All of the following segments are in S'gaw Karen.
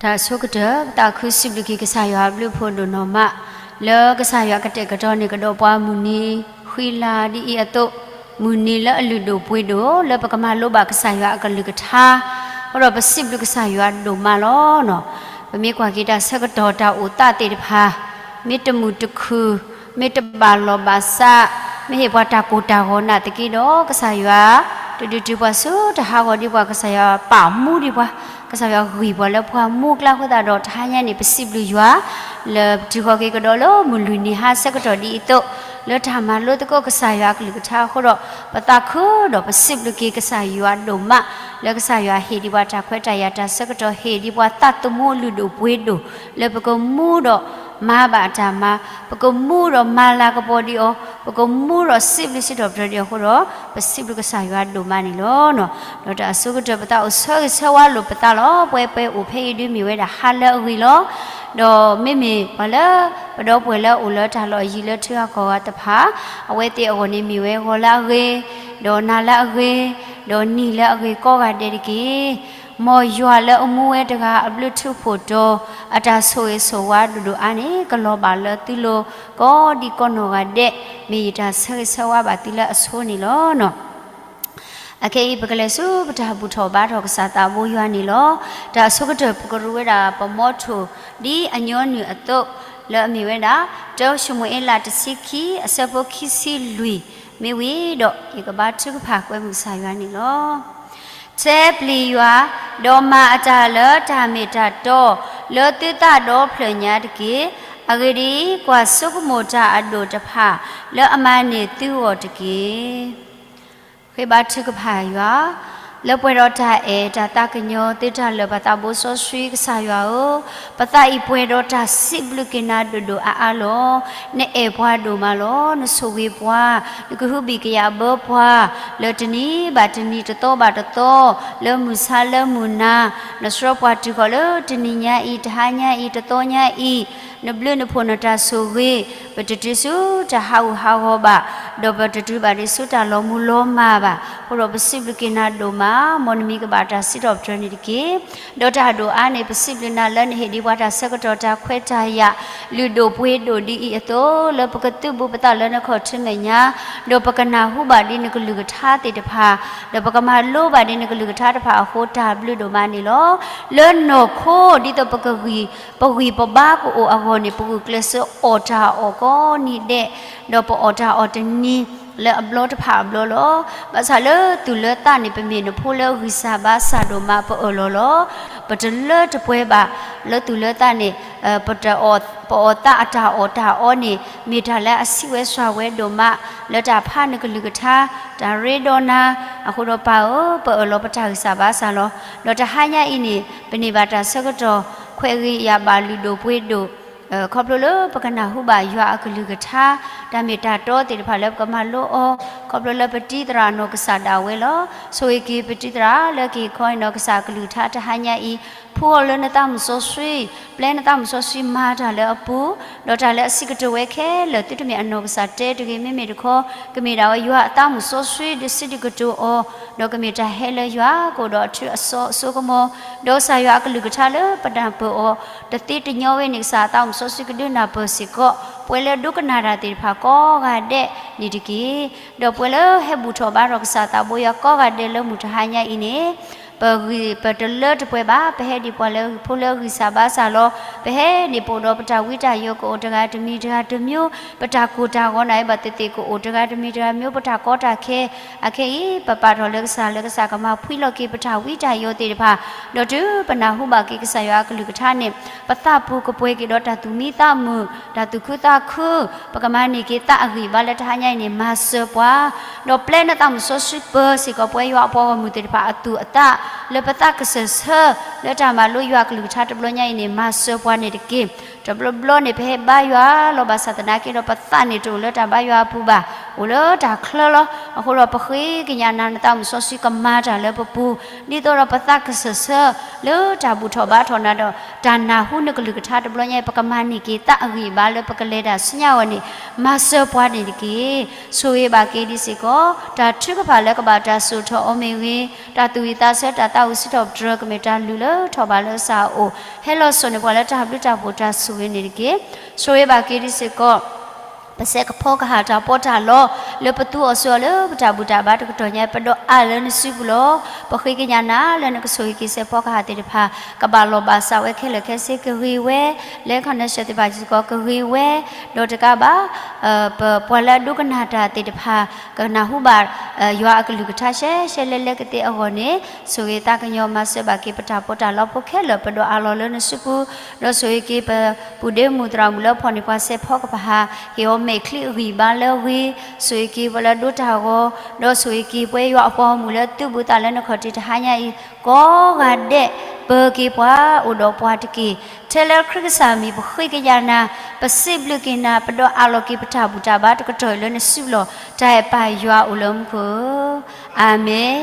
တၢ်ဆိကတၢၢ် ပသးခုစံးဘျုးက့ၤကစၢ်ယွၤအဘျုးအဖှိၣ်ဒိၣ်နီၢ်မး, လၢကစၢ်ယွၤကတဲာ်ကတီၤန့ၢ်ကဒီးပှၤမုၢ်နံၤဃံလၤဒ်အံၤအသိး, မုၢ်နံၤလၢအလုၢ်ဒိၣ်ပှ့ၤဒိၣ် လၢပကမၤလိဘၣ်ကစၢ်ယွၤအကလုၢ်ကထါ, အဃိဒီးပစံးဘျုးကစၢ်ယွၤဒိၣ်မးလီၤ. ပမ့ၢ်ကွၢ်က့ၤတၢ်ဆၢကတီၢ်တၢ်အိၣ်သးသ့ၣ်တဖၣ်, မ့ၢ်တမုာ်တခုၣ်, မ့ၢ်တဘၣ်လီၢ်ဘၣ်စး, မ့ၢ်ဟ့ၣ်ပှၤတၢ်ကိၢ်တၢ်ဂီၤနာ်သက့ဒီး ကစၢ်ယွၤ တဒုးတုၤပှၤဆူတၢ်ဟးဂီၤဒံးပှၤ, ကစၢ်ယွၤပာ်မူဒံးပှၤ, ကစၢ်ယွၤဂံၢ်ပှၤလၢပှၤမူအကျါအဃိသတးဒီး တဟါညါန့ၣ် ပစံးဘျုးယွၤ လၢပတုၤဃီၤက့ၤကဒီးလၢမုၢ်လွံၢ်နံၤဟါဆၢကတီၢ်ဒ်အံၤအသိး, လၢတၢ်မၤလိသကိးကစၢ်ယွၤအကလုၢ်ကထါအဃိဒီး ပသးခုဒီးပစံးဘျုးက့ၤကစၢ်ယွၤဒိၣ်မး, လၢကစၢ်ယွၤဟ့ၣ်ဒံးပှၤတၢ်ခွဲးတၢ်ယာ်တၢ်ဆၢကတီၢ် ဟ့ၣ်ဒံးပှၤသးသမူအလုၢ်ဒိၣ်ပှ့ၤဒိၣ် လၢပကမူဒီးမၤဘၣ်တၢ်မၤ, ပကမူဒီးမၤလၤကပီၤဒံးအီၤ, ပကမူဒီးစံးဘျုးစံးထီၣ်ပတြၢၤဒံးအီၤအဃိဒီး ပစံးဘျုးကစၢ်ယွၤဒိၣ်မးန့ၣ်လီၤ. ဒီးတၢ်အဆိကတၢၢ် ပသးအိၣ်ဆၢဂ့ၤဆၢဝါလိာ်ပသးလီၤ. ပှဲၤပှဲၤအိၣ်ဖဲအံၤဒုးမ့ၢ်ဝဲဒၣ်ဟါလၢအဂ့ၤလီၤ. ဒီးမ့မ့ၢ်ပှၤလၢ ပဒီပုၢ်ဝဲၢ်လၢအအိၣ်လၢတၢ်လီၢ်အယံၤလၢထံဂၤကီၢ်ဂၤတဖၣ်, အဝဲသ့ၣ်အဂီၢ်န့ၣ်မ့ၢ်ဝဲဂီၤလၢအဂ့ၤ, ဒီးနၤလၢအဂ့ၤ, ဒီးနံၤလၢအဂ့ၤကိးဂၤဒဲးတက့ၢ်. မ်ယွၤလၢအမူဝဲတဂၤအဘျုးထူးဖှိၣ်တီၤ, အတၢ်ဆိၣ်ဂ့ၤဆိၣ်ဝါဒိၣ်ဒိၣ်အါန့ၣ် ကလီၤဘၣ်လၢသုလိၤကိးဒံကိးနီၢ်ဂၤဒဲး, မ့ၢ်ယတၢ်ဆၢဂ့ၤဆၢဝါဘၣ်သုလၢအဆိန့ၣ်လီၤ. အခဲအံၤ ပကလဲၤဆူပတၢ်ဘူၣ်ထီၣ်ဘါထီၣ်ကစၢ်သးဘိယွၤန့ၣ်လီၤ. တၢ်အဆိကတၢၢ် ပကရူးဝဲဒၣ်ပမီထိၣ် ဒ်အညီနုၢ်အသိး လၢအမ့ၢ်ဝဲဒၣ် တၢၡမူၤအ့လးတဆံခံ အဆၢဖိခံဆံလွံၢ် မ့ၢ်ဝံၤဒီး ယကဘါထုကဖၣ်ကွဲမုာ်ကစၢ်ယွၤန့ၣ်လီၤ. တဲပျံၤယွၤ, ဒီးမၤအတၢ်လၢတၢ်မ့ၢ်တၢ်တီ လၢသုသးဒီဖျၢၣ်ညါတက့ၢ်. အဂ့ၢ်ဒ်အံၤ, ကွၢ်ဆိကမိၣ်တၢ်အဒိၣ်တဖၣ် လၢအမၤန့ၢ်သုဂီၢ်တက့ၢ်. ဃ့ဘါထုကဖၣ်ယွၤ, လၢပှဲၤဒီးတၢ်အဲၣ်တၢ်သးကညီၤ သုတၢ်လၢာ်ပသးဘိစီဆှံ ကစၢ်ယွၤဧၢ, ပသးအံၤပှဲၤဒီးတၢ်စံးဘျုးက့ၤနၤဒိၣ်ဒိၣ်အါအါလီၤ. နအဲၣ်ပှၤဒိၣ်မးလီၤ. နဆိၣ်ဂ့ၤပှၤ, နကဟုဘံၣ်ကယာ်ဘၢပှၤ, လၢတနံၤဘၣ်တနံၤ တသီဘၣ်တသီ, လၢမုၢ်ဆါလၢမုၢ်နၤ, နဆှၢပှၤတုၤဃီၤလၢတနံၤညါအံၤ တဟါညါအံၤ တသီညါအံၤ, နဘျုးနဖှိၣ်နတၢ်ဆိၣ်ဂ့ၤ, ပတတုၤဆူတၢ်ဟးဂူာ်ဟးဂီၤဘၣ်, ဒီးပတတုၤဘၣ်ဒံးဆူတၢ်လီၤမူလီၤမၢ်ဘၣ်. အဃိဒီးပစံးဘျုးက့ၤနၤဒိၣ်မး, မ်နမံၤကဘၣ်တၢ်စံးထီၣ်ပတြၢၤန့ၣ်တက့ၢ်. ဒီးတၢ်ဒိၣ်အါန့ၣ် ပစံးဘျုးနၤလၢနဟ့ၣ်ဒံးပှၤတၢ်ဆၢကတီၢ်တၢ်ခွဲးတၢ်ယာ် လုၢ်ဒိၣ်ပှ့ၤဒိၣ်ဒ်အံၤအသိး လၢပကသုးဘူးပသးလၢနခီၣ်ထံးမဲာ်ညါ, ဒီးပကနၢ်ဟူဘၣ်ဒ်နကလုၢ်ကထါသ့ၣ်တဖၣ်, ဒီးပကမၤလိဘၣ်ဒ်နကလုၢ်ကထါတဖၣ်အဃိ တၢ်ဘျုးဒိၣ်မးန့ၣ်လီၤ. လၢနီၢ်ခိ ဒ်သိးပကဂံၢ်, ပဂံၢ်ပဘါကအိၣ်အဂီၢ်န့ၣ် ပဂုာ်ကျဲးစၢးအီၣ်တၢ်အီၣ်ကိးနံၤဒဲး, ဒီးပအီၣ်တၢ်အီၣ်တနံၤ လၢအဘျီတဖၣ်အဘျီလီၤ. ဘၣ်ဆၣ်လၢသူၣ်လၢသးန့ၣ် ပမ့ၢ်နဖိလၢဂံၢ်စၢ်ဘါစၢ်ဒိၣ်မး ပအၢၣ်လီၤလီၤ. ပတလၢတပှဲၤဘၣ် လၢသူၣ်လၢသးန့ၣ်, ပတအီၣ်, ပအီၣ်သးအတၢ်အီၣ်တၢ်အီန့ၣ် မ့ၢ်တၢ်လၢအဆံးဝဲစွၢ်ဝဲဒိၣ်မး, လၢတၢ်ဖးနကလုၢ်ကထါ, တၢ်ရ့ဒီးနၤ, အဃိဒီးပၢ်ဧၢ, ပအၢၣ်လီၤပတၢ်ဂံၢ်စၢ်ဘါစၢ်လီၤ. ဒီးတဟါညါအံၤန့ၣ် ပန့ၢ်ဘၣ်တၢ်ဆၢကတီၢ် ခွဲးဂ့ၤယာ်ဘၣ်လုၢ်ဒိၣ်ပှ့ၤဒိၣ် ခီဖျိလၢပကနၢ်ဟူဘၣ်ယွၤအကလုၢ်ကထါ, တၢ်မ့ၢ်တၢ်တီသ့ၣ်တဖၣ်လၢပကမၤလိအီၤ, ခီဖျိလၢပတံၤသရၣ်နီၢ်ကစၢ်ဒၣ်ဝဲလီၤ. ဆိၣ်ဂ့ၤက့ၤပတံၤသရၣ်လၢကဟ့ၣ်ခီအံၤနီၢ်ကစၢ်အကလုၢ်ကထါတဟါညါအံၤ, ဖှူအီၤလၢနသးမုၣ်စီဆှံ, ပျဲနသးမုၣ်စီဆှံမၤတၢ်လၢအပူၤ, ဒီးတၢ်လၢအစံးကတိၤဝဲခဲလၢာ် သုတမ့ၢ်အနီၢ်ကစၢ်တဲတဂ့ၤ, မ့မ့ၢ်တခီ ကမ့ၢ်ဒၣ်ဝဲယွၤအသးမုၣ်စီဆှံဒုးစံးဒုးကတိၤအီၤ, ဒီးကမ့ၢ်တၢ်ဟဲလၢယွၤကအိၣ်ဒီးအထူအစီအစိကမီၤ, ဒီးကစၢ်ယွၤအကလုၢ်ကထါလၢပနၢ်ပၢၢ်အီၤ တသ့တညီဝဲန့ၣ် ကစၢ်အသးမုၣ်စီဆှံကဒုးနၢ်ပၢၢ်စ့ၢ်ကီး, ပှဲၤလၢဒိကနၣ်တၢ်သ့ၣ်တဖၣ်ကိးဂၤဒဲးန့ၣ်တက့ၢ်. ဒီးပှဲၤလၢဟဲဘူၣ်ထီၣ်ဘါထီၣ်ကစၢ်သးဘိယွၤကိးဂၤဒဲးလၢမုၢ်တဟါညါအံၤန့ၣ်, ပဂံၢ်, ပတလၢတပှဲၤဘၣ်, ပဟဲဒံးပှၤလၢဖိလၢဂံၢ်စၢ်ဘါစၢ်လီၤ. ပဟဲန့ၣ်ပအိၣ်ဒီးပတၢ်ဝံတၢ်ယိာ်ကအိၣ်တဂၤတမံၤတဂၤတမျိုး, ပတၢ်ကိၢ်တၢ်ဂီၤနၤအံၤဘၣ်သ့ၣ်သ့ၣ်ကအိၣ်တဂၤတမံၤတဂၤမျိုး, ပတၢ်ကီတၢ်ခဲ, အခဲအံၤ ပပာ်ထီၣ်လၢကစၢ်, လၢကစၢ်ကမၤဖှံလီၤက့ၤပတၢ်ဝံတၢ်ယိာ်သ့ၣ်တဖၣ်, ဒီးတုၤပနၢ်ဟူဘၣ်က့ၤကစၢ်ယွၤအကလုၢ်ကထါန့ၣ်, ပသးပူၤကပှဲၤက့ၤဒီးတၢ်သူၣ်မံသးမုာ်, တၢ်သူၣ်ခုသးခု, ပကမၤန့ၢ်က့ၤသးအဂံၢ်ဘါလၢတဟါညါအံၤန့ၣ် မၤစၢၤပှၤ, ဒီးပျဲနသးမုၣ်စီဆှံပၢၤစ့ၢ်ကီးပဝဲယွၤအပှၤဂီၢ်မုၢ်သ့ၣ်တဖၣ်အသူၣ်အသး, လၢပသးကစၢၢ်ဆၢ လၢတၢ်မၤလိယွၤအကလုၢ်ကထါတဘျီညါအံၤန့ၣ် မၤစၢၤပှၤန့ၣ်တက့ၢ်. တဘျီဘျီန့ၣ် ပဟဲဘါယွၤလီၤဘၣ်ဆၣ်သနာ်က့ဒီး ပသးန့ၣ်တအိၣ်လၢတၢ်ဘါယွၤအပူၤဘၣ်, အိၣ်လၢတၢ်ချၢလီၤ. အဃိဒီး ပဃ့ကညးနၤနသးမုၣ်စီဆှံကမၤတၢ်လၢပပူၤ, ဒ်သိးဒီးပသးကစၢၢ်ဆၢ လၢတၢ်ဘူၣ်ထီၣ်ဘါထီၣ်နၤဒီး တၢ်နၢ်ဟူနကလုၢ်ကထါတဘျီညါအံၤ ပကမၤန့ၢ်က့ၤသးအဂံၢ်ဘါလၢပကလဲၤတၢ်ဆူညါအဂီၢ်န့ၣ် မၤစၢၤပှၤန့ၣ်တက့ၢ်. ဆိၣ်ဂ့ၤဘၣ်က့ၤဒံးစ့ၢ်ကီး တၢ်ထုကဖၣ်လၢကဘၣ်တၢ်စိာ်ထီၣ်အီၤမ့ၢ်ဂ့ၤ, တၢ်သူၣ်ဝံၣ်သးဆၢ တၢ်သး တၢ်အိၣ်စံးထီၣ်ပတြၢၤကမ့ၢ်တၢ်လုၢ်လၢထီၣ်ဘးလၢအစၢ်အအိၣ်, ဟဲလီၤစိာ်န့ၢ်ပှၤလၢတၢ်ဘျုးတၢ်ဖှိၣ်တၢ်ဆိၣ်ဂ့ၤန့ၣ်တက့ၢ်. ဆိၣ်ဂ့ၤဘၣ်က့ၤဒ်စ့ၢ်ကီး ပစဲးကဖီကဟၣ်တၢ်ပီးတၢ်လီ လၢပသူအီၤစၢၤအီၤလၢပတၢ်ဘူၣ်တၢ်ဘါတကတီၢ်ညါ ပဒီးအးလၢနစုပူၤလီၤ. ပဃ့ကညးနၤလၢနကဆိၣ်ဂ့ၤက့ၤစဲးဖီကဟၣ်သ့ၣ်တဖၣ် ကဘၣ်လီၢ်ဘၣ်စးဝဲခဲလၢာ်ခဲဆ့ ကဂ့ၤဝဲ လၢ connection သ့ၣ်တဖၣ်စ့ၢ်ကီး ကဂ့ၤဝဲ ဒီးတကးဘၣ် ပပှၤလၢအဒိကနၣ်တၢ်သ့ၣ်တဖၣ် ကနၢ်ဟူဘၣ် ယွၤအကလုၢ်ကထါရှဲရှဲလဲလဲကသ့အဂီၢ်န့ၣ် ဆိၣ်ဂ့ၤသးကညီၤမၤစၢၤဘၣ်က့ၤပတၢ်ပီးတၢ်လီဖိခဲလၢာ် ပဒီးအးလီၤလၢနစုပူၤ, ဒီးဆိၣ်ဂ့ၤက့ၤပပုၢ်ဒ့မုၣ်သရၣ်မုၣ်လၢဖီၣ်န့ၢ်ပှၤစဲးဖီကဟၣ် ဟ့ၣ်အီၤမဲာ်ချံအဂံၢ်အဘါလၢအဂ့ၤ, ဆိၣ်ဂ့ၤက့ၤပှၤလၢအဒိတၢ်ဂီၤ, ဒီးဆိၣ်ဂ့ၤက့ၤပှၤယွၤအပှၤဂီၢ်မုၢ်လၢသုဘူးသးလၢနခီၣ်ထံးတဟါညါအံၤ ကိးဂၤဒဲး ပၢၤက့ၤပှၤ အိၣ်ဒီးပှၤတက့ၢ်. ထဲလၢခရံာ်ကစၢ်မံၤ ပဃ့ကညးနၤ, ပစံးဘျုးက့ၤနၤ, ပဒီးအးလီၤက့ၤပတၢ်ဘူၣ်တၢ်ဘါတကတီၢ်အံၤလၢနစုလီၤ. တၢ်အဲၣ်ပၢ်ယွၤအိၣ်လၢမူခိၣ်ဧၢ, အၤမ့ၣ်.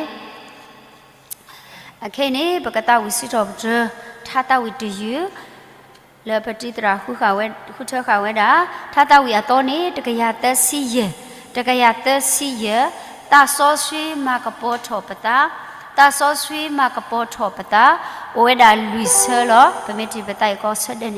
အခဲအံၤန့ၣ် ပကသးဝံၣ်စံးထီၣ်ပတြၢၤ ထါသးဝံၣ်တယုၢ် လၢပတံၤသရၣ်ဃုထၢဃာ်ဝဲဒၣ်, ထါသးဝံၣ်အသီန့ၣ် တကယၤသၢဆံယဲၢ်, တကယၤသၢဆံယဲၢ်, သးစီဆှံမၤကပီၤထီၣ်ပသး, သးစီဆှံမၤကပီၤထီၣ်ပသး, အိၣ်ဝဲဒၣ်လွံၢ်ဆၢလီၤ. ပမ့ၢ်တံၢ်ပသးအံၤကီးဆၢဒၢးန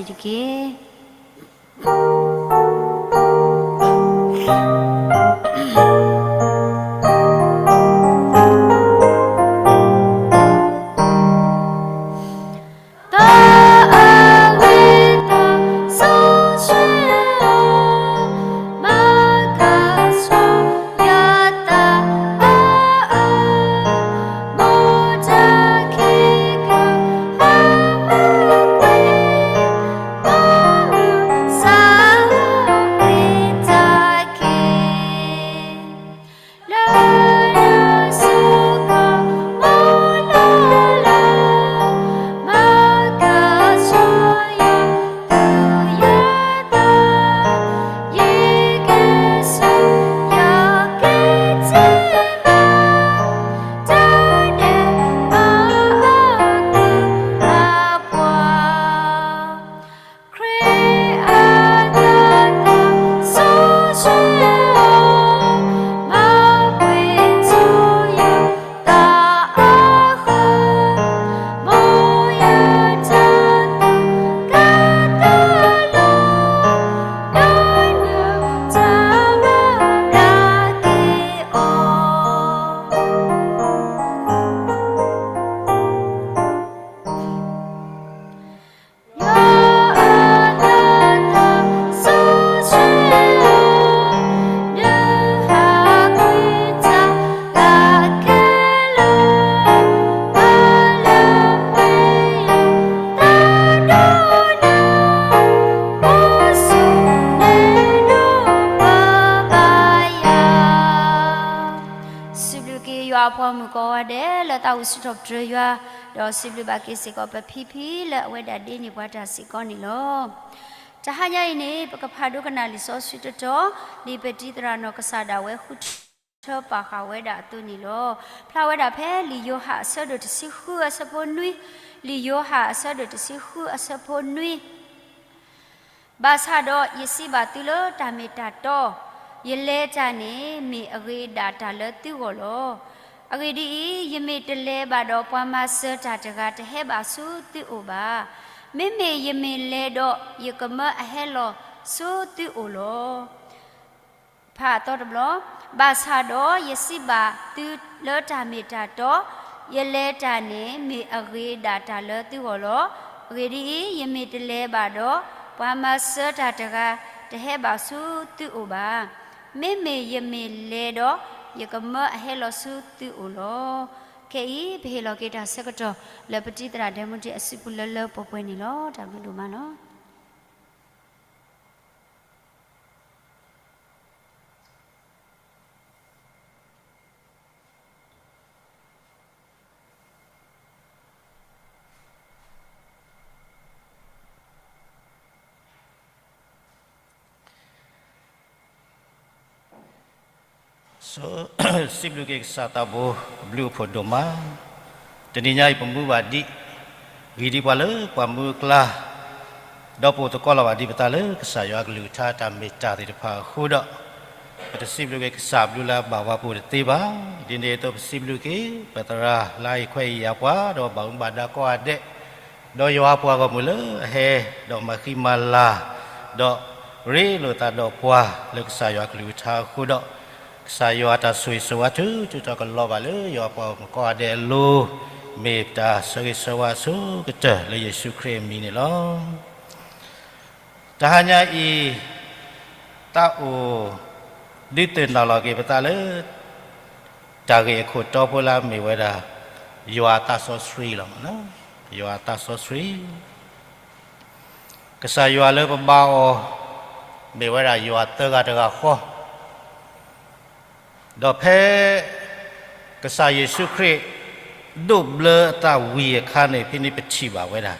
့ၣ်တက့ၢ်. စံးဘျုးက့ၤယွၤအပှၤမုၣ်ကိးဂၤဒဲး လၢသးဝံၣ်စံးထီၣ်ပတြၢၤယွၤ, ဒီးစံးဘျုးဘၣ်က့ၤစ့ၢ်ကီးပဖံဖံလၢအဝဲဒၣ်ဒ့န့ၢ်ပှၤတၢ်စ့ၢ်ကီးန့ၣ်လီၤ. တဟါညါအံၤန့ၣ် ပကဖးဒိကနၣ်လံာ်စီဆှံတတီၤ ဒ်ပတံၤသရၣ်နီၢ်ကစၢ်ဒၣ်ဝဲဃုထၢပာ်ဃာ်ဝဲဒၣ်အသိးန့ၣ်လီၤ. ဖျါဝဲဒၣ်ဖဲလံာ်ယိၤဟၣ်အဆၢဒိၣ်တဆံဃုအဆၢဖိနွံ, လံာ်ယိၤဟၣ်အဆၢဒိၣ်တဆံဃုအဆၢဖိနွံ ဘၣ်ဆၣ်ဒီးယစံးဘၣ်သုလၢတၢ်မ့ၢ်တၢ်တီ, ယလဲၤတၢ်န့ၣ် မ့ၢ်အဂ့ၤဒၣ်တၢ်လၢသုဂီၢ်လီၤ. အဂ့ၢ်ဒ်အံၤ, ယမ့ၢ်တလဲၤဘၣ်ဒီး ပှၤမၤစၢၤတၢ်တဂၤတဟဲဘၣ်ဆူသုအိၣ်ဘၣ်. မ့မ့ၢ်ယမ့ၢ်လဲၤဒီး ယကမၢအဟဲလီၤဆူသုအိၣ်လီၤ. ဖးအသီတဘျီ, ဘၣ်ဆၣ်ဒီးယစံးဘၣ်သုလၢတၢ်မ့ၢ်တၢ်တီ, ယလဲၤတၢ်န့ၣ် မ့ၢ်အဂ့ၤဒၣ်တၢ်လၢသုဂီၢ်လီၤ. အဂ့ၢ်ဒ်အံၤ, ယမ့ၢ်တလဲၤဘၣ်ဒီး ပှၤမၤစၢၤတၢ်တဂၤတဟဲဘၣ်ဆူသုအိၣ်ဘၣ်. မ့မ့ၢ်ယမ့ၢ်လဲၤဒီး ယကမၢအဟဲလီၤဆူသုအိၣ်လီၤ. ခဲအံၤ ပဟ့ၣ်လီၤက့ၤတၢ်ဆၢကတီၢ်လၢပတံၤသရၣ်ဒဲမူဒံအစုပူၤလၢလၢပှဲၤပှဲၤန့ၣ်လီၤ. တၢ်ဘျုးဒိၣ်မးလီၤ. စံးဘျုးက့ၤကစၢ်သးဘိ ဘျုးအိၣ်ဖှိၣ်ဒိၣ်မး, တနံၤညါအံၤပမူဘၣ်ဒံး, ဂ့ၤဒံးပှၤလၢပှၤမူအကျါ, ဒီးပအိၣ်သကိးလီၤဘၣ်ဒံးပသးလၢကစၢ်ယွၤအကလုၢ်ကထါတၢ်မ့ၢ်တၢ်သ့ၣ်တဖၣ်အဃိဒီး, ပတစံးဘျုးက့ၤကစၢ်ဘျုးလၢအဘၣ်ပှၤပူၤတသ့ဘၣ်. ဒ်န့ၣ်အသိးပစံးဘျုးက့ၤ ပသရၣ်လၢအံၤခွဲးအံၤယာ်ပှၤ ဒီးဘၣ်မူဘၣ်ဒါကိးဂၤဒဲး, ဒီးယွၤပှၤဂီၢ်မုၢ်လၢအဟဲ, ဒီးမၤဃံမၤလၤ, ဒီးရ့လိာ်သးဒီးပှၤလၢကစၢ်ယွၤကလုၢ်ကထါအဃိဒီး, ကစၢ်ယွၤတၢ်ဆိၣ်ဂ့ၤဆိၣ်ဝါထုထုတီၤကလီၤဘၣ်လၢယွၤပှၤဂီၢ်မုၢ်ကိးဂၤဒဲးအလိၤ, မ့ၢ်ပတၢ်ဆၢဂ့ၤဆၢဝါအဆိကတၢၢ်လၢယ့ၣ်ၡူးခရံာ်အမံၤန့ၣ်လီၤ. တဟါညါအံၤ, တၢ်အိၣ်ဒုးသ့ၣ်နီၣ်လီၤက့ၤပသးလၢ တၢ်ဂ့ၢ်အခိၣ်တီဖိလၢအမ့ၢ်ဝဲဒၣ် ယွၤအသးစီဆှံလီၤ. ယွၤအသးစီဆှံ, ကစၢ်ယွၤလၢပဘါအီၤ မ့ၢ်ဝဲဒၣ်ယွၤသၢဂၤတဂၤဃီ ဒီးဖဲ ကစၢ်ယ့ၣ်ၡူးခရံာ် ဒိးဘျၢအသးဝံၤအခါန့ၣ် ဖဲန့ၣ်ပထံၣ်ဘၣ်ဝဲဒၣ်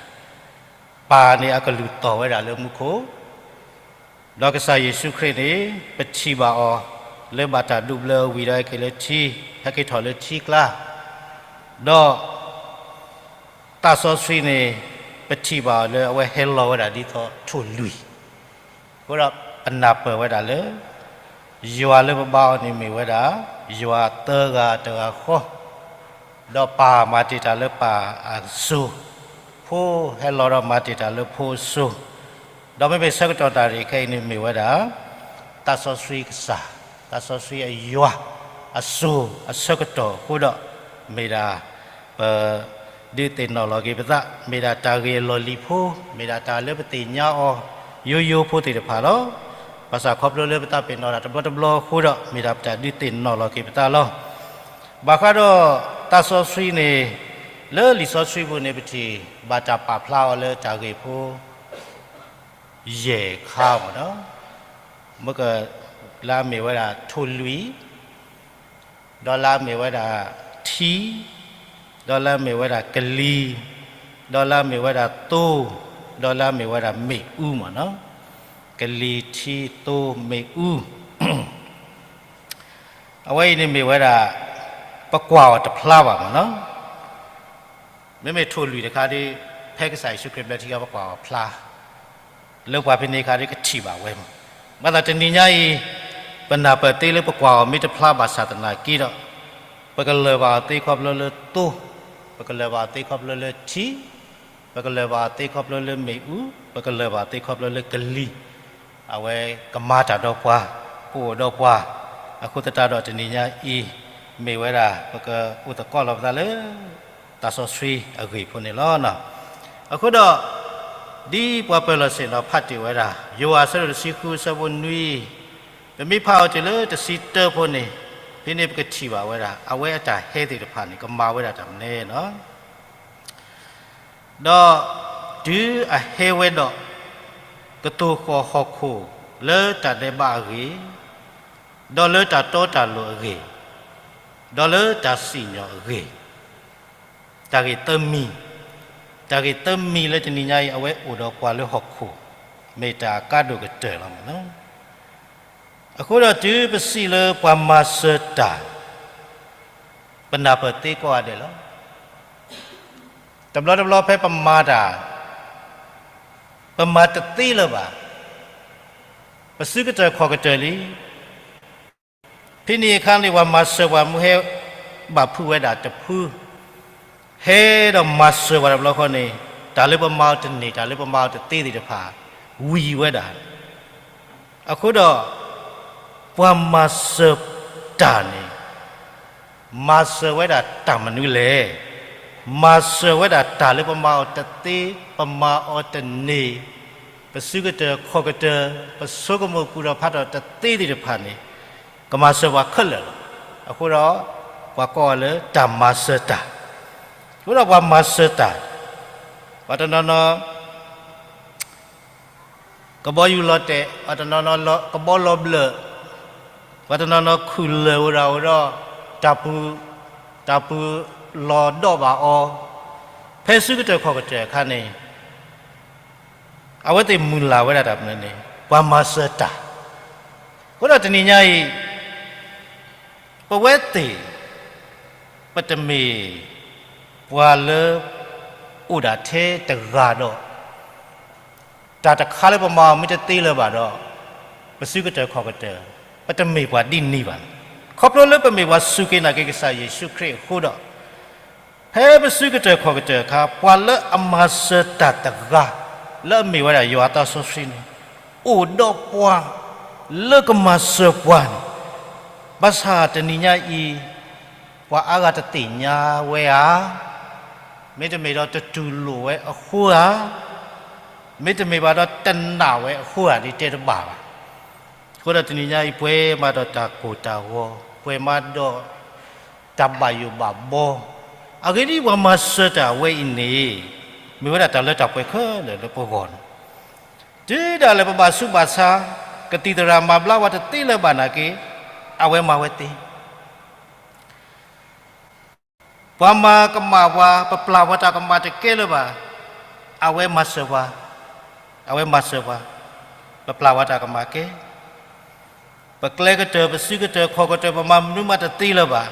ပၢ်န့ၣ်အကလုၢ်တီၢ်ဝဲဒၣ်လၢမူခိၣ်, ဒီးကစၢ်ယ့ၣ်ၡူးခရံာ်န့ၣ် ပထံၣ်ဘၣ်အီၤ လၢဘၣ်တၢ်ဒိးဘျၢဝံၤဒီးဟဲက့ၤလၢထံ, ဟဲက့ၤထီၣ်လၢထံကျါ, ဒီး သးစီဆှံန့ၣ် ပထံၣ်ဘၣ်အီၤလၢအဝဲဟဲလီၤဝဲဒၣ်ဒ်သိးထိၣ်လွံၢ်, အဃိဒီးပနၢ်ပၢၢ်ဝဲဒၣ်လၢ ယွၤလၢပဘါအီၤန့ၣ်မ့ၢ်ဝဲဒၣ် ယွၤသၢဂၤတဂၤဃီ, ဒီးပၢ်မၤတ့ၢ်တၢ်လၢပၢ်အစိၤ, ဖိဟဲလီၤဒီးမၤတ့ၢ်တၢ်လၢဖိအစိၤ, ဒီးမ့မ့ၢ်ဆၢကတီၢ်တၢ်ရဲၣ်ခဲအံၤန့ၣ်မ့ၢ်ဝဲဒၣ် သးစီဆှံကစၢ်, သးစီဆှံအယွၤ, အစိၤအဆၢကတီၢ်အဃိဒီး မ့ၢ်ဒၣ် ပ ဒုးသ့ၣ်နီၣ်လီၤက့ၤပသး, မ့ၢ်ဒၣ်တၢ်ဂ့ၢ်အလီၢ်လံၤဖိ, မ့ၢ်ဒၣ်တၢ်လၢပသ့ၣ်ညါအီၤ ယိယိဖိသ့ၣ်တဖၣ်လီၤ. ဘၣ်ဆၣ်ခီဖျိလၢပသးပ့ၤနီၣ်တၢ်တဘျီတဘျီအဃိဒီး မ့ၢ်ဒၣ်ပတၢ်ဒုးသ့ၣ်နီၣ်လီၤက့ၤပသးလီၤ. ဘၣ်ဃးဒီးသးစီဆှံန့ၣ် လၢလံာ်စီဆှံပူၤန့ၣ် ပထံၣ်ဘၣ်တၢ်ပာ်ဖျါအီၤလၢတၢ်ဂ့ၢ်ဖိ ယဲၢ်ခါမ့ၢ်နီၤ, မ့ၢ်က လၢအမ့ၢ်ဝဲဒၣ်ထိၣ်လွံၢ်, ဒီးလၢအမ့ၢ်ဝဲဒၣ်ထံ, ဒီးလၢအမ့ၢ်ဝဲဒၣ်ကလံၤ, ဒီးလၢအမ့ၢ်ဝဲဒၣ်သိ, ဒီးလၢအမ့ၢ်ဝဲဒၣ်မ့ၣ်အူမ့ၢ်နီၤ, ကလံၤထံသိမ့ၣ်အူ အဝဲအံၤန့ၣ်မ့ၢ်ဝဲဒၣ် ပကွၢ်အီၤတဖျါဘၣ်မ့ၢ်နီၤ. မ့မ့ၢ်ထိၣ်လွံၢ်တခါဒီး ဖဲကစၢ်ယ့ၣ်ၡူးခရံာ်ဘျၢထံအခါ ပကွၢ်အီၤဖျါ, လၢပှၤဖဲန့ၣ်အခါဒီးကထံၣ်ဘၣ်ဝဲမ့ၢ်, ဘၣ်ဆၣ်တနံၤညါအံၤ ပနၢ်ပၢၢ်သ့လၢပကွၢ်အီၤမ့ၢ်တဖျါဘၣ်ဆၣ်သနာ်က့ဒီး ပကလၢၢ်ဘၣ်အီၤသ့ခီဖျိလၢသိ, ပကလၢၢ်ဘၣ်အီၤသ့ခီဖျိလၢထံ, ပကလၢၢ်ဘၣ်အီၤသ့ခီဖျိလၢမ့ၣ်အူ, ပကလၢၢ်ဘၣ်အီၤသ့ခီဖျိလၢကလံၤ, အဝဲကမၤတၢ်ဒီးပှၤ, ကအိၣ်ဒီးပှၤ, အဃိသတးဒီးတနံၤညါအံၤ မ့ၢ်ဝဲဒၣ် ပကအိၣ်သကိးလီၤပသးလၢ သးစီဆှံအဂ့ၢ်ဖိန့ၣ်လီၤ. အဃိဒီး ဒ်ပှၤပၢၤလီၢ်ဆ့ၣ်နီၤဖးတ့ၢ်ဝဲဒၣ် ယိၤဟၣ်အဆၢဒိၣ်တဆံဃုအဆၢဖိနွံ, ပမ့ၢ်ဖးအီၤတုၤလၢတဆံတၢဖိန့ၣ်, ဖဲန့ၣ်ပကထံၣ်ဘၣ်ဝဲဒၣ် အဝဲအတၢ်ဟဲသ့ၣ်တဖၣ်န့ၣ် ကမၤဝဲဒၣ်တၢ်မနုၤလဲၣ်နီၤ. ဒီးတုၤအဟဲဝဲဒီး ကသိၣ်ဃီၣ်ဟီၣ်ခိၣ်လၢတၢ်ဒဲးဘးအဂ့ၢ်, ဒီးလၢတၢ်တီတၢ်လိၤအဂ့ၢ်, ဒီးလၢတၢ်စံၣ်ညီၣ်အဂ့ၢ်, တၢ်ဂ့ၢ်သၢမံၤ, တၢ်ဂ့ၢ်သၢမံၤလၢတနံၤညါအံၤ အဝဲအိၣ်ဒီးပှၤလၢဟီၣ်ခိၣ်, မ့ၢ်တၢ်အကါဒိၣ်ကတၢၢ်လီၤမ့ၢ်နီၤ. အဃိဒီးတုၤပစံးလၢပှၤမၤစၢၤတၢ်, ပနၢ်ပၢၢ်သ့ကိးဂၤဒဲးလီၤ. တဘျီတဘျီဖဲပမၤတၢ်, ပမၤတသ့လၢၤဘၣ်, ပစုကတၢၢ်ခီၣ်ကတၢၢ်လံ. ဖဲန့ၣ်အခါန့ၣ် ပှၤမၤစၢၤပှၤမ့ၢ်ဟဲဘၣ်ဖုးဝဲဒၣ်တဖု, ဟဲဒီးမၤစၢၤပှၤတဘျီဃီန့ၣ်, တၢ်လၢပမၤအီၤတန့ၢ် တၢ်လၢပမၤအီၤတသ့သ့ၣ်တဖၣ် ဝံၤဝဲဒၣ်. အဃိဒီး ပှၤမၤစၢၤတၢ်န့ၣ် မၤစၢၤဝဲဒၣ်တၢ်မနုၤလဲၣ်. မၤစၢၤဝဲဒၣ်တၢ်လၢပမၤအီၤတသ့, ပမၤအီၤတန့ၢ်, ပစုကတၢၢ်ခီၣ်ကတၢၢ်, ပဆိကမိၣ်ပူၤဒီးဖးထီၣ်တသ့သ့ၣ်တဖၣ်န့ၣ်, ကမၤစၢၤပှၤခဲလၢာ်လီၤ. အဃိဒီး ပှၤကိးအီၤလၢတၢ်မၤစၢၤတၢ်. အဃိဒီးပှၤမၤစၢၤတၢ်, ပှၤတနီၤနီၤ ကဘီယူၤလီၤတဲာ်, ပှၤတနီၤနီၤ ကဘီလီၤဘျၢၣ်, ပှၤတနီၤနီၤခုၣ်လၢာ်ဝဲဒၣ်ဝဲဒီး တၢ်ပူၤ, တၢ်ပူၤလီၤဒီးဘၣ်အီၤ, ဖဲစုကတၢၢ်ခီၣ်ကတၢၢ်အခါန့ၣ် အဝဲသ့ၣ်မုၢ်လၢ်ဝဲဒၣ်တၢ်မနုၤန့ၣ် ပှၤမၤစၢၤတၢ်. အဃိဒီးတနံၤညါအံၤ ပဝဲသ့ၣ် ပတမ့ၢ်ပှၤလၢအိၣ်ဒၣ်ထဲတဂၤဒီး တၢ်တခါလၢပမၤအီၤမ့ၢ်တသ့လၢၤဘၣ်ဒီး ပစုကတၢၢ်ခီၣ်ကတၢၢ် ပတမ့ၢ်ပှၤဒ်န့ၣ်ဘၣ်. ခီဖျိလၢပမ့ၢ်ပှၤစူၢ်က့ၤနာ်က့ၤကစၢ်ယ့ၣ်ၡူးခရံာ်အဃိဒီး, ဖဲပစုကတၢၢ်ခီၣ်ကတၢၢ်အခါ ပှၤလၢအမၤစၢၤတၢ်တဂၤ လၢအမ့ၢ်ဝဲဒၣ်ယွၤအသးစီဆှံန့ၣ်, အိၣ်ဒီးပှၤလၢကမၤစၢၤပှၤန့ၣ်, ဘၣ်ဆၣ်တနံၤညါအံၤ ပှၤအါဂၤတသ့ၣ်ညါဝဲဧါ, မ့တမ့ၢ်ဒီးတတူၢ်လိာ်ဝဲအဃိဧါ, မ့တမ့ၢ်ဘၣ်ဒီးတနာ်ဝဲအဃိဧါ ဒ်တဲတဘၣ်ဘၣ်. အဃိဒီးတနံၤညါအံၤ ပှဲၤမးဒီးတၢ်ကိၢ်တၢ်ဂီၤ, ပှဲၤမးဒီးတၢ်ဘၣ်ယိၣ်ဘၣ်ဘီ, အဂ့ၢ်ဒ်အံၤ ပှၤမၤစၢၤတၢ်အဝဲအံၤန့ၣ် မ့ၢ်ဝဲဒၣ်တၢ်လၢတၢ်ပှဲၤခဲလၢာ်လၢပဂီၢ်န့ၣ်, တုၤဒၣ်လဲာ်ပဘၣ်ဆူးဘၣ်ဆါ, ကသံၣ်သရၣ်မၤဘျါဝဲတသ့လၢၤဘၣ်နာ်က့, အဝဲမၤဝဲသ့ ပှၤမၤကမၣ်ပှၤ, ပပျၢ်ပှၤတၢ်ကမၣ်တကဲလၢၤဘၣ်, အဝဲမၤစၢၤပှၤ, အဝဲမၤစၢၤပှၤ, ပပျၢ်ပှၤတၢ်ကမၣ်ကဲ, ပကျဲကတၢၢ် ပစုကတၢၢ်ခီၣ်ကတၢၢ် ပမၤမနုၤမးတသ့လၢၤဘၣ်,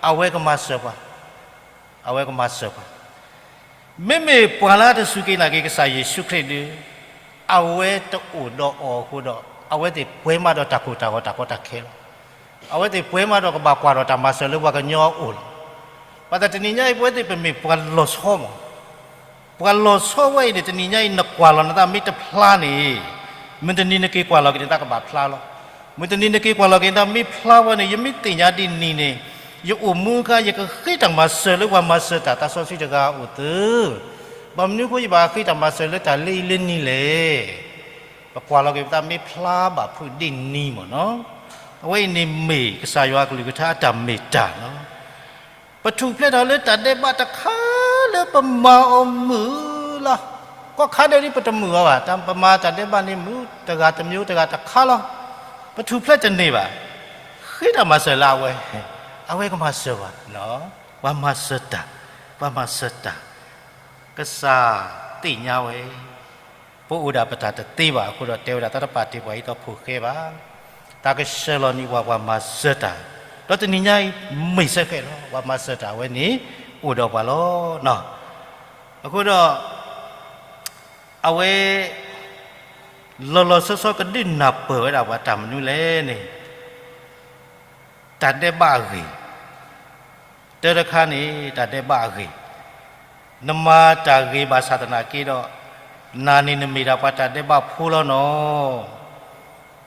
အဝဲကမၤစၢၤပှၤ, အဝဲကမၤစၢၤပှၤ. မ့မ့ၢ်ပှၤလၢတစူၢ်က့ၤနာ်က့ၤကစၢ်ယ့ၣ်ၡူးခရံာ်ဒီး, အဝဲတအိၣ်ဒီးအီၤအဃိဒီး, အဝဲသ့ၣ်ပှဲၤမးဒီးတၢ်ကိၢ်တၢ်ဂီၤတၢ်ကီတၢ်ခဲလီၤ. အဝဲသ့ၣ်ပှဲၤမးဒီးကဘၣ်ကွၢ်ထီၣ်တၢ်မၤစၢၤလၢပှၤကညီအအိၣ်လီၤ. ဘၣ်ဆၣ်တနံၤညါအံၤ ပဝဲသ့ၣ်ပမ့ၢ်ပှၤလီၤဆီမး, ပှၤလီၤဆီဝဲအံၤန့ၣ် တနံၤညါအံၤ နကွၢ်လီၤနသးမ့ၢ်တဖျါန့ၣ်, မုၢ်တနံၤနက့ၤကွၢ်လီၤက့ၤနသးကဘၣ်ဖျါလီၤ. မုၢ်တနံၤနက့ၤကွၢ်လီၤက့ၤနသးမ့ၢ်ဖျါဝဲန့ၣ် ယမ့ၢ်သ့ၣ်ညါဒ်န့ၣ်န့ၣ်, ယအိၣ်မူအခါ ယကဃ့တၢ်မၤစၢၤလၢပှၤမၤစၢၤတၢ်သးစီဆှံတဂၤအအိၣ်သု, ဘၣ်မနုၤအဃိ ယဘၣ်ဃ့တၢ်မၤစၢၤလၢတၢ်လၢအံၤလၢနံၤလဲၣ်. ပကွၢ်လီၤက့ၤပသးမ့ၢ်ဖျါဘၣ်ဖုးဒ်န့ၣ်မးနီၤ. အဝဲအံၤန့ၣ်မ့ၢ်ကစၢ်ယွၤအကလုၢ်ကထါအတၢ်မ့ၢ်တၢ်နီၤ. ပထူၣ်ဖျဲးထီၣ်လၢတၢ်ဒဲးဘးတခါလၢပမၤအီၤမုာ်လီၤ. ကီၢ်ခါဒဲးဒ်ပတမုာ်အီၤဘၣ်, ပမၤတၢ်ဒဲးဘးန့ၣ်မုာ်တဂၤတမျိုးတဂၤတခါလီၤ. ပထူၣ်ဖျဲးတန့ၢ်ဘၣ်, ဃ့တၢ်မၤစၢၤလၢအဝဲ, အဝဲကမၤစၢၤဘၣ်, ပှၤမၤစၢၤတၢ်, ပှၤမၤစၢၤတၢ်, ကစၢ်သ့ၣ်ညါဝဲ ပအိၣ်ဒၣ်ပတၢ်တသ့ဘၣ်အဃိဒီး တဲဝဲဒၣ်တၢ်တပာ်တ့ၢ်ပှၤဟံးသီဖိဃဲဘၣ်, တၢ်ကဆှၢလီၤန့ၢ်ပှၤပှၤမၤစၢၤတၢ်, ဒီးတနံၤညါအံၤ မ့ၢ်စ့ၢ်ကီးလီၤ ပှၤမၤစၢၤတၢ်အဝဲန့ၣ် အိၣ်ဒီးပှၤလီၤ. အဃိဒီး အဝဲ လီၤလီၤဆီဆီကဒုးနၢ်ပၢၢ်ဝဲဒၣ်ပှၤတၢ်မနုၤလဲၣ်န့ၣ် တၢ်ဒဲးဘးအဂ့ၢ်, တၢတခါန့ၣ် တၢ်ဒဲးဘးအဂ့ၢ်, နမၤတၢ်ဂ့ၤဘၣ်ဆၣ်သနာ်က့ဒီး နၤန့ၣ်နမ့ၢ်ဒၣ်ပှၤတၢ်ဒဲးဘးဖိလီၤနီၤ.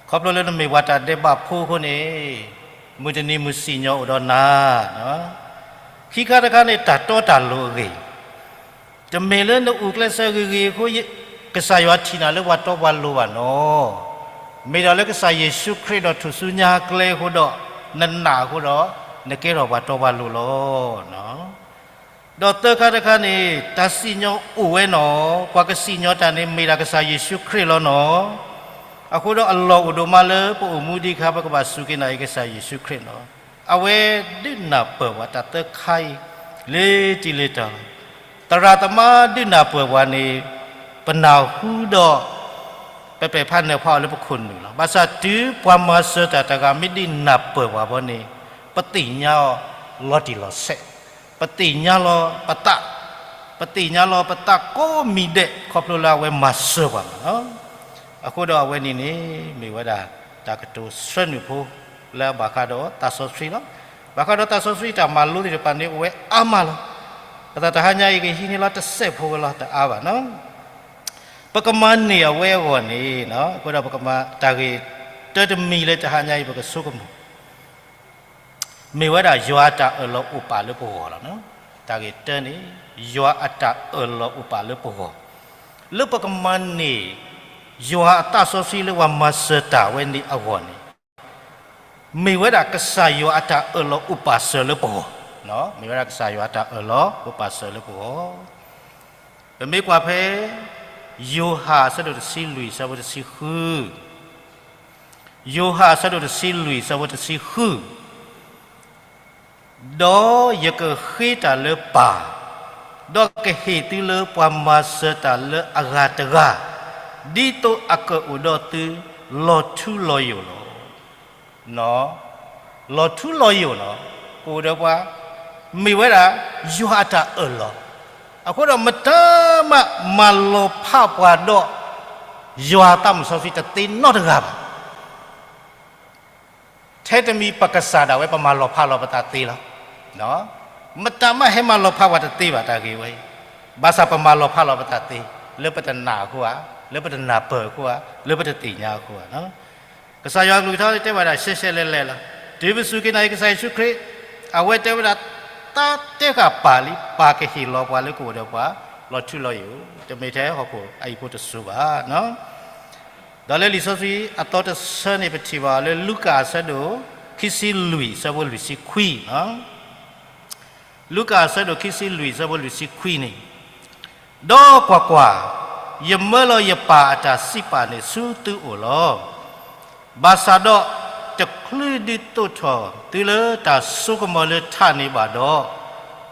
ခီဖျိလၢနမ့ၢ်ပှၤတၢ်ဒဲးဘးဖိအဃိန့ၣ် မုၢ်တနံၤမုၢ်စံၣ်ညီၣ်အိၣ်ဒီးနၤ, ခံခါတခါန့ၣ် တၢ်တီတၢ်လိၤအဂ့ၢ်, တမ့ၢ်လၢနအိၣ်ကျဲးစၢးဂ့ၤဂ့ၤအဃိ ကစၢ်ယွၤထံၣ်နၤလၢပှၤတီပှၤလိၤဘၣ်နီၤ. မ့ၢ်ဒၣ်လၢကစၢ်ယ့ၣ်ၡူးခရံာ်ဒီးထူၣ်စုညါကျဲအဃိဒီး နနာ်အဃိဒီး နကဲထီၣ်ပှၤတီပှၤလိၤလီၤ. ဒီးသၢခါတခါန့ၣ် တၢ်စံၣ်ညီၣ်အိၣ်ဝဲနီၤ, ပှၤကစံၣ်ညီၣ်တၢ်န့ၣ် မ့ၢ်ဒၣ်ကစၢ်ယ့ၣ်ၡူးခရံာ်လီၤနီၤ. အဃိဒီးအလီၢ်အိၣ်ဒိၣ်မးလၢပအိၣ်မူဒံးအခါ ပကဘၣ်စူၢ်က့ၤနာ်က့ၤကစၢ်ယ့ၣ်ၡူးခရံာ်နီၤ. အဝဲဒုးနၢ်ပၢၢ်ပှၤတၢ်သၢခါအံၤ လၢတံၢ်လၢတၢ်လီၤ. သရၣ်သမါဒုးနၢ်ပၢၢ်ပှၤန့ၣ် ပနၢ်ဟူဒီး ပပဲာ်ဖးနၢၤဖးအီၤလၢပခိၣ်နူာ်လီၤ. ဘၣ်ဆၣ်တုၤပှၤမၤစၢၤတၢ်တဂၤမ့ၢ်ဒုးနၢ်ပၢၢ်ပှၤဘီန့ၣ် ပသ့ၣ်ညါအီၤလီၤတံၢ်လီၤဆဲး, ပသ့ၣ်ညါလီၤပသး, ပသ့ၣ်ညါလီၤပသးကိးမံၤဒဲး ခီဖျိလၢအဝဲမၤစၢၤပှၤလီၤ. အဃိဒီးအဝဲန့ၣ်န့ၣ် မ့ၢ်ဝဲဒၣ်တၢ်ကတိၤဆၢနုာ်ဖိ လၢအဘၣ်ဃးဒီးသးစီဆှံလီၤ. ဘၣ်ဃးဒီးသးစီဆှံတၢ်မၤလိသ့ၣ်တဖၣ်န့ၣ် အိၣ်ဝဲအါမးလီၤ. ပသးတဟါညါအံၤ ကဟံးန့ၢ်လီၤတစဲးဖိဝဲလီၤ တအါဘၣ်နီၤ. ပကမၤန့ၢ်အဝဲအဂီၢ်န့ၣ်, အဃိဒီးပကမၤတၢ်ဂ့ၢ် တၢတမံၤလၢတဟါညါအံၤ ပကဆိကမိၣ် မ့ၢ်ဝဲဒၣ်ယွၤအတၢ်အၢၣ်လီၤအိၣ်ပာ်လၢပဂီၢ်လီၤ. တၢ်ဂ့ၢ်တၢန့ၣ် ယွၤအတၢ်အၢၣ်လီၤအိၣ်ပာ်လၢပဂီၢ်, လၢပကမၤန့ၢ် ယွၤအသးစီဆှံလၢပှၤမၤစၢၤတၢ်ဝဲန့ၣ်အဂီၢ်န့ၣ် မ့ၢ်ဝဲဒၣ်ကစၢ်ယွၤအတၢ်အၢၣ်လီၤအိၣ်ပာ်စၢၤလၢပဂီၢ်, မ့ၢ်ဝဲဒၣ်ကစၢ်ယွၤအတၢ်အၢၣ်လီၤအိၣ်ပာ်စၢၤလၢပဂီၢ်. ပမ့ၢ်ကွၢ်ဖဲ ယိၤဟၣ်အဆၢဒိၣ်တဆံလွံၢ် အဆၢဖိတဆံဃု, ယိၤဟၣ်အဆၢဒိၣ်တဆံလွံၢ် အဆၢဖိတဆံဃု, ဒီးယကဃ့တၢ်လၢပၢ်, ဒီးကဟ့ၣ်သုလၢပှၤမၤစၢၤတၢ်လၢအဂၤတဂၤ, ဒ်သိးအကအိၣ်ဒီးသု လီၤထူလီၤယိာ်လီၤ. လီၤထူလီၤယိာ်လီၤ. ကအိၣ်ဒီးပှၤ မ့ၢ်ဝဲဒၣ် ယွၤအတၢ်အၢၣ်လီၤ. အဃိဒီးမတၤမး မၤလီၤဖးပှၤဒီး ယွၤအသးစီဆှံတသ့နီတဂၤဘၣ်. ဖဲတမံၤပကစၢ်ဒၣ်ဝဲ ပမၤလီၤဖးလီၤပသးသ့လီၤ. မတၤမးဟဲမၤလီၤဖးပှၤတသ့ဘၣ် တၢ်ဂ့ၢ်ဝဲအံၤ, ဘၣ်ဆၣ်ပမၤလီၤဖးလီၤပသးသ့, လၢပတနာ်အဃိဧါ, လၢပတနၢ်ပၢၢ်အဃိဧါ, လၢပတသ့ၣ်ညါအဃိဧါ. ကစၢ်ယွၤအကလုၢ်ကထါတဲဝဲဒၣ်ရှဲရှဲလဲၣ်လဲၣ်လီၤ. တုၤပစူၢ်က့ၤနာ်က့ၤကစၢ်ယ့ၣ်ၡူးခရံာ်, အဝဲတဲဝဲဒၣ် တၢ်တဂၤပာ်လံ, ပၢ်ကဟ့ၣ်လီၤပှၤလၢကအိၣ်ဒီးပှၤ လီၤထူလီၤယိာ်, တမ့ၢ်ထဲဟီၣ်ခိၣ်အဟံၣ်ဖိတစိၤဘၣ်. ဒီးလၢလံာ်စီဆှံအသီတဆၢန့ၣ် ပထံၣ်ဘၣ်အီၤလၢ လူၤကၣ်အဆၢဒိၣ်ခံဆံလွံၢ် အဆၢဖိလွံၢ်ဆံခွံ, လူၤကၣ်အဆၢဒိၣ်ခံဆံလွံၢ် အဆၢဖိလွံၢ်ဆံခွံန့ၣ်, ဒီးကွၢ်ကွၢ်, ယမၢလီၤယပၢ်အတၢ်စံးပာ်န့ၣ်ဆူသုအိၣ်လီၤ. ဘၣ်ဆၣ်ဒီးတချုးဒုးသိးထီၣ်သုလၢတၢ်စိကမီၤလၢထးန့ၣ်ဘၣ်ဒီး,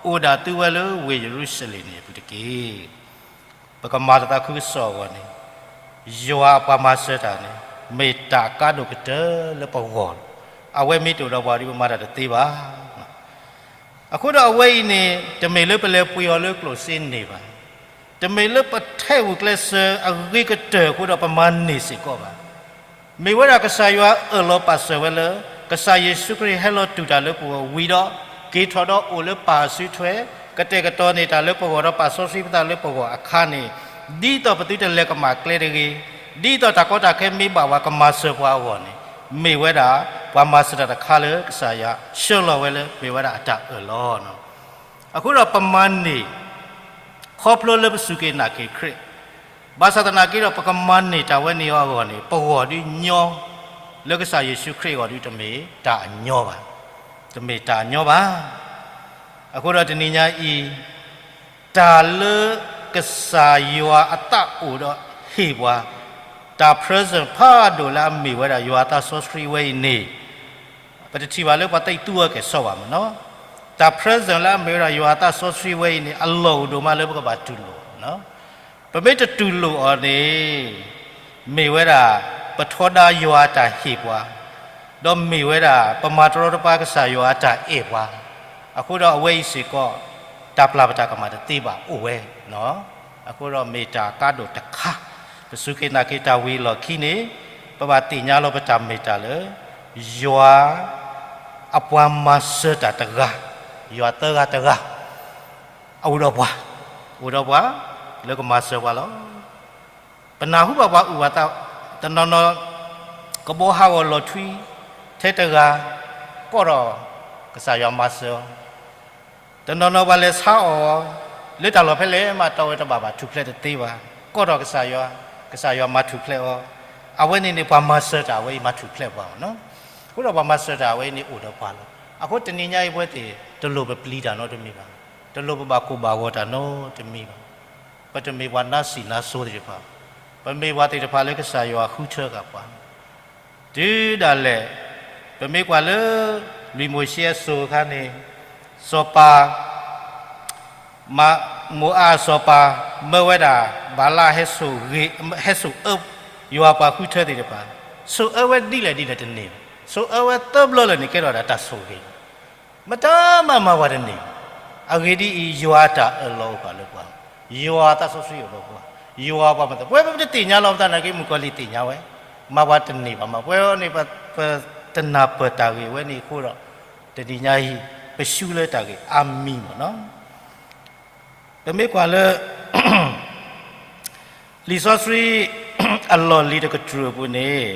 အိၣ်ဒၣ်သုဝဲလၢဝ့ၢ်ယရူၤၡလ့ၣ်န့ၣ်အပူၤတက့ၢ်. ပကမၤတၢ်သးခုကစီၣ်အဂီၢ်န့ၣ်, ယွၤအပှၤမၤစၢၤတၢ်န့ၣ် မ့ၢ်တၢ်ကါဒိၣ်ကတၢၢ်လၢပဂီၢ်လီၤ. အဝဲမ့ၢ်တအိၣ်ဒီးပှၤဒီး ပမၤတၢ်တသ့ဘၣ်. အဃိဒီးအဝဲအံၤန့ၣ် တမ့ၢ်လၢပလဲၤပှ့ၤအီၤလၢကျိၣ်စ့န့ၣ်ဘၣ်. တမ့ၢ်လၢပထဲးဂုာ်ကျဲးစၢးအဂ့ၤကတၢၢ်အဃိဒီးပမၤန့ၢ်စ့ၢ်ကီးဘၣ်. မ့ၢ်ဝဲဒၣ်ကစၢ်ယွၤအၢၣ်လီၤပာ်စၢၤဝဲလၢ ကစၢ်ယ့ၣ်ၡူးခရံာ်ဟဲလီၤတူၢ်တၢ်လၢပဂီၢ်ဝံၤဒီး က့ၤထီၣ်ဒီးအိၣ်လၢပၢ်အစုထွဲ, ကတဲာ်ကတီၤန့ၢ်တၢ်လၢပဂီၢ်ဒီးပာ်စီဆှံပသးလၢပဂီၢ်အခါန့ၣ်, ဒ်သိးပသုတလဲၤကမၣ်ကျဲတဂ့ၤ, ဒ်သိးတၢ်ကီတၢ်ခဲမ့ၢ်ဘၣ်ပှၤကမၤစၢၤပှၤအဂီၢ်န့ၣ်, မ့ၢ်ဝဲဒၣ်ပှၤမၤစၢၤတၢ်တခါလၢကစၢ်ယွၤဆှၢလီၤဝဲလၢမ့ၢ်ဝဲဒၣ်အတၢ်အၢၣ်လီၤ. အဃိဒီးပမၤန့ၢ် ခီဖျိလၢပစူၢ်က့ၤနာ်က့ၤခရံာ်, ဘၣ်ဆၣ်သနာ်က့ဒီး ပကမၤန့ၢ်တၢ်ဝဲန့ၣ်အဂီၢ်န့ၣ် ပဂီၢ်ဒုးညီ, လၢကစၢ်ယ့ၣ်ၡူးခရံာ်အဂီၢ်ဒုးတမ့ၢ်တၢ်အညီဘၣ်, တမ့ၢ်တၢ်အညီဘၣ်. အဃိဒီးတနံၤညါအံၤ, တၢ်လၢကစၢ်ယွၤအသးအိၣ်ဒီးဟ့ၣ်ပှၤ, တၢ် present ဖးဒိၣ်လၢအမ့ၢ်ဝဲဒၣ်ယွၤအသးစီဆှံဝဲအံၤန့ၣ်, ပတထံၣ်ဘၣ်လၢပှၤသ့ၣ်သူအီၤကဲၣ်ဆိးဘၣ်မ့ၢ်နီၤ. တၢ် present လၢအမ့ၢ်ဝဲဒၣ်ယွၤအသးစီဆှံဝဲအံၤန့ၣ် အလီၢ်အိၣ်ဒိၣ်မးလၢပကဘၣ်တူၢ်လိာ်, ပမ့ၢ်တတူၢ်လိာ်အီၤန့ၣ်, မ့ၢ်ဝဲဒၣ် ပထီဒါယွၤအတၢ်ဟ့ၣ်ပှၤ, ဒီးမ့ၢ်ဝဲဒၣ် ပမၤတရီတပါကစၢ်ယွၤအတၢ်အဲၣ်ပှၤ, အဃိဒီးအဝဲအံၤစ့ၢ်ကီး တၢ်ပျၢ်ပတၢ်ကမၣ်တသ့ဘၣ်အိၣ်ဝဲ, အဃိဒီးမ့ၢ်တၢ်ကါဒိၣ်တခါ, ပစူၢ်က့ၤနာ်က့ၤတၢ်ဝံၤအလီၢ်ခံန့ၣ်, ပဘၣ်သ့ၣ်ညါလီၤပတၢ်မ့ၢ်တၢ်လၢ ယွၤအပှၤမၤစၢၤတၢ်တဂၤ, ယွၤသၢဂၤတဂၤ, အအိၣ်ဒီးပှၤ, အိၣ်ဒီးပှၤ, လၢကမၤစၢၤပှၤလီၤ. ပနၢ်ဟူဘၣ်ပှၤအုၣ်ပှၤသး, တနီၤနီၤ ကဘီဟးဂီၤလီၤထွံ, ထဲတဂၤ, ကိးဒီးကစၢ်ယွၤမၤစၢၤအီၤ, တနီၤနီၤပှၤလဲၤဆါအီၣ်, လၢတၢ်လီၢ်ဖဲလဲၣ်မးတီဝဲတဘၣ်ဘၣ် ထူၣ်ဖျဲးတသ့ဘၣ်, ကိးဒီးကစၢ်ယွၤ, ကစၢ်ယွၤမၤထူၣ်ဖျဲးအီၤ, အဝဲန့ၣ်န့ၣ် ပှၤမၤစၢၤတၢ်ဝဲအံၤမၤထူၣ်ဖျဲးပှၤအီၤ, အဃိဒီးပှၤမၤစၢၤတၢ်ဝဲအံၤန့ၣ်အိၣ်ဒီးပှၤလီၤ. အဃိတနံၤညါအံၤပဝဲသ့ၣ် တလိၣ်ပပျံၤတၢ်နီတမံၤဘၣ်, တလိၣ်ပဘၣ်ကိၢ်ဘၣ်ဂီၤတၢ်နီတမံၤဘၣ်. ပတမ့ၢ်ပှၤနါစံၣ်နါစိသ့ၣ်တဖၣ်, ပမ့ၢ်ပှၤသ့ၣ်တဖၣ်လၢကစၢ်ယွၤဃုထၢဃာ်ပှၤ, တုၤဒၣ်လဲာ်, ပမ့ၢ်ကွၢ်လၢ လွံၢ်မိၤၡ့အစိၤအခါန့ၣ်, စီၤပၤ မိၤအၤအစီၤပၤ မၢဝဲဒၣ် ဘၤလးဟဲစိာ်အၢ ယွၤပှၤဃုထၢသ့ၣ်တဖၣ်, စိာ်အၢဝဲဒ်လဲၣ်ဒ်လဲၣ်တန့ၢ်, စိာ်အၢဝဲသၢဘျီလၢာ်န့ၣ် ကဲထီၣ်ဒၣ်တၢ်ဆိၣ်ဂ့ၤ မတၤမၤမၤပှၤတန့ၢ်, အဂ့ၢ်ဒ်အံၤ, ယွၤအတၢ်အၢၣ်လီၤအိၣ်ဘၣ်လၢပှၤ, ယွၤအသးစီဆှံအိၣ်လၢပှၤ, ယွၤပှၤမၤစၢၤ, ပဝဲပတသ့ၣ်ညါလီၤပသးနာ်က့ မုၣ်ကီၤလံၢ်သ့ၣ်ညါဝဲ, မၤပှၤတန့ၢ်ဘၣ်မး, ပဝဲန့ၣ် ပတနၢ်ပၢၢ်တၢ်ဂ့ၢ်ဝဲန့ၣ်အဃိဒီး, တနံၤညါအံၤ, ပဆူလၢတၢ်ဂ့ၢ်အါမံၤမ့ၢ်နီၤ. ပမ့ၢ်ကွၢ်လၢ လံာ်စီဆှံ အလီၢ်လံၤတကတြူၢ်အပူၤန့ၣ်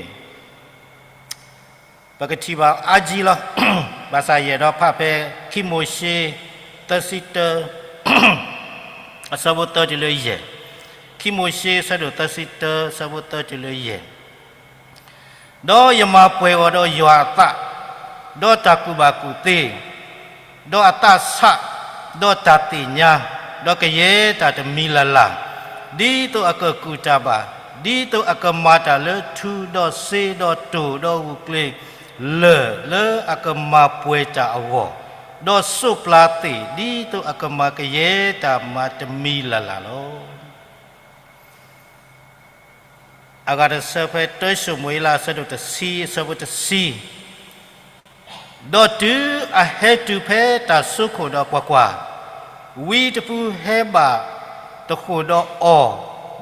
ပကထံၣ်ဘၣ်အါကံလီၤ. ဘၣ်ဆၣ်ယအဲၣ်ဒိးဖးဖဲ ခံမိၤၡ့ သၢဆံတၢ အဆၢဖိသၢတုၤလၢယဲၢ်, ခံမိၤၡ့ အဆၢဒိၣ်သၢဆံတၢ အဆၢဖိသၢတုၤလၢယဲၢ် ဒီးယမၤပှဲၤအီၤဒီးယွၤအသး, ဒီးတၢ်ကူၣ်ဘၣ်ကူၣ်သ့, ဒီးအသးဆး, ဒီးတၢ်သ့ၣ်ညါ, ဒီးကယဲၢ်တၢ်တမံၤလၢ်လၢ်, ဒ်သိးအကကူၣ်တၢ်ဘၣ်, ဒ်သိးအကမၤတၢ်လၢထူဒီးစ့ဒီးတိၢ်ဒီးဂုာ်ကျဲၤ လၢာ်လၢအကမၤပှဲၤတၢ်အဂီၢ်, ဒီးစိးပျၤသ့ၣ် ဒ်သိးအကမၤကယဲၢ်တၢ်မၤတမံၤလၢ်လၢ်လီၤ. အဂၤတဆၢဖဲ တၢၡမူၤအ့လး အဆၢဒိၣ်တဆံ အဆၢဖိတဆံ, ဒီးတုၤအဟဲတုၤဖဲတၢ်စိခိၣ်ဒီးကွၢ်ကွၢ်, ဝံတဖုဟဲဘၣ်တဃိာ်ဒီးအီ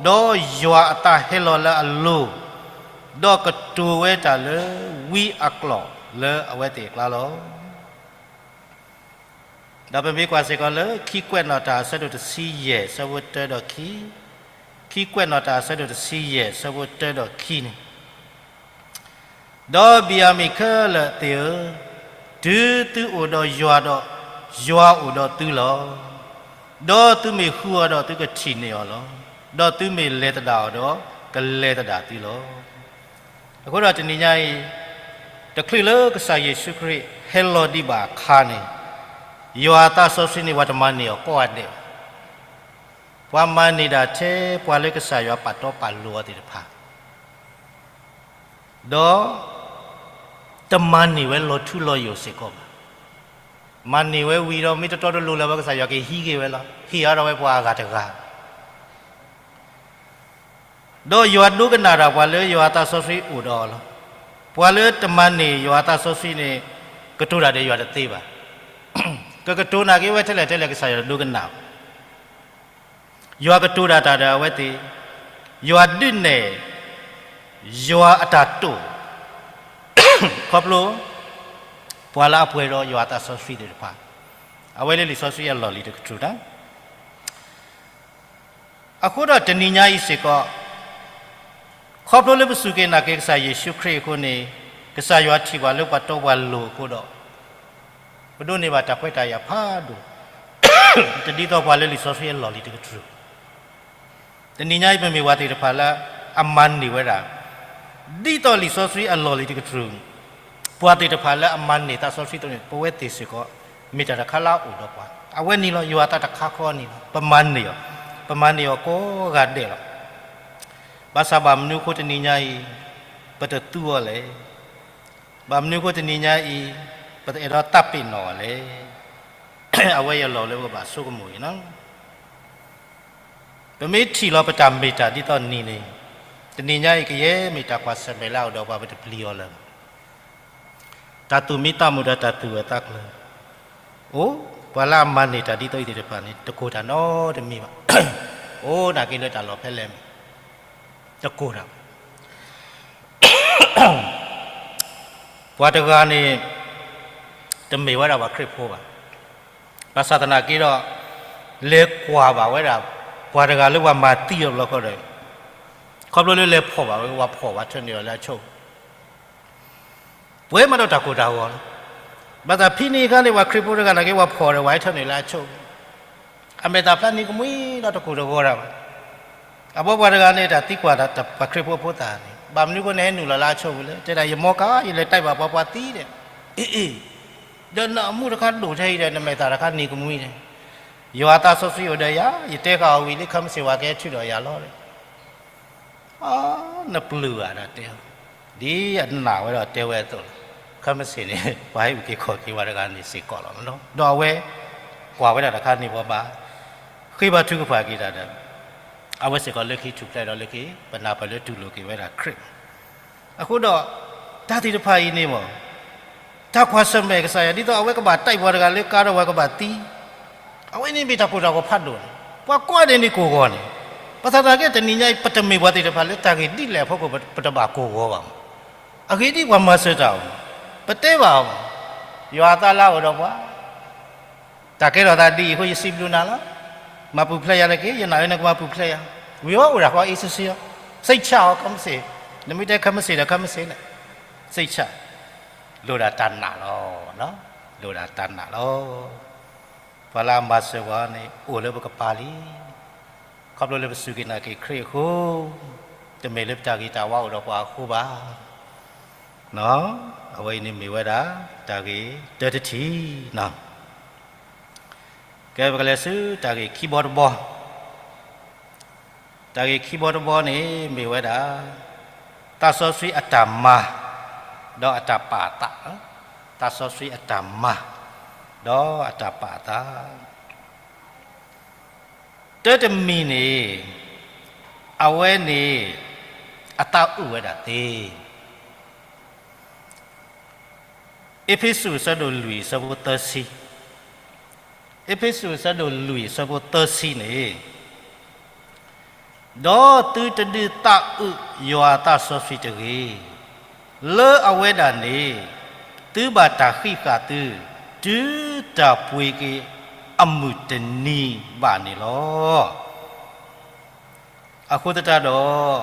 ၤ, ဒီးယွၤအသးဟဲလီၤလၢအလိၤ, ဒီးကတိၤဝဲတၢ်လၢဝံအကျိာ်, လၢအဝဲသ့ၣ်အကျါလီၤ. ဒီးပမ့ၢ်ကွၢ်စ့ၢ်ကီးလၢ ခံကွဲးနီၣ်တၢ်အဆၢဒိၣ်တဆံယဲၢ် အဆၢဖိတၢဒီးခံ, ခံကွဲးနီၣ်တၢ်အဆၢဒိၣ်တဆံယဲၢ် အဆၢဖိတၢဒီးခံန့ၣ်, ဒီးဘံၣ်ယၤမံၣ်ခဲလၢာ်သ့ၣ်ဧၢ, တုၤသုအိၣ်ဒီးယွၤဒီး, ယွၤအိၣ်ဒီးသုလီၤ. ဒီးသုမ့ၢ်ဃုအီၤဒီးသုကထံၣ်န့ၢ်အီၤလီၤ. ဒီးသုမ့ၢ်လဲၤသဒၣ်အီၤဒီး ကလဲၤသဒၣ်သုလီၤ. အဃိဒီးတနံၤညါအံၤ, တချုးလၢကစၢ်ယ့ၣ်ၡူးခရံာ်ဟဲလီၤဒံးဘၣ်အခါန့ၣ်, ယွၤအသးစီဆှံန့ၣ် ပှၤတမၤန့ၢ်အီၤကိးဂၤဒဲးဘၣ်. ပှၤမၤန့ၢ်ဒၣ်ထဲပှၤလၢကစၢ်ယွၤပာ်တီပာ်လိၤအီၤသ့ၣ်တဖၣ် ဒီးတမၤန့ၢ်ဝဲလီၤထူလီၤယိာ်စ့ၢ်ကီးဘၣ်. မၤန့ၢ်ဝဲဝံၤဒီး မ့ၢ်တတီတလိၤလၢၤဘၣ် ကစၢ်ယွၤကဟံးက့ၤဝဲလီၤ. ဟ့ၣ်အါထီၣ်ဝဲပှၤအဂၤတဂၤ, ဒီးယွၤဒိကနၣ်တၢ်ပှၤလၢယွၤအသးစီဆှံအိၣ်ဒီးအီၤလီၤ. ပှၤလၢတမၤန့ၢ်ယွၤအသးစီဆှံန့ၣ် ကတိၤတၢ်ဒီးယွၤတသ့ဘၣ်. ကကတိၤနာ်က့ဝဲထဲလဲၣ်ထဲလဲၣ် ကစၢ်ယွၤတဒိကနၣ်ဘၣ်. ယွၤကတိၤဒၣ်တၢ်ဒီးအဝဲသ့ၣ်, ယွၤဒုးနဲၣ် ယွၤအတၢ်တိာ် ခီဖျိ ပှၤလၢအပှဲၤဒီးယွၤအသးစီဆှံသ့ၣ်တဖၣ်, အဝဲလၢလံာ်စီဆှံအလီၢ်လံၤတကတြူၢ်န့ၣ် အဃိဒီးတနံၤညါအံၤစ့ၢ်ကီး, ခီဖျိလၢပစူၢ်က့ၤနာ်က့ၤကစၢ်ယ့ၣ်ၡူးခရံာ်အဃိန့ၣ်, ကစၢ်ယွၤထံၣ်ပှၤလၢပှၤတီပှၤလိၤအဃိဒီး, ပဒိးန့ၢ်ဘၣ်တၢ်ခွဲးတၢ်ယာ်ဖးဒိၣ်, တဒ်သိးပှၤလၢလံာ်စီဆှံအလီၢ်လံၤတကတြူၢ်. တနံၤညါအံၤပမ့ၢ်ပှၤသ့ၣ်တဖၣ်လၢအမၤန့ၢ်ဝဲဒၣ် ဒ်သိးလံာ်စီဆှံအလီၢ်လံၤတကတြူၢ်, ပှၤသ့ၣ်တဖၣ်လၢအမၤန့ၢ်သးစီဆှံအသိးန့ၣ် ပဝဲသ့ၣ်စ့ၢ်ကီး မ့ၢ်တၢ်တခါလၢအအိၣ်ဒီးပှၤ, အဝဲန့ၣ်လီၤ. ယွၤအသးတခါဃီန့ၣ်လီၤ. ပမၤန့ၢ်အီၤ, ပမၤန့ၢ်အီၤကိးဂၤဒဲးလီၤ. ဘၣ်ဆၣ်ဘၣ်မနုၤအဃိတနံၤညါအံၤ ပတသူအီၤလဲၣ်. ဘၣ်မနုၤအဃိတနံၤညါအံၤ ပတအဲၣ်ဒိးသးပ့ၤနီၣ်အီၤလဲၣ်. အဝဲအံၤအလီၢ်လၢပဘၣ်ဆိကမိၣ်အံၤလီၤ. ပမ့ၢ်ထံၣ်လီၤပတၢ်မ့ၢ်တၢ်ဒ်သိးနံၤန့ၣ်, တနံၤညါအံၤကယဲၢ်မ့ၢ်တၢ်ကွၢ်ဆၢၣ်မဲာ်လၢအအိၣ်ဒီးပှၤ ပတပျံၤအီၤလၢၤဘၣ်. တၢ်သူၣ်မံသးမုာ်ဒီးတၢ်သူၣ်ဂၢၢ်သးကျၢၤ အိၣ်, ပှၤလၢအမၤန့ၢ်တၢ်ဒ်သိးအံၤသ့ၣ်တဖၣ်န့ၣ် တကိၢ်တၢ်နီတမံၤဘၣ်. အိၣ်နာ်က့လၢတၢ်လီၢ်ဖဲလဲၣ်မ့ၢ်, တကိၢ်တၢ် ပှၤတဂၤန့ၣ် တမ့ၢ်ဝဲဒၣ်ပှၤခရံာ်ဖိဘၣ်. ဘၣ်ဆၣ်သနာ်က့ဒီး လဲၤကွၢ်ဘၣ်ဝဲဒၣ် ပှၤတဂၤလၢပှၤမၤသံအီၤတဘျီဃီဒီး, ခီဖျိလၢလဲၤဖီၣ်ဘၣ်ဝဲ ပှၤဖီၣ်ဝဲထၢနုာ်အီၤလၢအဆိ, ပှဲၤမးဒီးတၢ်ကိၢ်တၢ်ဂီၤလီၤ. ဘၣ်ဆၣ်ဖဲန့ၣ်အခါန့ၣ် ပှၤခရံာ်ဖိတဂၤနာ်က့ ပှၤဖီၣ်ဒီး ပှၤဟဲထၢနုာ်လၢအဆိ, အမဲာ်သၣ်ဖျါနံၤကမှံဒီးတကိၢ်တဂီၤတၢ်ဘၣ်. အဘီပှၤတဂၤန့ၣ် တၢ်သံကွၢ်ပှၤခရံာ်ဖိအဖိသၣ်န့ၣ် ဘၣ်မနုၤအဃိန့ၣ် ဟဲနုာ်လီၤလၢအဆိပူၤလဲၣ်. တဲဒၣ် ယမီကါ ယလဲၤတဲဘၣ်ပှၤပှၤသံဒီး, အ့ၣ်အ့ၣ်, ဒီးနအမူတခါဒိၣ်ထဲအံၤဒီး နမဲာ်သၣ်တခါနံၤကမှံန့ၣ်, ယွၤအသးစီဆှံအိၣ်ဒီးယၤ, ယတဲဃာ်အီၤဝံၤလံ ခဲမုၢ်ဆ့ၣ်ပှၤကဟဲထုးဒီးယၤလီၤ. နပျုၢ်ဧါဒီးတဲ, ဒ်အနာ်ဝဲဒီးတဲဝဲအသိးလီၤ. ခဲမုၢ်ဆ့ၣ်န့ၣ် ပှၤဟဲအုၣ်က့ၤခီၣ်က့ၤပှၤတဂၤန့ၣ်စ့ၢ်ကီးလီၤ. ဒီးအဝဲ ကွၢ်ဝဲဒၣ်တခါန့ၣ် ပှၤဘၣ်ဃ့ဘါထုကဖၣ်က့ၤတၢ်ဒီး အဝဲစ့ၢ်ကီးလၢခံထူၣ်ဖျဲးဒီးလၢခံ ပနၢ်ပၢၢ်လၢတူၢ်လိာ်က့ၤဝဲဒၣ်ခရံာ်. အဃိဒီး တၢ်သ့ၣ်တဖၣ်အံၤန့ၣ်မ့ၢ် တၢ်ကွၢ်ဆၢၣ်မဲာ်ကစၢ်ယွၤ ဒ်သိးအဝဲကဘၣ်တဲပှၤတဂၤလၢကါဒီးပှၤကဘၣ်သံ, အဝဲန့ၣ်မ့ၢ်တၢ်ကိၢ်တၢ်ဂီၤဖးဒိၣ်န့ၣ်, ပှၤကိးဂၤဒဲးန့ၣ်ကိၢ်ဂီၤန့ၣ်, ဘၣ်ဆၣ်သနာ်က့တနံၤညါအံၤ ပတမ့ၢ်ပှၤသ့ၣ်တဖၣ်လၢတၢ်ဂ့ၢ်ဒ်လဲၣ်အဖီခိၣ် ပတဘၣ်ကိၢ်ဂီၤဘၣ်မး. အဂ့ၢ်ဒ်အံၤ ပှၤမၤစၢၤတၢ်အီၤ, ပတဲဘၣ်အီၤ, ယွၤအသးလၢအအိၣ်ဒီးပှၤ တၢ်ကဲထီၣ်သးဒ်အံၤအဃိ ယစံးဘျုးနၤလီၤ. မၤပူၤဖျဲးယၤတက့ၢ်, ယနာ်လၢနကမၤပူၤဖျဲးယၤ, ဝံၤအီၣ်အိၣ်ဒၣ်ဃီအ့ၣ်စ့ဆ့အီၤ, စိတ်ချ ခဲမုၢ်ဆ့ၣ်, နမ့ၢ်တဲခဲမုၢ်ဆ့ၣ်ဒီးခဲမုၢ်ဆ့ၣ်န့ၣ်, စိတ်ချ, လိၣ်ဒၣ်တၢ်နာ်လီၤ, လိၣ်ဒၣ်တၢ်နာ်လီၤ. ပှၤလၢအမၤစၢၤပှၤန့ၣ် အိၣ်လၢပကပၤလံ. ခီဖျိလၢပစူၢ်က့ၤနာ်က့ၤခရံာ်အဃိ, တမ့ၢ်လၢပတၢ်ဂ့ၤတၢ်ဝါအိၣ်ဒီးပှၤအဃိဘၣ်. အဝဲအံၤန့ၣ်မ့ၢ်ဝဲဒၣ် တၢ်ဂ့ၤတၢတထံၣ်. ကဲ ပကလဲၤဆူတၢ်ဂ့ၢ်ခံဘီတဘီ, တၢ်ဂ့ၢ်ခံဘီတဘီန့ၣ်မ့ၢ်ဝဲဒၣ် သးစီဆှံအတၢ်မၤ ဒီးအတၢ်ပာ်အသး, သးစီဆှံအတၢ်မၤ ဒီးအတၢ်ပာ်အသး. တၢတမံၤန့ၣ် အဝဲန့ၣ် အသးအုးဝဲဒၣ်သ့. အ့းဖ့းစူး အဆၢဒိၣ်လွံၢ် အဆၢဖိသၢဆံ, အ့းဖ့းစူး အဆၢဒိၣ်လွံၢ် အဆၢဖိသၢဆံန့ၣ်, ဒီးသုတဒုးသးအုးယွၤအသးစီဆှံတဂ့ၤ, လၢအဝဲဒၣ်န့ၣ် သုဘၣ်တၢ်ဃံးဃာ်သု တုၤတၢ်ပှ့ၤက့ၤအမုၢ်တနံၤဘၣ်န့ၣ်လီၤ. အဃိသတးဒီး,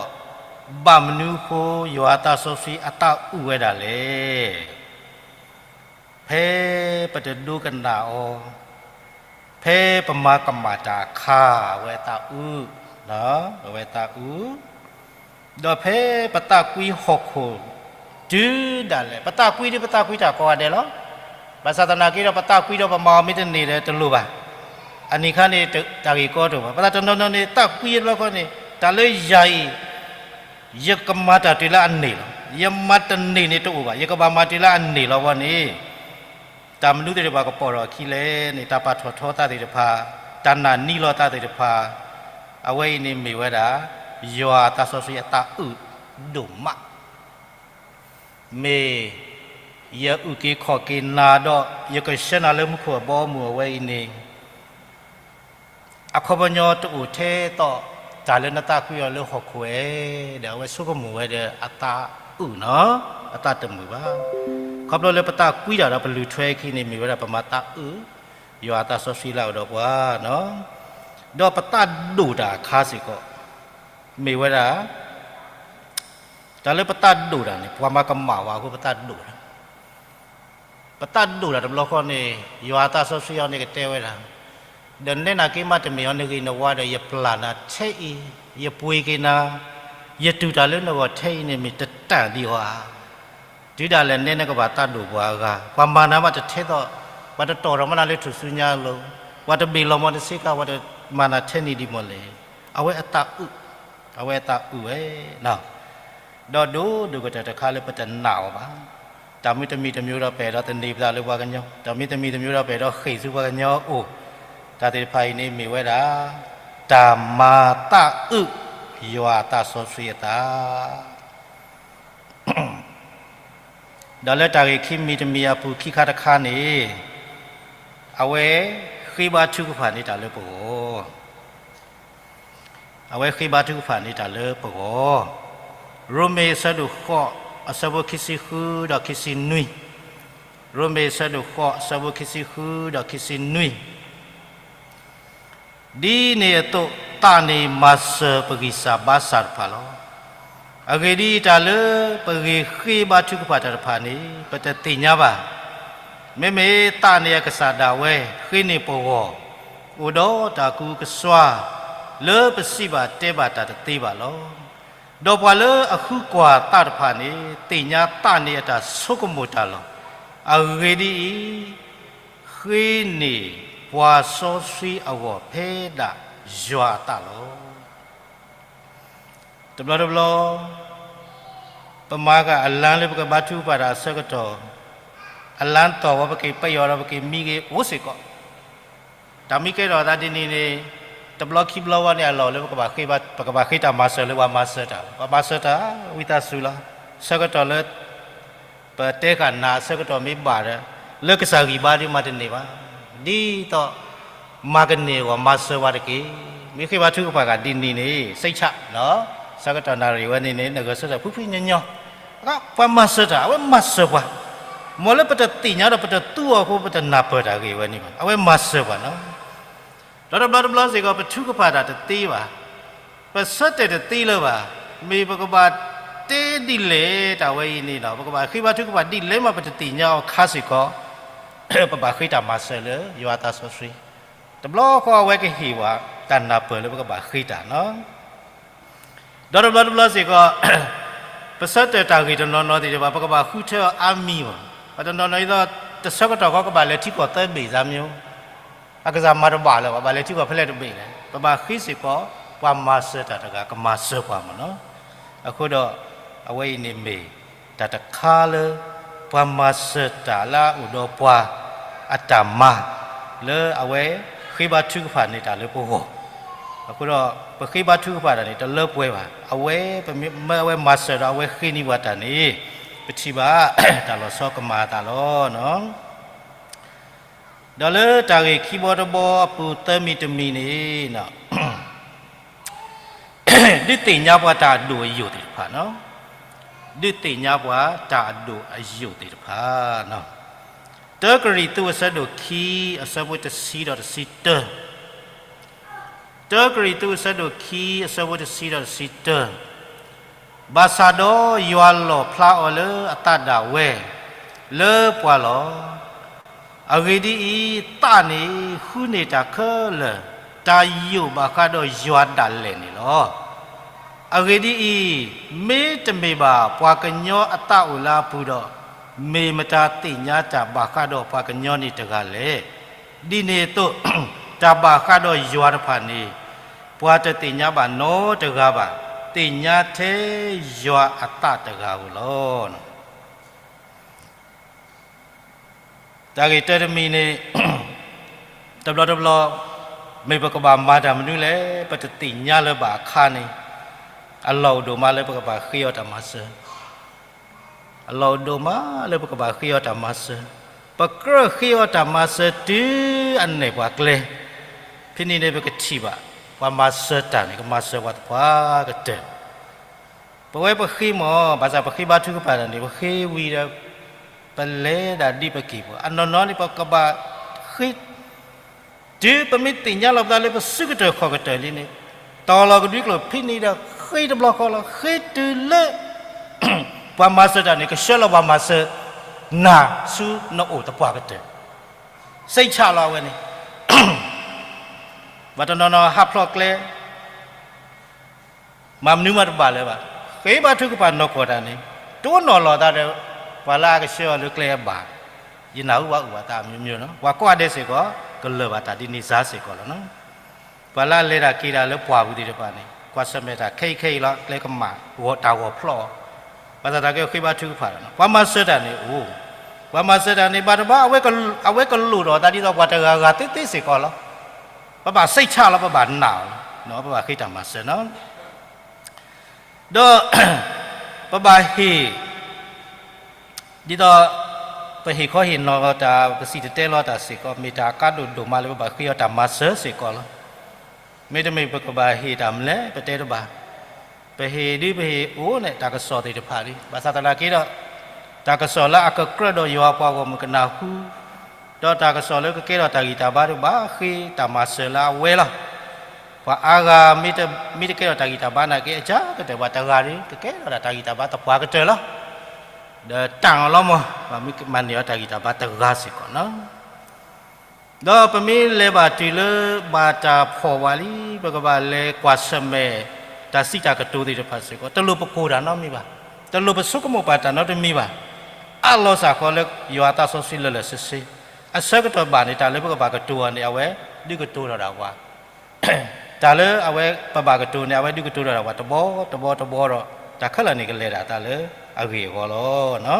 ဘၣ်မနုၤအဃိယွၤအသးစီဆှံအသးအုးဝဲဒၣ်လဲၣ်. ဖဲပတဒိကနၣ်အီၤ, ဖဲပမၤကမၣ်တၢ်အခါ အဝဲအသးအုး, အဝဲအသးအုး, ဒီးဖဲပသးကွံဟီၣ်ခိၣ်တုၤဒၣ်လဲာ်, ပသးကွံဒီးပသးကွံတၢ်ကိးဂၤဒဲးလီၤ. ဘၣ်ဆၣ်သနာ်က့ဒီး ပသးကွံဒီးပမၤအီၤမ့ၢ်တန့ၢ်ဒီးတလိၣ်ဘၣ်. အနံၤခါန့ၣ် တၢ်ဂ့ၢ်ကီတအိၣ်ဘၣ်. ပသးတနီၤနီၤန့ၣ် သးကွံတဘျီဃီန့ၣ် တၢ်လၢယၤအံၤ ယကမၤတၢ်တုၤလၢအန့ၢ်လီၤ. ယမၤတန့ၢ်န့ၣ်တအိၣ်ဘၣ်. ယကဘၣ်မၤတုၤလၢအန့ၢ်လီၤဝဲန့ၣ်, တၢ်မနုၤသ့ၣ်တဖၣ်ကပိာ်ထီၣ်အခံလဲၣ်န့ၣ်, တၢ်ပာ်ထီၣ်ထီသးသ့ၣ်တဖၣ်, တၢ်နာ်န့ၢ်လီၤသးသ့ၣ်တဖၣ်, အဝဲအံၤန့ၣ်မ့ၢ်ဝဲဒၣ် ယွၤအသးစီဆှံအသးအုးဒိၣ်မး မ့ၢ်ယအုၣ်က့ၤခီၣ်က့ၤနၤဒီး ယကဆှၢနၤလၢမူခိၣ်အဘီအမုၢ်အဝဲအံၤန့ၣ်, အခီပညီတအိၣ်ထဲသိး တၢ်လၢနသးကွံအီၤလၢဟီၣ်ခိၣ်ဧါ, ဒီးအဝဲဆိကမိၣ်ဝဲဒီးအသးအုးနီၤ, အသးတမုာ်ဘၣ်. ခီဖျိလၢပသးကွံတၢ်ဒီးပလုၢ်ထွဲအခံန့ၣ် မ့ၢ်ဝဲဒၣ်ပမၤသးအုး ယွၤအသးစီဆှံလၢအအိၣ်ဒီးပှၤနီၤ, ဒီးပသးဒိၣ်တၢ်အခါစ့ၢ်ကီး မ့ၢ်ဝဲဒၣ် တၢ်လၢပသးဒိၣ်တၢ်န့ၣ် ပှၤမၤကမၣ်ဝဲအဃိပသးဒိၣ်တၢ်, ပသးဒိၣ်တၢ်တဘျီဃီန့ၣ် ယွၤအသးစီဆှံအံၤန့ၣ်ကတဲဝဲဒၣ်, ဒီးနဲနာ်က့မးတမ့ၢ်အီၤနဂ့ၤနဝါဒီး ယပျၢ်နၤထဲအံၤ, ယပှ့ၤက့ၤနၤ, ယတူၢ်တၢ်လၢနဂီၢ်ထဲအံၤန့ၣ် မ့ၢ်တတၢ်ဒံးအီၤဧါ. တုၤဒၣ်လဲာ်နဲနကဘၣ်သးဒိၣ်ပှၤအဂၤ, ပှၤမၤနၤမးတထဲသိး, ပှၤတတီၢ်ထီၣ်မးနၤလၢထူၣ်စုညါအလိၤ, ပှၤတဘ့ၣ်လီၤမးတဆ့ကၤ, ပှၤတမၤနၤထဲန့ၣ်ဒံးမးလဲၣ်. အဝဲအသးအုး, အဝဲအသးအုးဝဲ ဒီးဒိၣ်ဒိၣ်ကတၢၢ်တခါလၢပတနာ်အီၤဘၣ်. တၢ်မ့ၢ်တမံၤတမံၤဒီးပအဲၣ်ဒိးသန့ၤပသးလၢပှၤကညီ, တၢ်မ့ၢ်တမံၤတမံၤဒီးပအဲၣ်ဒိးဃ့ၢ်ဆူပှၤကညီအအိၣ်, တၢ်သ့ၣ်တဖၣ်အံၤန့ၣ်မ့ၢ်ဝဲဒၣ် တၢ်မၤသးအုး ယွၤအသးစီဆှံအသး ဒီးလၢတၢ်ဂ့ၢ်ခံမံၤတမံၤအပူၤခံခါတခါန့ၣ်, အဝဲဃ့ဘါထုကဖၣ်န့ၢ်တၢ်လၢပဂီၢ်, အဝဲဃ့ဘါထုကဖၣ်န့ၢ်တၢ်လၢပဂီၢ်, ရိမ့ၤအဆၢဒိၣ်ဃိး အဆၢဖိခံဆံဃုဒီးခံဆံနွံ, ရိမ့ၤအဆၢဒိၣ်ဃိး အဆၢဖိခံဆံဃုဒီးခံဆံနွံ ဒ်န့ၣ်အသိး သးန့ၣ်မၤစၢၤပဂံၢ်စၢ်ဘါစၢ်တဖၣ်လီၤ. အဂ့ၢ်ဒ်အံၤ, တၢ်လၢပဂ့ၤဃ့ဘါထုကဖၣ်တၢ်တဖၣ်န့ၣ် ပတသ့ၣ်ညါဘၣ်. မ့မ့ၢ်သးန့ၣ်အကစၢ်ဒၣ်ဝဲ ဃ့န့ၢ်ပဂီၢ်, အိၣ်ဒီးတၢ်ကူးကစွါ လၢပစံးဘၣ်တဲဘၣ်တၢ်တသ့ဘၣ်လီၤ. ဒီးပှၤလၢအဃုကွၢ်သးတဖၣ်န့ၣ် သ့ၣ်ညါသးန့ၣ်အတၢ်ဆိကမိၣ်တၢ်လီၤ. အဂ့ၢ်ဒ်အံၤ, ဃ့န့ၢ်ပှၤစီဆှံအဂီၢ်ဖဲဒၣ်ယွၤအသးလီၤ. တဘျီတဘျီ ပမၤကၤအလါလၢပကဘါထုကဖၣ်တၢ်အဆၢကတီၢ်, အလါသီၣ်ဝဲပက့ၤပယီၤဒီးပက့ၤမံက့ၤအိၣ်စ့ၢ်ကီး, တၢ်မံကဲထီၣ်အသးဒ်န့ၣ်န့ၣ်, တဘျီခံဘျီဝဲန့ၣ်အလီၢ်လၢပကဘၣ်ဃ့တၢ်မၤစၢၤလၢပှၤမၤစၢၤတၢ်, ပှၤမၤစၢၤတၢ် ဝံသးစူၤလီၤ. ဆၢကတီၢ်လၢ ပတဲဃာ်နၤအဆၢကတီၢ်မ့ၢ်ဘၣ်ဒီး, လၢကစၢ်ဂံၢ်ဘါဒ်မၤတန့ၢ်ဘၣ်, ဒ်သိး မၤကန့ၢ်အဂီၢ်မၤစၢၤပှၤတက့ၢ်. မ့ၢ်ဃ့ဘါထုကဖၣ်ဂၤဒ်န့ၣ်န့ၣ် စိတ်ချ, ဆၢကတီၢ်နၣ်ရံၣ်ဝဲန့ၣ်န့ၣ် နဂဲၤဆၢထၢၣ်ဖှံဖှံညီညီ, ပှၤမၤစၢၤတၢ် အဝဲမၤစၢၤပှၤ, မ်လၢပတသ့ၣ်ညါဒီးပတသူအီၤအဃိ ပတနၢ်ပၢၢ်တၢ်ဂ့ၢ်ဝဲန့ၣ်ဘၣ်, အဝဲမၤစၢၤပှၤနီၤ. ဒီးတဘျီတဘျီစ့ၢ်ကီး ပထုကဖၣ်တၢ်တသ့ဘၣ်, ပဆၢတဲာ်တသ့လၢၤဘၣ်, မ့ၢ်ပကဘၣ်တဲဒ်လဲၣ်တၢ်ဝဲအံၤန့ၣ်ဒီး ပကဘၣ်ဃ့ဘါထုကဖၣ်ဒ်လဲၣ်မးပတသ့ၣ်ညါအီၤခါစ့ၢ်ကီး, ပဘၣ်ဃ့တၢ်မၤစၢၤလၢယွၤအသးစီဆှံ, တဘျီဃီအဝဲကဟ့ၣ်ဝဲတၢ်နၢ်ပၢၢ်လၢပကဘၣ်ဃ့တၢ်နီၤ. ဒီးတဘျီတဘျီစ့ၢ်ကီး ပဆၢတဲာ်တၢ်ဂ့ၢ်တနီၤနီၤသ့ၣ်တဖၣ် ပကဘၣ်ဃုထၢအါမံၤဘၣ်, ပှၤတနီၤနီၤဒ်သိး တဆၢကတီၢ်ဃီကဘၣ်လဲၤထံကီၢ်သၢဘ့ၣ်စၢ်မ့ၢ်, အကစၢ်မၤတဘၣ်လၢၤဘၣ်, ဘၣ်လဲၤထံကီၢ်ဖဲလဲၣ်တဘ့ၣ်လဲၣ်, ပဘၣ်ဃ့စ့ၢ်ကီး ပှၤမၤစၢၤတၢ်တဂၤကမၤစၢၤပှၤမ့ၢ်နီၤ. အဃိဒီး အဝဲအံၤန့ၣ်မ့ၢ် တၢ်တခါလၢ ပှၤမၤစၢၤတၢ်လၢအအိၣ်ဒီးပှၤ အတၢ်မၤ လၢအဝဲဃ့ဘါထုကဖၣ်န့ၢ်တၢ်လၢပဂီၢ်, အဃိဒီး ပဃ့ဘါထုကဖၣ်တၢ်န့ၣ် တလၢပှဲၤဘၣ်, အဝဲပမ့ၢ်အဝဲမၤစၢၤဒီးအဝဲဃ့န့ၢ်ပှၤတၢ်န့ၣ် ပထံၣ်ဘၣ် တၢ်လီၤဆီကမၤအသးလီၤ. ဒီးလၢတၢ်ဂ့ၢ်ခံဘီတဘီအပူၤသၢမံၤတမံၤန့ၣ် ဒုးသ့ၣ်ညါပှၤတၢ်အဒိၣ်အယိာ်သ့ၣ်တဖၣ်နီၤ. ဒုးသ့ၣ်ညါပှၤတၢ်အဒိၣ်အယိာ်သ့ၣ်တဖၣ်. တၢကရံၣ်သူးအဆၢဒိၣ်ခံ အဆၢဖိတဆံဒီးတဆံတၢ, တၢကရံၣ်သူးအဆၢဒိၣ်ခံ အဆၢဖိတဆံဒီးတဆံတၢ, ဘၣ်ဆၣ်ဒီးယွၤလီၣ်ဖျါအီၤလၢအသးဒၣ်ဝဲ လၢပှၤလီၤ. အဂ့ၢ်ဒ်အံၤ, သးန့ၣ်ဃုန့ၢ်တၢ်ခဲလၢာ်, တၢ်ယိာ်ဘၣ်ဃးဒီးယွၤဒၣ်လဲာ်န့ၣ်လီၤ. အဂ့ၢ်ဒ်အံၤ, မ့တမ့ၢ်ဘၣ်ပှၤကညီအသးအိၣ်လၢအပူၤဒီး, မ့ၢ်မတၤသ့ၣ်ညါတၢ်ဘၣ်ဃးဒီးပှၤကညီန့ၣ်တဂၤလဲၣ်. ဒ်န့ၣ်အသိး, တၢ်ဘၣ်ဃးဒီးယွၤတဖၣ်န့ၣ်, ပှၤတသ့ၣ်ညါဘၣ်နီတဂၤဘၣ်, သ့ၣ်ညါထဲယွၤအသးတဂၤဧိၤလီၤ. တၢ်ဂ့ၢ်တၢတမံၤန့ၣ်, တဘျီတဘျီ, မ့ၢ်ပကဘၣ်မၤတၢ်မနုၤလဲၣ် ပတသ့ၣ်ညါလၢၤဘၣ်အခါန့ၣ်, အလီၢ်အိၣ်ဒိၣ်မးလၢပကဘၣ်ဃ့အီၤတၢ်မၤစၢၤ, အလီၢ်အိၣ်ဒိၣ်မးလၢပကဘၣ်ဃ့အီၤတၢ်မၤစၢၤ, ပကြၢးဃ့အီၤတၢ်မၤစၢၤတုၤအနဲၣ်ပှၤကျဲ, ဖဲန့ၣ်န့ၣ်ပကထံၣ်ဘၣ်, ပှၤမၤစၢၤတၢ်န့ၣ် ကမၤစၢၤပှၤသပှၢ်ကတၢၢ် ပဝဲပဃ့မ့ၢ် ဘၣ်ဆၣ်ပဃ့ဘါထုကဖၣ်တၢ်န့ၣ် ပဃ့ဝံၤဒီး ပလဲၤဒၣ်ဒ်ပက့ၤပူၤ အနီၢ်နီၢ်န့ၣ် ပကဘၣ်ဃ့, တုၤပမ့ၢ်သ့ၣ်ညါလီၤပသးလၢပစုကတၢၢ်ခီၣ်ကတၢၢ်လံန့ၣ်, တီၤလီၤကဒွံကျိာ်ဖဲန့ၣ်ဒီး ဃ့တဘျီဃီလီၤ, ဃ့တုၤလၢ ပှၤမၤစၢၤတၢ်န့ၣ် ကဆှၢလီၤပှၤမၤစၢၤနၤဆူနအိၣ်သပှၢ်ကတၢၢ်, စိတ်ချလီၤအဝဲန့ၣ်, ပှၤတနီၤနီၤဟးဖျိးကျဲ မၤမနုၤမးတဘၣ်လၢၤဘၣ်, ဃ့ဘါထုကဖၣ်နီၢ်ကီၢ်တၢ်န့ၣ်, တိၢ်နီၣ်လီၤသးဒီး ပှၤလၢအကဆှၢအီၤလၢကျဲအဘၣ်, ယနၢ်ဟူဘၣ်အိၣ်ဘၣ်သးအမျိုးမျိုးနီၤ, ပှၤကိးဂၤဒဲးစ့ၢ်ကီး ကလၢၤဘၣ်တၢ်ဒ်န့ၣ်စ့ၢ်ကီးလီၤနီၤ. ပှၤလၢအလဲၤတၢ်က့ၤတၢ်လၢပှၢ်ပူၤသ့ၣ်တဖၣ်န့ၣ် ကွၢ်ဆၢၣ်မဲာ်တၢ်ခဲအံၤခဲအံၤလီၤ, ကျဲကမၣ်ဂီၤတၢ်ဂီၤဖျီၣ်အီၤ, ဘၣ်ဆၣ်သနာ်က့ဃ့ဘါထုကဖၣ်လီၤနီၤ, ပှၤမၤစၢၤတၢ်န့ၣ်အိၣ်, ပှၤမၤစၢၤတၢ်န့ၣ် ဘၣ်တဘၣ် အဝဲကလိၣ်ထီၣ်သးဒ်သိးပှၤတဂၤဂၤသ့သ့စ့ၢ်ကီးလီၤ. ပဘၣ်စိတ်ချလီၤ, ပဘၣ်နာ်အီၤလီၤ, ပဘၣ်ဃ့တၢ်မၤစၢၤနီၤ. ဒီး ပဘၣ်ဟ့ၣ် ဒ်သိး ပဟ့ၣ်ခီဟ့ၣ်နီၤတၢ် ပစံၣ်တဲၤတဲလီၤတၢ်စ့ၢ်ကီး မ့ၢ်တၢ်အကါဒိၣ်ဒိၣ်မးလၢပဘၣ်ဃ့အီၤတၢ်မၤစၢၤစ့ၢ်ကီးလီၤ. မ့တမ့ၢ်ပကဘၣ်ဟ့ၣ်တၢ်မနုၤလဲၣ် ပတဲတဘၣ်, ပဟ့ၣ်ဒ်ပဟ့ၣ်အိၣ်န့ၣ် တၢ်ကစီၣ်သ့ၣ်တဖၣ်လံ, ဘၣ်ဆၣ်သနာ်က့ဒီး တၢ်ကစီၣ်လၢအကကြၢးဒီးယွၤပှၤဂီၢ်မုၢ်ကနၢ်ဟူ ဒီးတၢ်ကစီၣ်လၢကကဲထီၣ်တၢ်ဂံၢ်တၢ်ဘါဒီး ဘၣ်ဃ့တၢ်မၤစၢၤလၢအဝဲလီၤ. ပှၤအါဂၤ မ့ၢ်တကဲထီၣ်တၢ်ဂံၢ်တၢ်ဘါနာ်က့ အကါကတၢၢ် ပှၤတဂၤဒီး ကကဲထီၣ်ဒၣ်တၢ်ဂံၢ်တၢ်ဘါသပှၢ်ကတၢၢ်လီၤ. ဒီးတၢ်အီၤလီၤမး ပှၤမ့ၢ်မၤန့ၢ်အီၤတၢ်ဂံၢ်တၢ်ဘါတဂၤစ့ၢ်ကီးနီၤ. ဒီးပမ့ၢ်လဲၤဘၣ်တုၤလၢဘၣ်တၢ်ဖှီၣ်ဝဲလံ ပကဘၣ်လဲၤကွၢ်ဆၢၣ်မဲာ် တၢ်စံးတၢ်ကတိၤသ့ၣ်တဖၣ်စ့ၢ်ကီး တလိၣ်ပကိၢ်တၢ်နီတမံၤဘၣ်, တလိၣ်ပဆိကမိၣ်ပာ်တၢ်နီတမံၤဘၣ်. အါလီၤစ့ၢ်ကီးလၢယွၤအသးစီဆှံလၢာ်လၢာ်ဆ့ဆ့, အဆၢကတီၢ်ဘၣ်န့ၣ် တၢ်လၢပကဘၣ်ကတိၤအီၤန့ၣ် အဝဲဒုးကတိၤထီၣ်ဒၣ်ပှၤ တၢ်လၢအဝဲပဘၣ်ကတိၤန့ၣ် အဝဲဒုးကတိၤထီၣ်ဒၣ်ပှၤတဘီတဘီတဘီဒီး တၢ်ခဲလၢာ်န့ၣ်ကလဲၤဒၣ်တၢ်လၢအဂ့ၢ်အဂီၢ်လီၤ.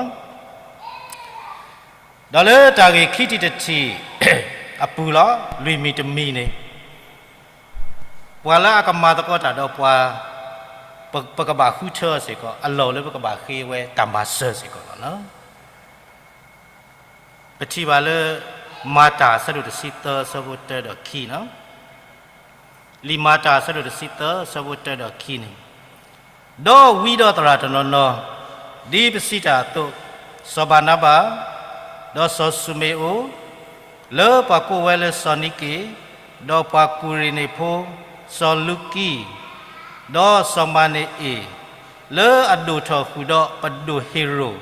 ဒီးလၢတၢ်ဂ့ၢ်ခံထံၣ်တထံၣ်အပူၤလီၤ လွံၢ်မံၤတမံၤန့ၣ် ပှၤလၢအကမၤသကိးတၢ်ဒီးပှၤ ပကဘၣ်ဃုထၢအီၤစ့ၢ်ကီး အလီၢ်လၢပကဘၣ်ဃ့ဝဲတၢ်မၤစၢၤစ့ၢ်ကီးလီၤ. ပထံၣ်ဘၣ်လၢ မၤတၢ်အဆၢဒိၣ်တဆံသၢ အဆၢဖိတၢဒီးခံနီၤ, လံာ်မၤတၢ်အဆၢဒိၣ်တဆံသၢ အဆၢဖိတၢဒီးခံန့ၣ်, ဒီးဝံဒီးသရၣ်တနီၤနီၤ, ဒ်ပစံးတၢ်အသိး, စီၤဘၤနါဘၤ, ဒီးစီၤၡူၤမ့အိၣ်, လၢပှၤကိးဝဲလၢစီၤနံက့, ဒီးပှၤကူၤရ့ၤနံဖိ, စီၤလူကံ, ဒီးစီၤမၤနၢၤအ့ၣ်, လၢအဒိၣ်ထီၣ်ဃုာ်ဒီးပဒိၣ်ဟ့ၤရိာ်,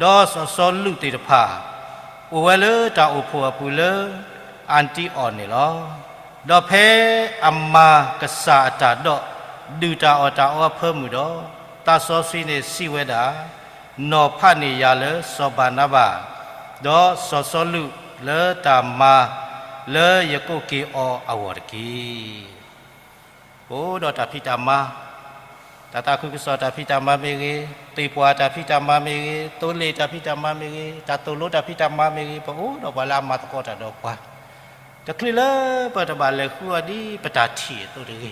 ဒီးစီၤစီလူးသ့ၣ်တဖၣ်, အိၣ်ဝဲလၢတၢ်အိၣ်ဖှိၣ်အပူၤလၢအၣ်တံအီၣ်န့ၣ်လီၤ. ဒီးဖဲအမၤကစၢ်အတၢ်ဒီး ဒုၣ်တၢ်အီၣ်တၢ်အီအဖၢမုၢ်ဒီး, သးစီဆှံန့ၣ်စံးဝဲဒၣ်, နီၤဖးန့ၢ်ယၤလၢစီၤဘၤနါဘၤ, ဒီးစီၤစီလူးလၢတၢ်မၤလၢယကိးက့ၤအီၤအဂီၢ်တက့ၢ်. ပအိၣ်ဒီးတၢ်ဖံးတၢ်မၤ, တၢ်သးခုကစီၣ်တၢ်ဖံးတၢ်မၤမ့ၢ်ဂ့ၤ, သ့ၣ်ပှၢ်တၢ်ဖံးတၢ်မၤမ့ၢ်ဂ့ၤ, သိလ့ၣ်တၢ်ဖံးတၢ်မၤမ့ၢ်ဂ့ၤ, တၢ်သိၣ်လိတၢ်ဖံးတၢ်မၤမ့ၢ်ဂ့ၤ, ပအိၣ်ဒီးပှၤလၢအမၤသကိးတၢ်ဒီးပှၤ, တချုးလၢပတဘၣ်လဲၤဃုအီၤဒ်ပတၢ်ထံၣ်အသိးတဂ့ၤ.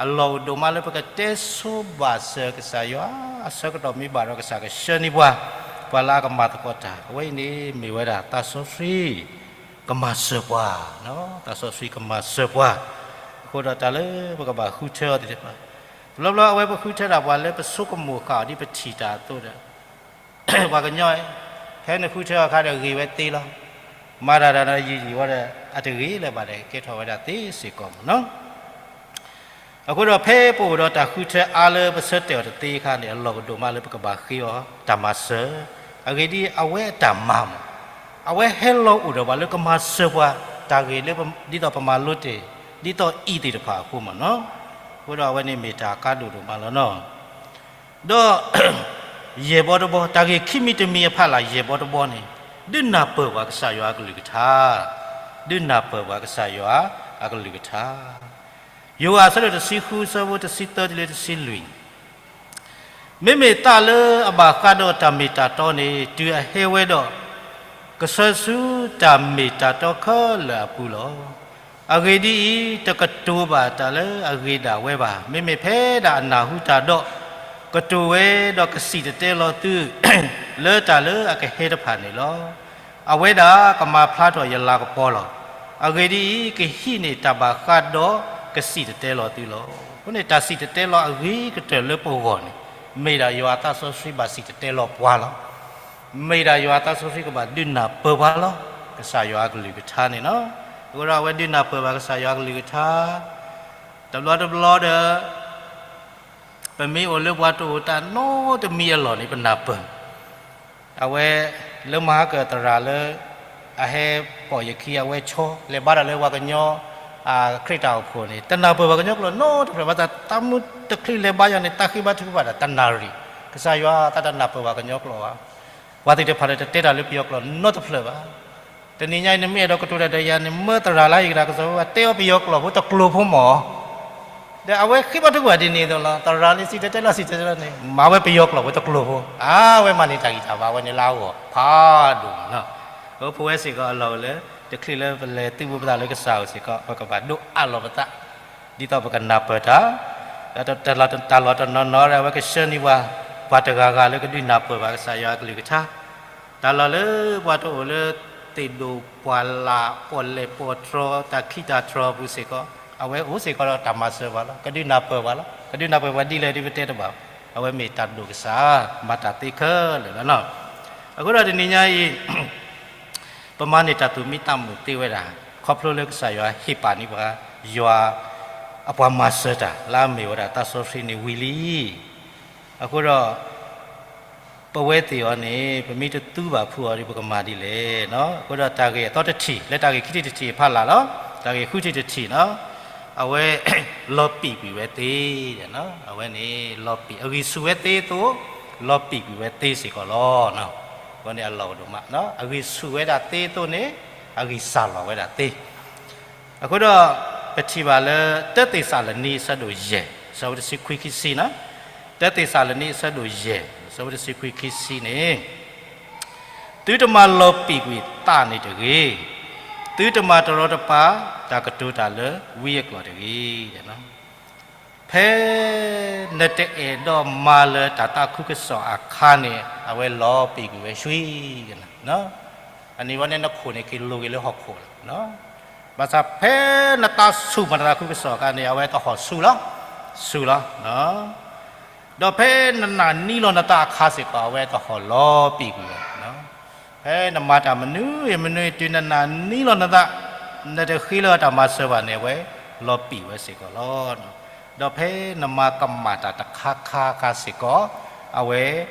အလီၢ်အိၣ်ဒိၣ်မးလၢပကတဲဆိဘၣ်စၢၤကစၢ်ယွၤ, အဆၢကတီၢ်မ့ၢ်ဘၣ်ဒီးကစၢ်ကဆှၢန့ၢ်ပှၤ, ပှၤလၢအကမၤသကိးတၢ်, အဝဲအံၤန့ၣ်မ့ၢ်ဝဲဒၣ်သးစီဆှံကမၤစၢၤပှၤ, သးစီဆှံကမၤစၢၤပှၤ, အဃိဒီးတၢ်လၢပကဘၣ်ဃုထၢအီၤသ့ၣ်တဖၣ်, ပ ဘျီဘျီအဝဲပဃုထၢတၢ်ပှၤလၢပဆိကမိၣ်ဃာ်အီၤဒ်ပထံၣ်တၢ်အသိးဒီး ပှၤကညီ ဖဲနဃုထၢအခါဒီးဂ့ၤဝဲသ့လီၤ. မၤတၢ်တၢ်ဒီးယံာ်ယံာ်ဝဲဒီး အတဂ့ၤလၢၤဘၣ်ဒီး ကဲထီၣ်ဝဲဒၣ်သ့စ့ၢ်ကီးမ့ၢ်နီၤ. အဃိဒီးဖဲပအိၣ်ဒီးတၢ်ဃုထၢအါလၢပဆၢတဲာ်အီၤတသ့အခါန့ၣ် အလီၢ်ကဒိၣ်မးလၢပကဘၣ်ဃ့အီၤတၢ်မၤစၢၤ, အဂ့ၢ်ဒ်အံၤ အဝဲအတၢ်မၤမ့ၢ် အဝဲဟဲလီၤအိၣ်ဒီးပှၤလၢကမၤစၢၤပှၤတၢ်ဂ့ၤလၢ ဒ်သိးပမၤလိတ့ၢ် ဒ်သိးအံၤသ့ၣ်တဖၣ်အဃိမ့ၢ်နီၤ. အဃိဒီးအဝဲန့ၣ်မ့ၢ်တၢ်ကါဒိၣ်ဒိၣ်မးလီၤနီၤ. ဒီး ယဲၢ်ဘီတဘီ တၢ်ဂ့ၢ်ခံမံၤတမံၤအဖီလာ် ယဲၢ်ဘီတဘီန့ၣ် ဒုးနၢ်ပၢၢ်ပှၤကစၢ်ယွၤအကလုၢ်ကထါ, ဒုးနၢ်ပၢၢ်ပှၤကစၢ်ယွၤအကလုၢ်ကထါ. ယိၤဟၣ်အဆၢဒိၣ်တဆံဃု အဆၢဖိတဆံသၢတုၤလၢတဆံလွံၢ် မ့မ့ၢ်သးလၢအဘၣ်ဃးဒီးတၢ်မ့ၢ်တၢ်တီန့ၣ် တုၤအဟဲဝဲဒီး ကဆှၢဆူတၢ်မ့ၢ်တၢ်တီခဲလၢာ်အပူၤလီၤ. အဂ့ၢ်ဒ်အံၤ, တကတိၤဘၣ်တၢ်လၢအဂ့ၤဒၣ်ဝဲဘၣ်. မ့မ့ၢ်ဖဲဒၣ်အနၢ်ဟူတၢ်ဒီး ကတိၤဝဲဒီးကစံၣ်တဲၤတဲလီၤသု လၢတၢ်လၢအကဟဲတဖၣ်န့ၣ်လီၤ. အဝဲဒၣ်ကမၤဖျါထီၣ်ယလၤကပီၤလီၤ. အဂ့ၢ်ဒ်အံၤ, ကဟံးန့ၢ်တၢ်ဘၣ်ဃးဒီးကစံၣ်တဲၤတဲလီၤသုလီၤ. အဃိန့ၣ် တၢ်စံၣ်တဲၤတဲလီၤအဂ့ၤကတၢၢ်လၢပဂီၢ်န့ၣ် မ့ၢ်ဒၣ်ယွၤအသးစီဆှံဘၣ်စံၣ်တဲၤတဲလီၤပှၤလီၤ. မ့ၢ်ဒၣ်ယွၤအသးစီဆှံကဘၣ်ဒုးနၢ်ပၢၢ်ပှၤလီၤ. ကစၢ်ယွၤအကလုၢ်ကထါန့ၣ်လီၤ. အဃိဒီးအဝဲဒုးနၢ်ပၢၢ်ဘၣ်ကစၢ်ယွၤအကလုၢ်ကထါ တဘျီတဘျီဒီး ပမ့ၢ်အိၣ်လၢပှၤတအိၣ်တၢ်နီတမံၤအလီၢ်န့ၣ် ပနၢ်ပၢၢ် အဝဲ လၢမဟါကၢၣ်သရၣ်လၢ အဟဲပိာ်ယခံ အဝဲဆီ လဲၤဘါတၢ်လၢပှၤကညီ ခရံာ်တၢ်အိၣ်ဖှိၣ်န့ၣ် တနၢ်ပၢၢ်ဘၣ်ကညီကျိာ်နီတဖျၢၣ် ဘၣ်ဆၣ်သးမုၢ်တချုးလဲၤဘါယၤန့ၣ် သးဃ့ဘါထုကဖၣ်တၢ်တနၣ်ရံၣ်, ကစၢ်ယွၤသးတနၢ်ပၢၢ်ဘၣ်ကညီကျိာ်ဘၣ်. ပှၤသ့ၣ်တဖၣ်ဒီးတတဲတၢ်လၢပယီၤကျိာ်နီတဖျၢၣ်ဘၣ်. တနံၤညါအံၤ နမ့ၢ်အဲၣ်ဒိးကတိၤတၢ်ဒီးယၤန့ၣ် မၢသရၣ်လၢယကဒၣ်ကစီၤဝဲ တဲအီၤပယီၤကျိာ်ဖိတကျိၤဖိမၢ် ဒီးအဝဲဃ့ဘါထုကဖၣ်ဒ်န့ၣ်အသိးလီၤ. သရၣ်န့ၣ်စံၣ်တဲၤတဲလီၤ စံၣ်တဲၤတဲလီၤန့ၣ် မၤဝဲပယီၤကျိာ်ဖိတကျိၤဖိ, အဝဲမၤန့ၢ်တၢ်ဂံၢ်တၢ်ဘါဝဲန့ၣ်လၢအဂီၢ်ဖးဒိၣ်မးလီၤ. အဖိဝဲစ့ၢ်ကီးအလီၢ်အိၣ်လၢ တချုးလၢပလဲၤသုးဘူးပသးလၢကစၢ်အအိၣ်စ့ၢ်ကီး ပကဘၣ်ဒိးအးလီၤပသး ဒ်သိးပကနၢ်ပၢၢ်တၢ်, ဒီးတၢ်လီၢ်တနီၤနီၤဒီး အဝဲကဆှၢန့ၢ်ပှၤ ပှၤတဂၤဂၤလၢကဒုးနၢ်ပၢၢ်ဘၣ်ကစၢ်ယွၤအကလုၢ်ကထါ, တၢ်လီၢ်လၢပှၤတအိၣ်လၢ သ့ၣ်ဒိၣ်ပှၢ်လၢ် ပီၣ်လဲၣ်ပီၣ်တြီၤ တၢ်ခံးတၢ်တြီၤအပူၤစ့ၢ်ကီး အဝဲအိၣ်စ့ၢ်ကီးဒီးတၢ်မၤစၢၤပှၤလီၤ. ကဒုးနၢ်ပၢၢ်ပှၤလီၤ. ကဒုးနၢ်ပၢၢ်ပှၤဒ်လဲၣ်ဒ်ပတဲတဘၣ်, အဝဲမ့ၢ်တၢ်ဒိၣ်ကစၢ် မၤတၢ်သ့ခဲလၢာ်လီၤ. အဃိဒီးတနံၤညါအံၤ ပမၤန့ၢ်တၢ်သူၣ်မံသးမုာ်သ့ဝဲဒၣ် ခီဖျိလၢကစၢ်ယွၤဟ့ၣ်ပာ်န့ၢ်ပှၤ ယွၤအပှၤမၤစၢၤတၢ် လၢအမ့ၢ်ဝဲဒၣ်သးစီဆှံန့ၣ်ဝံၤလံ. အဃိဒီး ပဝဲသ့ၣ်အီၤန့ၣ် ပမ့ၢ်တသူဘၣ်ဖုးအီၤဒီး ပကမၤဒ်လဲၣ်. အဃိဒီးတၢ်ဂ့ၢ်အသီတထံၣ် လၢတၢ်ဂ့ၢ်ခံထံၣ်တထံၣ်အဖီလာ်လီၤ. တၢ်ဂ့ၢ်ဃုထံၣ်တထံၣ်နီၤ အဝဲ လီၤပံာ်ကွံာ်ဝဲသ့, အဝဲန့ၣ် လီၤပံာ် အဂံၢ်ဆူၣ်ဝဲသ့အသိး လီၤပံာ်ကွံာ်ဝဲသ့စ့ၢ်ကီးလီၤ. အဃိန့ၣ်အလီၢ်ကဒိၣ်မး အဂံၢ်ဆူၣ်ဝဲဒၣ်သ့အသိးန့ၣ် အဂံၢ်စၢ်လီၤဝဲဒၣ်သ့. အဃိဒီး ပထံၣ်ဘၣ်လၢ တၢသ့းစၤလနံ အဆၢဒိၣ်ယဲၢ် အဆၢဖိတဆံခွံခံဆံနီၤ, တၢသ့းစၤလနံ အဆၢဒိၣ်ယဲၢ် အဆၢဖိတဆံခွံခံဆံန့ၣ် သုတမၤလီၤပံာ်ကွံာ်သးန့ၣ်တဂ့ၤ, သုတမၤတရီတပါ တၢ်ကတိၤတၢ်လၢဝံအကျိာ်တဂ့ၤ. ဖဲ နတအဲၣ်ဒိးမၤလၢၤတၢ်သးခုကစီၣ်အခါန့ၣ် အဝဲလီၤပံာ်ကွံာ်ဝဲဆှံကနၤ. အန့ၣ်ဝဲန့ၣ်နခိၣ်န့ၣ် က့ၤလိၤက့ၤလၢဟီၣ်ခိၣ်လီၤ. ဘၣ်ဆၣ်ဖဲနသးဆူၣ်မးတၢ်သးခုကစီၣ်အခါန့ၣ် အဝဲတဟီၣ်ဆူၣ်လီၤ, ဆူၣ်လီၤ. ဒီးဖဲနနာ်န့ၢ်လီၤနသးအခါစ့ၢ်ကီး အဝဲတဟီၣ်လီၤပံာ်ကွံာ်ဝဲ ဖဲနမၤတၢ်မနုၤအံၤမနုၤအံၤ တုၤနနာ်န့ၢ်လီၤနသး နတဃ့လၢတၢ်မၤစၢၤဘၣ်န့ၣ် အဝဲလီၤပံာ်ဝဲစ့ၢ်ကီးလီၤ. ဒီးဖဲနမၤကမၣ်တၢ်တခါခါခါစ့ၢ်ကီး အဝဲ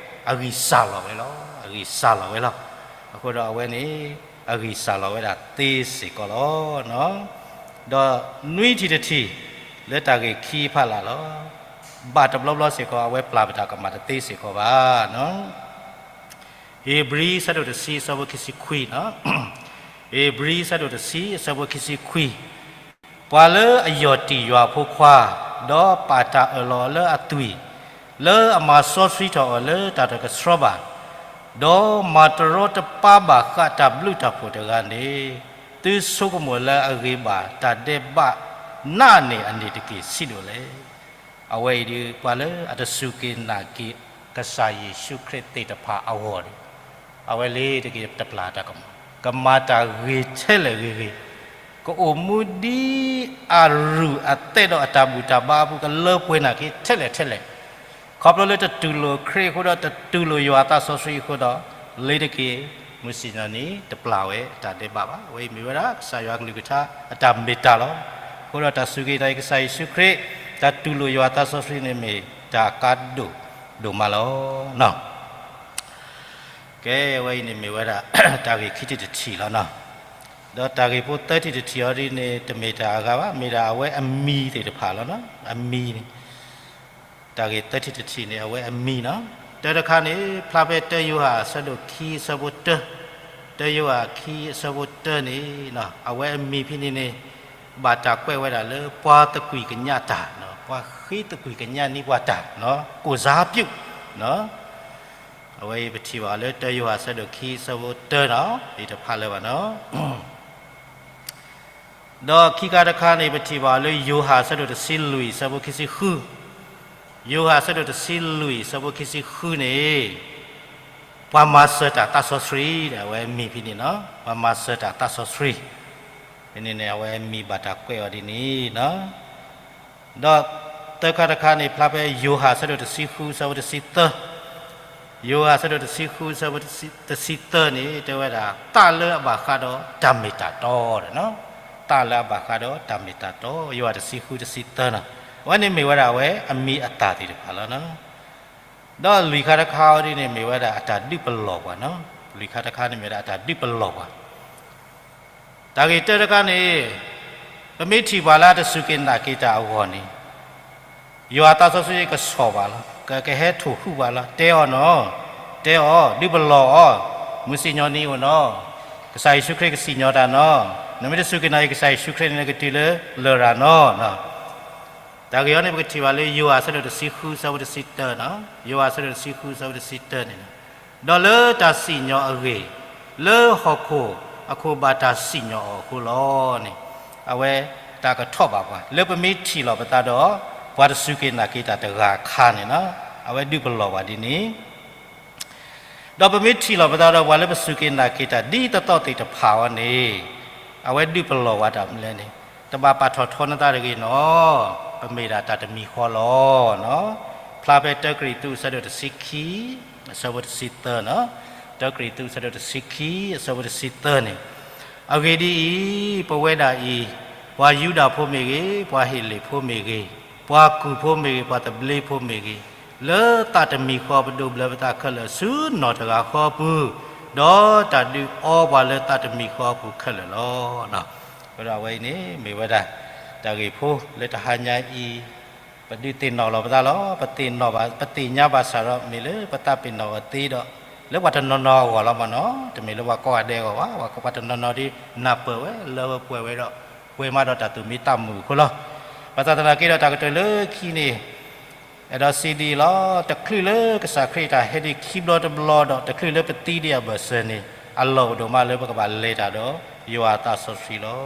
အဂံၢ်စၢ်လီၤဝဲလီၤ, အဂံၢ်စၢ်လီၤဝဲလီၤ. အဃိဒီးအဝဲန့ၣ် အဂံၢ်စၢ်လီၤဝဲဒၣ်သ့စ့ၢ်ကီးလီၤ. ဒီးနွံထံၣ်တထံၣ် လၢတၢ်ဂ့ၢ်ခံဖးလာ်လီၤ. ဘၣ်တဘျီဘျီစ့ၢ်ကီး အဝဲပျၢ်ပတၢ်ကမၣ်တသ့စ့ၢ်ကီးဘၣ်. ဧ့ၤဘြံၤ အဆၢဒိၣ်တဆံ အဆၢဖိခံဆံခွံ, ဧ့ၤဘြံၤ အဆၢဒိၣ်တဆံ အဆၢဖိခံဆံခွံ, ပှၤလၢအယီၢ်တံၢ်ယွၤအဖိခွါ, ဒီးပာ်တၢ်အၢၣ်လီၤအီၤလၢအသွံၣ်, လၢအမၤစီဆှံထီၣ်အီၤလၢတၢ်တကဆှီဘၣ်, ဒီးမၤတရီတပါဘၣ်ဃးတၢ်ဘျုးတၢ်ဖှိၣ်တဂၤန့ၣ်, သုဆိကမိၣ်လၢအဂ့ၤဘၣ် တၢ်ဒဲးဘးနးန့ၢ်အန့ၣ်တက့ၢ် ဆံးဒိၣ်လဲၣ်. အဝဲအံၤဒီး ပှၤလၢအတစူၢ်က့ၤနာ်က့ၤ ကစၢ်ယ့ၣ်ၡူးခရံာ်သ့ၣ်တဖၣ်အဂီၢ်န့ၣ်, အဝဲလ့ၤတက့ၤတပျၢ်တၢ်ကမၣ်, ကမၤတၢ်ဂ့ၤထဲလဲၣ်ဂ့ၤဂ့ၤ, က ကအိၣ်မူဒ်အရူၢ်အသဲဒီးအတၢ်ဘူၣ်တၢ်ဘါအပူၤ ကလၢပှဲၤနာ်က့ထဲလဲၣ်ထဲလဲၣ်, ခီဖျိလၢတတူၢ်လိာ်ခရံာ်အဃိဒီး တတူၢ်လိာ်ယွၤအသးစီဆှံအဃိဒီး လ့ၤတက့ၢ်, မုၢ်စံၣ်ညီၣ်နံၤတပျၢ်ဝဲတၢ်ဒဲးဘးဘၣ်. အဝဲအံၤမ့ၢ်ဝဲဒၣ် ကစၢ်ယွၤကလုၢ်ကထါအတၢ်မ့ၢ်တၢ်လီၤ. အဃိဒီးတၢ်စူၢ်က့ၤနာ်က့ၤကစၢ်ယ့ၣ်ၡူးခရံာ်, တၢ်တူၢ်လိာ်ယွၤအသးစီဆှံန့ၣ်မ့ၢ်တၢ်အကါဒိၣ်ဒိၣ်မးလီၤ. ကဲ, အဝဲအံၤန့ၣ်မ့ၢ်ဝဲဒၣ် တၢ်ဂ့ၢ်ခံထံၣ်တထံၣ်လီၤနီၤ. ဒီးတၢ်ဂ့ၢ်ဖိသၢထံၣ်တထံၣ်အီၤဒ်န့ၣ် တမ့ၢ်တၢ်အဂၤဘၣ်, မ့ၢ်ဒၣ်အဝဲအမံၤသ့ၣ်တဖၣ်လီၤနီၤ. အမံၤန့ၣ်, တၢ်ဂ့ၢ်သၢထံၣ်တထံၣ်န့ၣ် အဝဲအမံၤနီၤ. တၢတခါန့ၣ် ဖျါဖဲတၢယိၤဟၣ်အဆၢဒိၣ်ခံအဆၢဖိတၢ, တၢယိၤဟၣ်ခံအဆၢဖိတၢန့ၣ်, အဝဲအမံၤဖဲန့ၣ်န့ၣ် ဘၣ်တၢ်ကွဲးဝဲဒၣ်လၢပှၤသကွံၢ်ကညးတၢ်, ပှၤဃ့သကွံၢ်ကညးန့ၢ်ပှၤတၢ်, ကိုယ်စားပြု, အဝဲအံၤပထံၣ်ဘၣ်လၢတၢယိၤဟၣ်အဆၢဒိၣ်ခံအဆၢဖိတၢနီၤ, ယတဖးလၢၤဘၣ်နီၤ. ဒီးခံခါတခါန့ၣ် ပထံၣ်ဘၣ်လၢယိၤဟၣ်အဆၢဒိၣ်တဆံလွံၢ်အဆၢဖိခံဆံဃု, ယိၤဟၣ်အဆၢဒိၣ်တဆံလွံၢ်အဆၢဖိခံဆံဃုန့ၣ်, ပှၤမၤစၢၤတၢ်သးစီဆှံ, အဝဲအမံၤဖဲန့ၣ်နီၤ, ပှၤမၤစၢၤတၢ်သးစီဆှံ, ဖဲန့ၣ်န့ၣ် အဝဲအမံၤဘၣ်တၢ်ကွဲးအီၤဒ်န့ၣ်နီၤ. ဒီးသၢခါတခါန့ၣ် ဖျါဖဲယိၤဟၣ်အဆၢဒိၣ်တဆံဃုအဆၢဖိတဆံသၢ, ယိၤဟၣ်အဆၢဒိၣ်တဆံဃုအဆၢဖိတဆံသၢန့ၣ် တဲဝဲဒၣ် သးလၢအဘၣ်ဃးဒီးတၢ်မ့ၢ်တၢ်တီ, သးလၢအဘၣ်ဃးဒီးတၢ်မ့ၢ်တၢ်တီ, ယိၤဟၣ်တဆံဃုတဆံသၢနီၤ, အဝဲန့ၣ်မ့ၢ်ဝဲဒၣ်အဝဲအမံၤအသၣ်သ့ၣ်တဖၣ်လီၤ. ဒီးလွံၢ်ခါတခါအီၤဒ်န့ၣ် မ့ၢ်ဝဲဒၣ်အတၢ်ဒုးပလီၢ်ပှၤနီၤ, လွံၢ်ခါတခါန့ၣ်မ့ၢ်ဝဲဒၣ်အတၢ်ဒုးပလီၢ်ပှၤ တၢ်ဂ့ၢ်တၢတခါန့ၣ်, ပမ့ၢ်ထံၣ်ပှၤလၢအတစူၢ်က့ၤနာ်က့ၤတၢ်အဂီၢ်န့ၣ်, ယွၤအသးစီဆှံကဆီၣ်ဘၣ်လီၤ, ကကဟဲထိၣ်ဃူဘၣ်လီၤ, တဲအီၤနီၤ, တဲအီၤ, ဒုးပလီၢ်အီၤ, မုၢ်စံၣ်ညီၣ်နံၤအိၣ်နီၤ, ကစၢ်ယ့ၣ်ၡူးခရံာ်ကစံၣ်ညီၣ်တၢ်နီၤ, နမ့ၢ်တစူၢ်က့ၤနာ်က့ၤကစၢ်ယ့ၣ်ၡူးခရံာ်န့ၣ် နကတုၤလၢလရာ်နီၤ. တၢ်ဂ့ၢ်အံၤန့ၣ် ပကထံၣ်ဘၣ်လၢယိၤဟၣ်အဆၢဒိၣ်တဆံဃုအဆၢဖိတဆံတၢ, ယိၤဟၣ်အဆၢဒိၣ်တဆံဃုအဆၢဖိတဆံတၢန့ၣ်, ဒီးလၢတၢ်စံၣ်ညီၣ်အဂ့ၢ်, လၢဟီၣ်ခိၣ်အခိၣ်ဘၣ်တၢ်စံၣ်ညီၣ်အီၤအဃိလီၤန့ၣ်, အဝဲတၢ်ကထီၣ်ဘၣ်ပှၤ လၢပမ့ၢ်ထံၣ်လီၤပသးဒီး ပှၤတစူၢ်က့ၤနာ်က့ၤတၢ်တဂၤအခါန့ၣ်လီၤ. အဝဲဒုးပလီၢ်ပှၤဒ်န့ၣ် ဒီးပမ့ၢ်ထံၣ်လီၤပသးဒီး ပှၤလၢပစူၢ်က့ၤနာ်က့ၤတၢ်ဒ်သိးသိးသ့ၣ်တဖၣ်အံၤန့ၣ်, အဝဲဒုးပလီၢ်ပှၤတၢ်မနုၤလဲၣ်န့ၣ်, တဘၣ်ပာ်ထီၣ်ထီနသးတဂ့ၤနီၤ, ပမ့ၢ်ဒၣ်တၢ်တမံၤဃီလီၤ. ဖျါဖဲတၢကရံၣ်သူးအဆၢဒိၣ်တဆံခံ, အဆၢဖိတဆံသၢနီၤ, တၢကရံၣ်သူးအဆၢဒိၣ်တဆံခံ, အဆၢဖိတဆံသၢန့ၣ်, အဂ့ၢ်ဒ်အံၤ, ပဝဲဒၣ်အံၤ, ပှၤယူဒၤဖိမ့ၢ်ဂ့ၤ, ပှၤဟ့းလ့ၣ်ဖိမ့ၢ်ဂ့ၤ, ပှၤကူၣ်ဖိမ့ၢ်ဂ့ၤ, ပှၤသဘျ့ဖိမ့ၢ်ဂ့ၤ, လၢသးတမံၤဃီပဒိးဘျၢပသးခဲလၢာ်ဆူနီၢ်တဂၤဃီအပူၤ, ဒီးတၢ်ဒုးအီပှၤလၢသးတမံၤဃီအပူၤခဲလၢာ်လီၤ. အဃိဒီးအဝဲအံၤန့ၣ် မ့ၢ်ဝဲဒၣ် တၢ်ဂ့ၢ်ဖိလၢတဟါညါအံၤ, ပဒုးသ့ၣ်နီၣ်လီၤပသးလီၤ. ပသ့ၣ်နီၣ်ဘၣ်, ပသ့ၣ်ညါဘၣ်ဆၣ်ဒီး မ့ၢ်လၢပသးပ့ၤနီၣ်အီၤသ့ဒီး, လၢပှၤတနီၤနီၤအဂီၢ်လီၤမ့ၢ်နီၤ, တမ့ၢ်လၢပှၤကိးဂၤဒဲးအဂီၢ်ဘၣ်, ပှၤတနီၤနီၤဒီး နၢ်ပၢၢ်ဝဲ, လၢဝဲပှဲၤဝဲဒီး, ပှဲၤမးဒီးတၢ်သူၣ်မံသးမုာ်အဃိလီၤ. ဘၣ်ဆၣ်သနာ်က့ဒီး တၢ်ကတၢၢ်လၢခံန့ၣ်, အဲၣ်ဒိးစံးဒ်အံၤလီၤ. တချုးလၢကစၢ်ခရံာ်တၢ်ဟဲဒံးခံဘျီတဘျီဒီး တချုးလၢပသံဒံးအဘၢၣ်စၢၤန့ၣ်, အလီၢ်အိၣ်ဒိၣ်မးလၢပကဘၣ်လဲၤတၢ်ဒီးယွၤအသးစီဆှံလီၤ.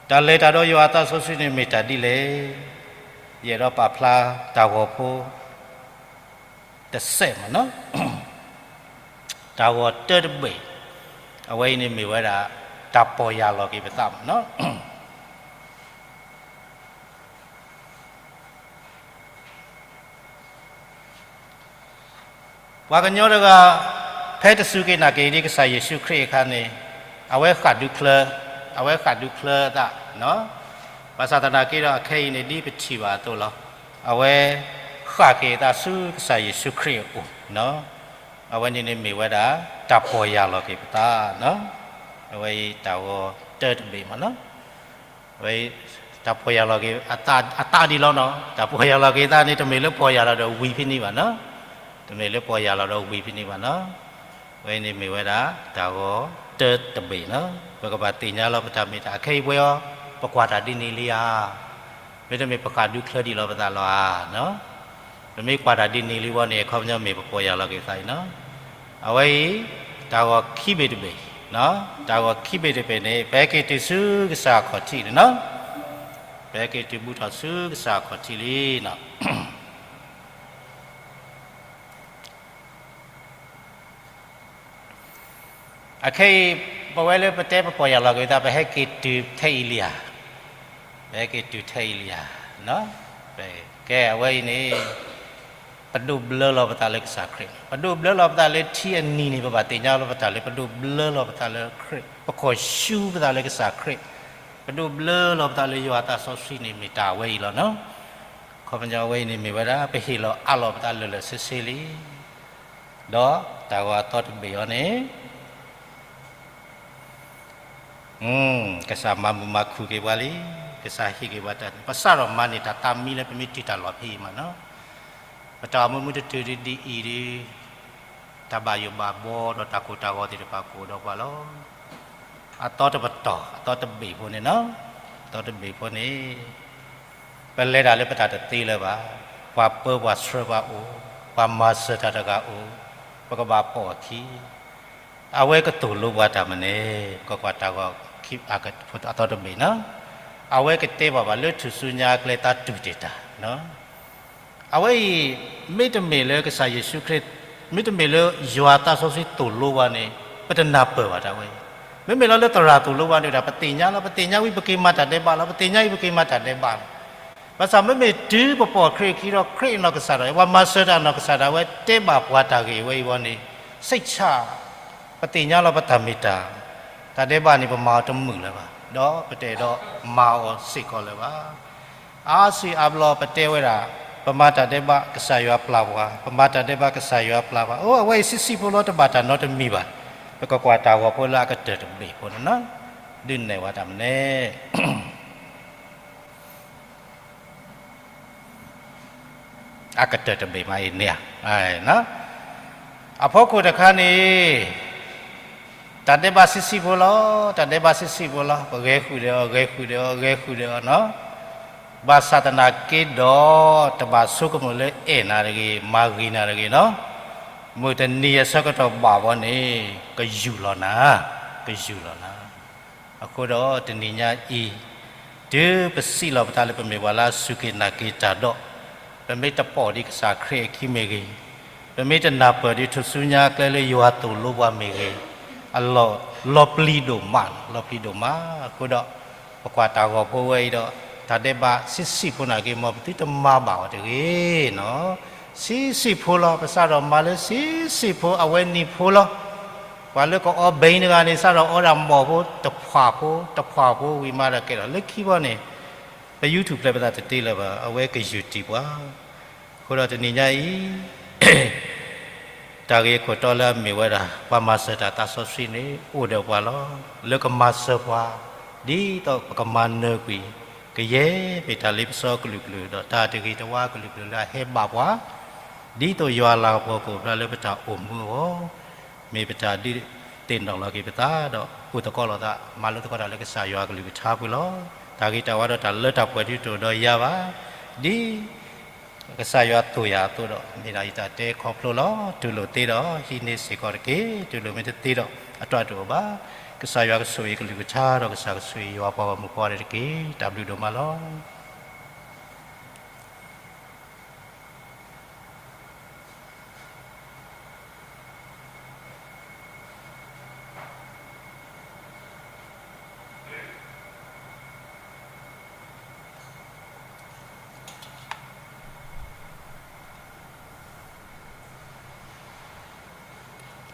တၢ်လဲၤတၢ်ဒီးယွၤအသးစီဆှံန့ၣ်မ့ၢ်တၢ်ဒ်လဲၣ်. ယအဲၣ်ဒိးပာ်ဖျါတၢ်ဂီၤဖိတစဲးမ့ၢ်နီၤ. တၢ်ဂီၤတၢတဘ့ၣ်, အဝဲအံၤန့ၣ်မ့ၢ်ဝဲဒၣ် တၢ်ပီၢ်ယၢ်လီၤက့ၤပသးမ့ၢ်နီၤ. ပှၤကညီတဂၤ ဖဲတစူၢ်က့ၤနာ်က့ၤဒံးကစၢ်ယ့ၣ်ၡူးခရံာ်အခါန့ၣ်, အဝဲဃၣ်ဒုးချၢ, အဝဲဃၣ်ဒုးချၢအသး, ဘၣ်ဆၣ်သနာ်က့ဒီး အခဲအံၤန့ၣ် ဒ်ပထံၣ်ဘၣ်အသိးလီၤ. အဝဲဃၣ်က့ၤအသးဆူကစၢ်ယ့ၣ်ၡူးခရံာ်အအိၣ်, အဝဲန့ၣ်န့ၣ်မ့ၢ်ဝဲဒၣ် တၢ်ပီၢ်ယၢ်လီၤက့ၤပသး, အဝဲအံၤတၢ်ဂီၤတၢတဘ့ၣ်မ့ၢ်နီၤ. အဝဲ တၢ်ပီၢ်ယၢ်လီၤက့ၤအသးဒ်လီၤနီၤ, တၢ်ပီၢ်ယၢ်လီၤက့ၤအသးန့ၣ် တမ့ၢ်လၢပီၢ်ယၢ်လီၤဒီးဝံၤဖဲန့ၣ်ဘၣ်နီၤ, တမ့ၢ်လၢပီၢ်ယၢ်လီၤဒီးဝံၤဖဲန့ၣ်ဘၣ်နီၤ. အဝဲန့ၣ်မ့ၢ်ဝဲဒၣ် တၢ်ဂီၤတၢတဘ့ၣ်နီၤ, ပကဘၣ်သ့ၣ်ညါလီၤပတၢ်မ့ၢ်တၢ်အခဲအံၤပှဲၤအီၤ, ပကွၢ်တၢ်ဒ်န့ၣ်လံဧါ, မ့တမ့ၢ်ပဃၣ်ဒုးချၢဒံးလီၤပသးလီၤဧါ. ပမ့ၢ်ကွၢ်တၢ်ဒ်န့ၣ်လံဝဲန့ၣ် အခီပညီမ့ၢ်ပပီၢ်ယၢ်လီၤက့ၤပသးအံၤနီၤ. အဝဲအံၤ တၢ်ဂီၤခံဘ့ၣ်တဘ့ၣ်, တၢ်ဂီၤခံဘ့ၣ်တဘ့ၣ်န့ၣ် ပဟဲက့ၤတုၤဆူကစၢ်အခီၣ်ထံးန့ၣ်နီၤ, ပဟဲက့ၤတုၤဘူးထီၣ်ဆူကစၢ်အခီၣ်ထံးလံနီၤ. အခဲအံၤ ပဝဲလၢပတဲပပီၢ်ယၢ်လီၤက့ၤသး ပဟဲက့ၤတုၤထဲအံလံဧါ, ပဟဲက့ၤတုၤထဲအံလံဧါ, ကဲအဝဲအံၤန့ၣ် ပဒိးဘျၢလီၤပသးလၢကစၢ်ခရံာ်, ပဒိးဘျၢလီၤပသးလၢထံအနံၤန့ၣ် ပဘၣ်သ့ၣ်ညါလီၤပသးလၢ ပဒိးဘျၢလီၤပသးလၢခရံာ်, ပကီၢ်ဆူပသးလၢကစၢ်ခရံာ်, ပဒိးဘျၢလီၤပသးလၢယွၤအသးစီဆှံန့ၣ် မ့ၢ်တၢ်ဝဲအံၤလီၤနီၤ. ခီပညီအဝဲအံၤန့ၣ်မ့ၢ်ဝဲဒၣ် ပဟ့ၣ်လီၤအးလီၤပသးလၢာ်လၢာ်ဆ့ဆ့လံ, ဒီးတၢ်ဂီၤအသီတဘ့ၣ်အံၤန့ၣ် ကစၢ်မၤမုာ်မၤခုၣ်က့ၤပှၤလံ, ကစၢ်ဟ့ၣ်က့ၤပှၤတၢ်န့ၣ် ပစးထီၣ်မၤန့ၢ်တၢ်သးမံလၢပမ့ၢ်တုၤတၢ်လီၢ်ဖဲအံၤမးနီၤ. ပတၢ်အိၣ်မူမ့ၢ်တတုၤဒ်အံၤဒီး တၢ်ဘၣ်ယိၣ်ဘၣ်ဘီဒီးတၢ်ကိၢ်တၢ်ဂီၤသ့ၣ်တဖၣ်ကအိၣ်ဒီးပှၤလီၤ. အသီတပတီၢ် အသီတဘ့ၣ်ဖိန့ၣ်နီၤ, အသီတဘ့ၣ်ဖိန့ၣ် ပလဲၤတၢ်လၢပတၢ်တသ့လၢၤဘၣ်, ပှၤပၢပှၤဆှၢပှၤအိၣ်, ပှၤမၤစၢၤတၢ်တဂၤအိၣ်, ပကဘၣ်ပိာ်အခံ အဝဲကသိၣ်လိပှၤတၢ်မနုၤလဲၣ်, ကွၢ်ကွၢ်တၢ်ဂီၤခံ အသီတဘ့ၣ်နီၤ, အဝဲကတဲဘၣ်ပှၤလၢထူၣ်စုညါအကျဲသးတူၢ်တ့ၢ်တၢ်, အဝဲအံၤ မ့တမ့ၢ်လၢကစၢ်ယ့ၣ်ၡူးခရံာ်, မ့တမ့ၢ်လၢယွၤသးစီဆှံသိၣ်လိပှၤန့ၣ် ပတနၢ်ပၢၢ်ဘၣ်တၢ်ဝဲအံၤ, မ့မ့ၢ်လီၤလၢသရၣ်သိၣ်လိပှၤန့ၣ်ဒီး ပသ့ၣ်ညါလီၤ, ပသ့ၣ်ညါဝံၤပက့ၤမၤတၢ်ဒဲးဘးလီၤ, ပသ့ၣ်ညါဝံၤပက့ၤမၤတၢ်ဒဲးဘးလီၤ. ဘၣ်ဆၣ်မ့မ့ၢ်တုၤပပိာ်ခရံာ်အခံဒီး ခရံာ်အနီၢ်ကစၢ်ဒၣ်ဝဲ ပှၤမၤစၢၤတၢ်အနီၢ်ကစၢ်ဒၣ်ဝဲ တဲဘၣ်ပှၤတၢ်ဂ့ၢ်ဝဲအံၤဝဲန့ၣ် စိတ်ချ ပသ့ၣ်ညါလီၤပတၢ်မ့ၢ်တၢ်, တၢ်ဒဲးဘးန့ၣ် ပမၤအီၤတမုာ်လၢၤဘၣ်, ဒီးပတအဲၣ်ဒိးမၤအီၤစ့ၢ်ကီးလၢၤဘၣ်. အါစုအါဘျီပတဲဝဲဒၣ် ပမၤတၢ်ဒဲးဘး ကစၢ်ယွၤပျၢ်ပှၤ, ပမၤတၢ်ဒဲးဘး ကစၢ်ယွၤပျၢ်ပှၤ, အိၣ် အဝဲအံၤဆံးဆံးဖိလီၤ တဘၣ်တၢ်နီတမံၤဘၣ်. ပကကွၢ်တၢ်ဂီၤဖိလၢအကတၢၢ်တဘ့ၣ်ဖိန့ၣ်နီၤ, ဒုးနဲၣ်ဝဲတၢ်မနုၤလဲၣ် အကတၢၢ်တဘ့ၣ်မးအံၤန့ၣ်ဧါ, အဖီခိၣ်တခါန့ၣ် တၢ်ဒဲးဘးဆံးဆံးဖိလီၤ, တၢ်ဒဲးဘးဆံးဆံးဖိလီၤ, ပဂဲၤဃုာ်ဒီးအီၤ, ဂဲၤဃုာ်ဒီးအီၤ, ဂဲၤဃုာ်ဒီးအီၤနီၤ. ဘၣ်ဆၣ်သနာ်က့ဒီး တဘၣ်ဆိကမိၣ်လၢအဲၣ်နၤတဂ့ၤ, မၤဂ့ၤနၤတဂ့ၤနီၤ. မုၢ်တနံၤအဆၢကတီၢ်ဘၣ်ဘီန့ၣ် ကယူၢ်လီၤနၤ, ကယူၢ်လီၤနၤ. အဃိဒီးတနံၤညါအံၤ တုၤပစံးလီၤပသးလၢပမ့ၢ်ပှၤလၢအစူၢ်က့ၤနာ်က့ၤတၢ်ဒီး ပမ့ၢ်တပိာ်ဒံးကစၢ်ခရံာ်အခံမ့ၢ်ဂ့ၤ, ပမ့ၢ်တနၢ်ပၢၢ်ဒံးထူၣ်စုညါအကျဲလၢယွၤသိၣ်လိပှၤမ့ၢ်ဂ့ၤ, အလီၤပျံၤဒိၣ်မး, လီၤပျံၤဒိၣ်မး. အဃိဒီး ပကွၢ်တၢ်ဂီၤဖိဝဲအံၤဒီး တၢ်ဒဲးဘးဆံးဆံးဖိနာ်က့ မ်ပသုတမၤဘၣ်အီၤတဂ့ၤနီၤ. ဆံးဆံးဖိလီၤ, ပစးထီၣ်မၤလၢဆံးဆံးဖိ အဝဲနံၤဖိလီၤ. ပှၤလၢကအီဘၣ်တဂၤန့ၣ် စးထီၣ်အီဒၣ်မီၢ်ဖိ တဖှၣ်ဖိ တဖှၣ်ဖိဝံၤမးဒီးကဲထီၣ်လၢခံဘီန့ၣ် ပ YouTube ဖျဲးပသးတတ့လၢၤဘၣ်, အဝဲကယူၢ်တံၢ်ပှၤ. အဃိဒီးတနံၤညါအံၤ တၢ်ဂ့ၢ်ခိၣ်တီလၢအမ့ၢ်ဝဲဒၣ် ပှၤမၤစၢၤတၢ်သးစီဆှံန့ၣ် အိၣ်ဒီးပှၤလီၤ. လၢကမၤစၢၤပှၤ ဒ်သိးပကမၤနၢၤကွံာ် ကယဲၢ်မ့ၢ်တၢ်လ့ပစီအကလုာ်ကလုာ် ဒီးတၢ်တဂ့ၤတဝါအကလုာ်ကလုာ်လၢအဟဲဘၣ်ပှၤ ဒ်သိးယွၤအလၤကပီၤကအိၣ်ဖျါလၢပတၢ်အိၣ်မူအဂီၢ် မ့ၢ်ပတၢ်ဒုးသ့ၣ်နီၣ်လီၤက့ၤပသးဒီး အိၣ်သကိးလိာ်သး မၤလိသကိးတၢ်လၢကစၢ်ယွၤအကလုၢ်ကထါပူၤလီၤ. တၢ်ဂ့ၤတၢ်ဝါဒီးတၢ်လၢတၢ်ပှဲၤဒုးတအိၣ်ဒီးယၤဘၣ်. ဒ်ကစၢ်ယွၤသိၣ်ယၤအသိးဒီး မ့ၢ်ဒၣ်ယတၢ်တဲခီဖျိလီၤ. တူၢ်လိာ်သ့ဒီး ဟံးန့ၢ်စ့ၢ်ကီးတက့ၢ်. တူၢ်လိာ်မ့ၢ်တသ့ဒီး အတၢ်တအိၣ်ဘၣ်. ကစၢ်ယွၤကဆိၣ်ဂ့ၤကလုၢ်ကထါဒီး ကစၢ်ကဆိၣ်ဂ့ၤယွၤပှၤဂီၢ်မုၢ်ပှၤဂီၢ်န့ၣ်တက့ၢ်. တၢ်ဘျုးဒိၣ်မးလီၤ.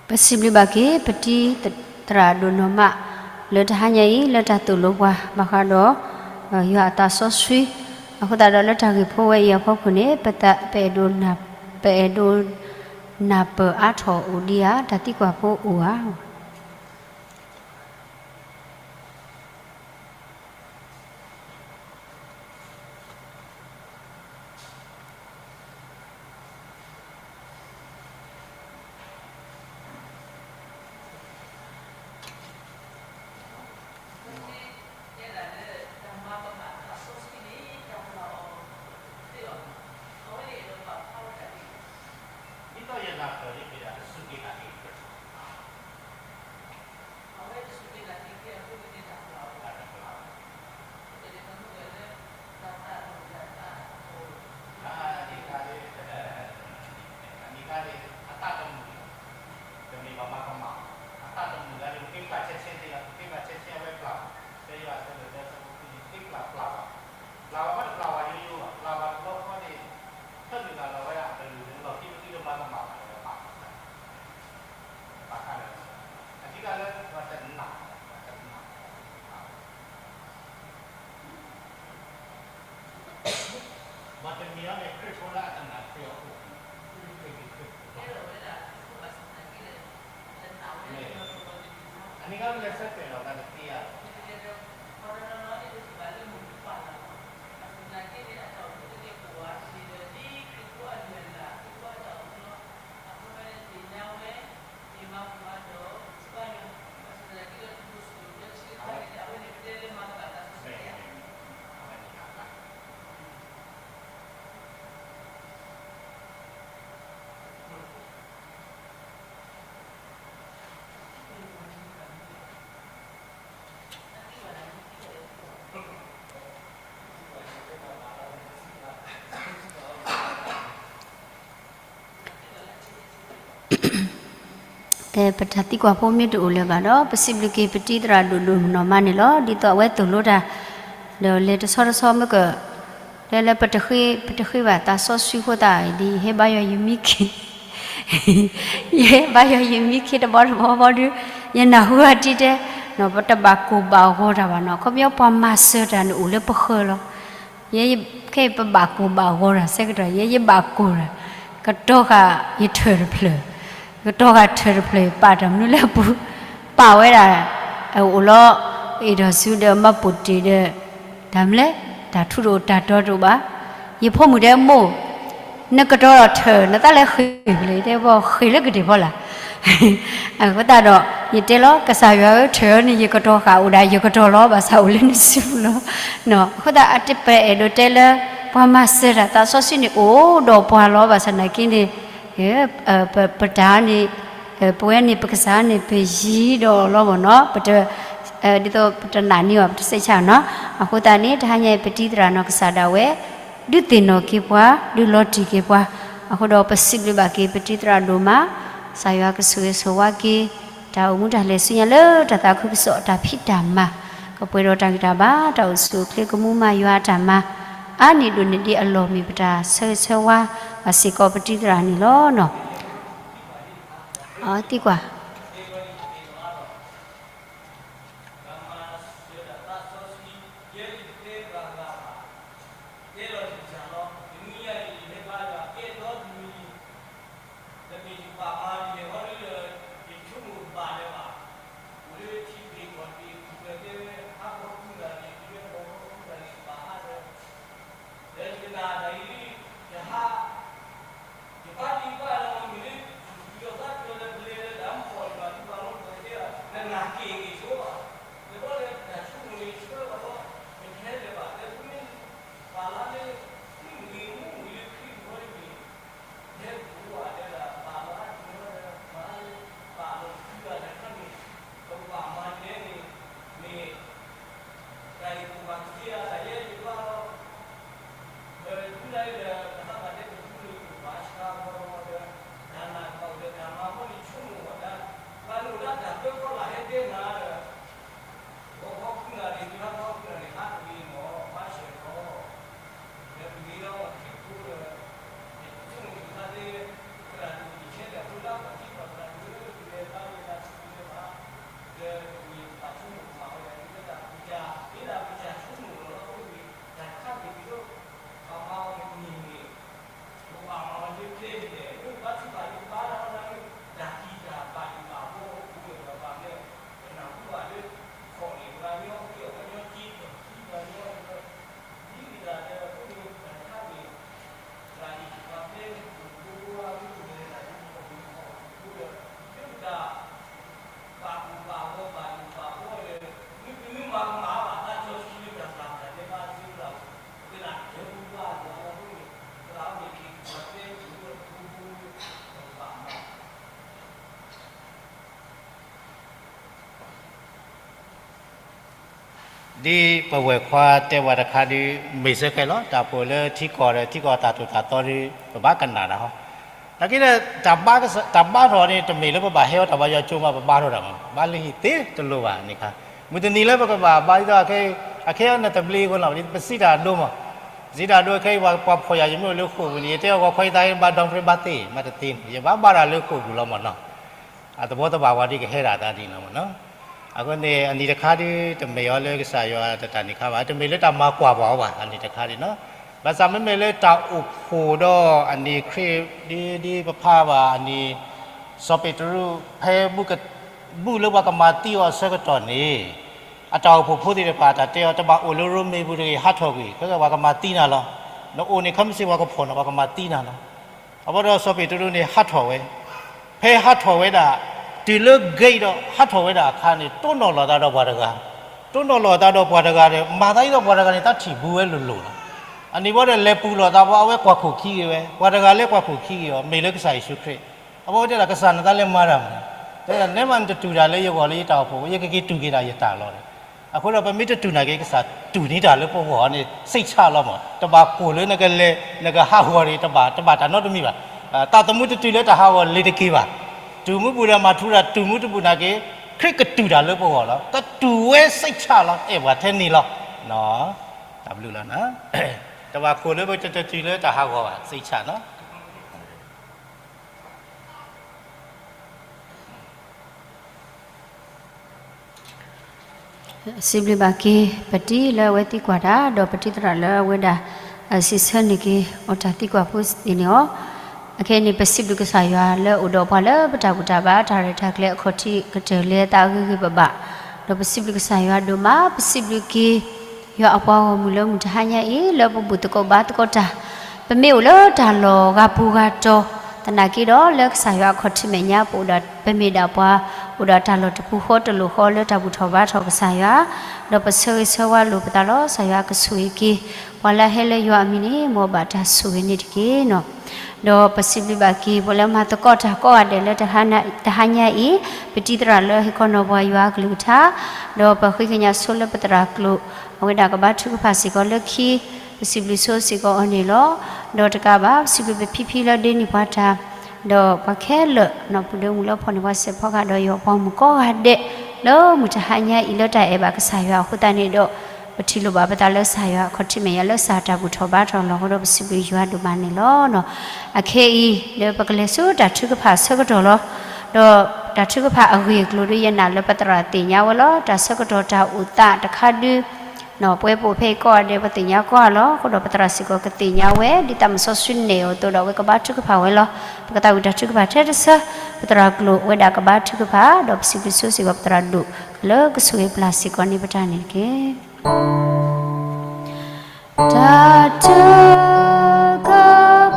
ပစံးဘျုးဘၣ်က့ၤ ပတံၤသရၣ် ဒိၣ်နီၢ်မး လၢတဟါညါအံၤ လၢတၢ်သိၣ်လိပှၤ ဘၣ်ဃးဒီး ယွၤအသးစီဆှံ အဃိသတးဒီး လၢတၢ်ဂ့ၢ်ဖိဝဲအံၤအဖီခိၣ်န့ၣ် ပအဲၣ်ဒိး ပအဲၣ်ဒိး နၢ်ပၢၢ်အါထီၣ်အိၣ်ဒံးဧါ, တၢ်သံကွၢ်ဖိအိၣ်ဧါ. ကဲ ပတၢ်သံကွၢ်ဖိမ့ၢ်တအိၣ်လၢၤဘၣ်ဒီး ပစံးဘျုးက့ၤပတံၤသရၣ်ဒိၣ်ဒိၣ်မုၢ်နီၢ်မးန့ၣ်လီၤ. ဒ်သိးအဝဲသိၣ်လိတၢ် ဒီးလဲၤတဆီတဆီမ့ၢ်က တဲလၢပတဃ့ ပတဃ့ဘၣ်သးစီဆှံအဃိသတး ဒ်ယဟဲဘါယွၤယမံခ့ ယဟဲဘါယွၤယမံခ့တဘီတဘီဘီဒီး ယနၢ်ဟူအတံၤတဲ ပတဘၣ်ကိၢ်ဘၣ်ဂီၤတၢ်ဘၣ်နီၤ. ခီပညီပှၤမၤစၢၤတၢ်န့ၣ်အိၣ်လၢပဃၢၤလီၤ. ယဲ ခဲအံၤပဘၣ်ကိၢ်ဘၣ်ဂီၤတၢ်ဆၢကတီၢ် ယဲယဘၣ်ကိၢ်တၢ် ကတီၤဃာ်ယထၢၣ်တဖျၢၣ် ကတီၤဃာ်ထၢၣ်တဖျၢၣ် ပာ်တၢ်မနုၤလၢအပူၤ ပာ်ဝဲဒၣ် အိၣ်လီၤ အ့ၣ်ဒိးစုဒီးမၤပိာ်တ့ၢ်ဒီး တၢ်မနုၤလဲၣ် တၢ်ထူတအိၣ်တၢ်တီတအိၣ်ဘၣ်. ယဖိမုၣ်တဲမိၢ် နကတီၤထၢၣ် နသးလဲၤဃ့ၢ်ဖဲလဲၣ် ယတဲဘၣ်ဃ့ၢ်လၢကတ့ၢ်ဖီလာ် အဃိသတးဒီး ယတဲလီၤ ကစၢ်ယွၤဧၢ ထၢၣ်အံၤန့ၣ် ယကတီၤဃာ်အိၣ်ဒၣ် ယကတီၤလီၤ ဘၣ်ဆၣ်အိၣ်လၢနစုပူၤလီၤ. အဃိသတး အတပအဲၣ်ဒိးတဲလၢ ပှၤမၤစၢၤတၢ်သးစီဆှံန့ၣ် အိၣ်ဒီးပှၤလီၤ ဘၣ်ဆၣ်နာ်က့န့ၣ် ပတၢ်န့ၣ် ပဝဲန့ၣ် ပကစၢ်န့ၣ် ပယံၤဒီးလီၤမ့ၢ်နီၤ ပတ ဒ်သိးပတနာ်န့ၢ်အီၤ ပတစဲးဆၣ်နီၤ. အဃိသတးန့ၣ် တဟါညါအံၤ ပတံၤသရၣ်နီၢ်ကစၢ်ဒၣ်ဝဲ ဒုးသ့ၣ်နီၣ်က့ၤပှၤ ဒုးလီၤတံၢ်က့ၤပှၤ အဃိဒီးပစံးဘျုးဘၣ်က့ၤ ပတံၤသရၣ်ဒိၣ်မး ကစၢ်ယွၤကဆိၣ်ဂ့ၤဆိၣ်ဝါက့ၤ တၢ်အိၣ်မူတၢ်လဲၤဆူညါလၢတၢ်သးခုကစီၣ် တၢ်ဖံးတၢ်မၤ ကပှဲၤဒီးတၢ်ဂံၢ်တၢ်ဘါ တၢ်အိၣ်ဆူၣ်အိၣ်ချ့ ကမူမၤယွၤအတၢ်မၤ အါန့ၢ်ဒိၣ်န့ၢ်ဒံးအလီၢ်မ့ၢ်ပတၢ်ဆၢဂ့ၤဆၢဝါ ဘၣ်စ့ၢ်ကီးပတံၤသရၣ်န့ၣ်လီၤ. သံကွၢ်ဒ်ပဝဲၢ်ခွါတဲဝဲတခါဒုး မ့ၢ်စ့ၢ်ကီးလီၤ. တၢ်ပှဲၤလၢထံကီၢ်ဒီးထံကီၢ်တၢ်သိၣ်တၢ်သီဒီး ပဘၣ်ကနၣ်တၢ်ဟီ. နာ်က့ဒီး တၢ်ဘါထီၣ်န့ၣ် တမ့ၢ်လၢပဘၣ်ဟဲအီၤတၢ်ဘါယွၤကၠိမး ပဘါထီၣ်တၢ်မး ဘါလၢဟံၣ်သ့တလိၣ်ဘၣ်န့ၣ်ခါ. မုၢ်တနံၤလၢပကဘၣ်ဘါဒ်သိး အခဲအံၤနတဘျ့အဃိလီၤ ပစံးတၢ်ဒိမး. စံးတၢ်ဒိခဲအံၤ ပှၤဖှီၣ်ယာ်ယမ့ၢ်အိၣ်လၢဃိာ်ပူၤန့ၣ် ယတဲအီၤဂီၤခီယသးဘါဒီဖရဲဘါသ့ မးတသ့န့ၣ် ယဘၣ်ဘါတၢ်လၢဃိာ်ပူၤလီၤမးနီၤ. အသဘီသဘၣ်ဝဲဒ်ကဟဲဒၣ်သးဒ်န့ၣ်လီၤမးနီၤ. အဃိန့ၣ် အနံၤတခါဒုး တမ့ၢ်အီၤလၢကစၢ်ယွၤတတၢ်န့ၣ်ခါဘၣ် တမ့ၢ်လၢတၢ်မၤကွၢ်ပှၤအီၤဘၣ် အနံၤတခါဒုးနီၤ. ဘၣ်ဆၣ်မ့မ့ၢ်လၢတၢ်အိၣ်ဖှိၣ်ဒီးအန့ၣ်ခရံာ်ဒ်ဒ်ပဖးဘၣ်အန့ၣ်, စီၤပ့းတရူး ဖဲ ဘူၣ်လၢပှၤကမၤသံအီၤအဆၢကတီၢ်န့ၣ်, အတၢ်အိၣ်ဖှိၣ်ဖိသ့ၣ်တဖၣ် တၢ်တဲအီၤ တဘၣ်အိၣ်လၢရိမ့ၤပူၤတဂ့ၤ ဟးထီၣ်ကွံာ်, ခဲကဲပှၤကမၤသံနၤလီၤ. နအိၣ်န့ၣ် ခဲမုၢ်ဆ့ၣ်ပှၤကဖီၣ်နၤ ပှၤကမၤသံနၤလီၤ. အဃိဒီးစီၤပ့းတရူးန့ၣ်ဟးထီၣ်ဝဲ, ဖဲဟးထီၣ်ဝဲဒၣ်, တုၤလၢ gate ဒီးဟးထီၣ်ဝဲဒၣ်အခါန့ၣ် တိၢ်နီၣ်လီၤသးဒီးပှၤတဂၤ, တိၢ်နီၣ်လီၤသးဒီးပှၤတဂၤဒီး မၤသးဒ်သိးပှၤတဂၤန့ၣ် တၢ်ထံၣ်ဘူးဝဲလိၤလိၤလီၤ. အန့ၣ်ဘၣ်ဒီးလဲၤပူၤလီၤသးဘၣ် အဝဲကွၢ်ခိၣ်ခံဂ့ၤဝဲ, ပှၤတဂၤလဲၤကွၢ်ခိၣ်ခံဂ့ၤအီၤ မ့ၢ်လၢကစၢ်ယ့ၣ်ၡူးခရံာ်. အဝဲတဲဒၣ် ကစၢ်နသးလဲၤမၤတၢ်မနုၤ, တဲဒၣ် နဲမးနတတူၢ်တၢ်လၢယဂီၢ်လၢယတၢ်အိၣ်ဖှိၣ် ယကက့ၤတူၢ်က့ၤတၢ်ယတၢ်လီၤ. အဃိဒီးပမ့ၢ်တတူၢ်နာ်က့ ကစၢ်တူၢ်န့ၢ်တၢ်လၢပဂီၢ်န့ၣ် စိတ်ချလီၤမး, တဘၣ်ကိၢ်လၢနကလဲၤ နကဟးဂီၤန့ၣ် တဘၣ် တဘၣ်တၢ်နီတမံၤဘၣ်. သးသမူတတူၢ်လၢတၢ်ဟးဂီၤလ့ၤတက့ၢ်ဘၣ်. တူၢ်မူပူၤဒီးမၤထူရၤ တူၢ်မူတဘူၣ်နာ်က့ ခရံာ်ကတူၢ်တၢ်လၢပဂီၢ်လီၤ. ကတူၢ်ဝဲ စိတ်ချလီၤ အဲၣ်ပှၤထဲန့ၣ်လီၤ. တၢ်ဘျုးလီၤ. တဘၣ်ကိၢ်လၢပတတတူၢ်လၢတၢ်ဟးဂီၤဘၣ် စိတ်ချလီၤ. စံးဘျုးဘၣ်က့ၤ ပတံၤလၢအဝဲသံကွၢ်တၢ် ဒီးပတံၤသရၣ်လၢအဝဲဒၣ် စံးဆၢန့ၢ်က့ၤအီၤတၢ်သံကွၢ်ဖိသ့ၣ်န့ၣ်လီၤ. အခဲအံၤန့ၣ်ပစံးဘျုးကစၢ်ယွၤလၢအိၣ်ဒီးပှၤလၢပတၢ်ဘူၣ်တၢ်ဘါတၢ်ရဲၣ်တၢ်ကျဲၤအခီၣ်ထံးကတၢၢ်လၢသးဂ့ၤဂ့ၤဘၣ်ဘၣ်, ဒီးပစံးဘျုးကစၢ်ယွၤဒိၣ်မး ပစံးဘျုးက့ၤ ယွၤအပှၤဂီၢ်မုၢ်လၢမုၢ်တဟါညါအံၤ လၢပဘူၣ်သကိးဘါသကိးတၢ်, ပမ့ၢ်အိၣ်လၢတၢ်လီၢ်ဂၤပူၤဂၤတီၤ, သနာ်က့ဒီးလၢကစၢ်ယွၤအခီၣ်ထံးမဲာ်ညါ ပအိၣ်ဒီး ပမ့ၢ်ဒၣ်ပှၤ အိၣ်ဒီးတၢ်လီၢ်တပူၤဃီတလိာ်ဃီလၢတၢ်ဘူၣ်ထီၣ်ဘါထီၣ်ကစၢ်ယွၤ, ဒီးပဆၢဂ့ၤဆၢဝါလိာ်ပသးလီၤ. ကစၢ်ယွၤကဆိၣ်ဂ့ၤက့ၤ ပှၤလၢအဟဲလၢယွၤအမံၤန့ၣ် မ်အဘၣ်တၢ်ဆိၣ်ဂ့ၤန့ၣ်တက့ၢ်နီၤ. ဒီးပစံးဘျုးဘၣ်က့ၤ ပှၤလၢမၤသကိးတၢ်ကိးဂၤဒဲးလၢ တဟါညါအံၤ, ပတံၤသရၣ်လၢဟ့ၣ်ခီနီၤပှၤယွၤအကလုၢ်ကထါ, ဒီးပဃ့ကညးဆိလၢပသရၣ်ကျိာ် အဝဲဒၣ်ကဘါထုကဖၣ်စ့ၢ်ကီးလၢခံ, ပစံးဘျုးဆိစ့ၢ်ကီးအီၤန့ၣ်လီၤ. ဒီးတကးဘၣ် ပစံးဘျုးပဖံဖံလၢဒ့န့ၢ်ပှၤတၢ်, ဒီးပှၤခဲလၢာ် ပဒိမုၣ်လၢဖီၣ်န့ၢ်ပှၤစဲးဖီကဟၣ်ဒီးယွၤပှၤမုၣ်ကိးဂၤဒဲး လၢမုၢ်တဟါညါအံၤလၢတၢ်အဲၣ်ဘၣ်ကစၢ်ယွၤအဃိသတးန့ၣ်ဒီး ပထံၣ်လိာ်ဘၣ်ပသးလၢကစၢ်ယွၤအခီၣ်ထံးမဲာ်ညါလၢကစၢ်တၢ်ဘူၣ်ထီၣ်ဘါထီၣ်လီၤ. အဃိဒီးပစံးဘျုးယွၤဒိၣ်မးန့ၣ်လီၤ. အခဲအံၤ ဒီးပကလဲၤဆူတၢ်ထုကဖၣ်ဆၢကတီၢ်လီၤ. ဒီးတၢ်ထုကဖၣ်အဂ့ၢ်အကျိၤဒီး ယနာ်လၢပသရၣ်သ့ၣ်ညါဝဲလီၤ. တၢ်ဆၢကတီၢ်တၢ်အိၣ်သးတခါဒု ပဝဲပအိၣ်ဖဲအံၤကိးဂၤဒဲး ပသ့ၣ်ညါကိးဂၤလီၤ. အဃိဒီးပသရၣ်စ့ၢ်ကီးကသ့ၣ်ညါဝဲ ဒ်တၢ်မုၢ်စီဆှံနဲၣ်အီၤအသိးဒီး အဝဲကဘါထုကဖၣ်ဝဲလီၤ. ပကသးဝံၣ်တၢ်ထုကဖၣ်ထဲတဆၢ, ပသရၣ်ကျိာ်ဝဲဒၣ်ကဘါထုကဖၣ် ဒီးပစံးဘျုးဆိစ့ၢ်ကီးပသရၣ်ဒိၣ် လၢကဆိၣ်ဂ့ၤပျၢ်စ့ၢ်ကီးန့ၢ်ပတၢ်န့ၣ်တက့ၢ်. တၢ်ထုက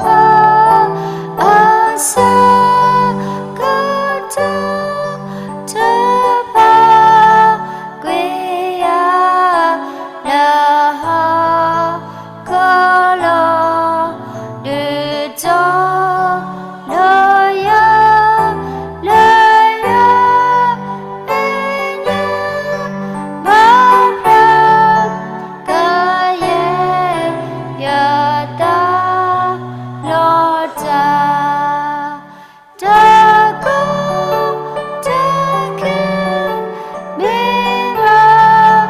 ဖၣ် အဆၢကတီၢ် တဘၣ်ကွံာ်ယၤ လၢဟီၣ်ခိၣ်လီၤ ဒုးတီၤလီၤယၤ လၢယမဲာ်ညါ ဘၣ်ဖျါ ကယဲၢ်ယသးလီၤတၢ် တၢ်ကီတၢ်ခဲ မ့ၢ်ဘၣ်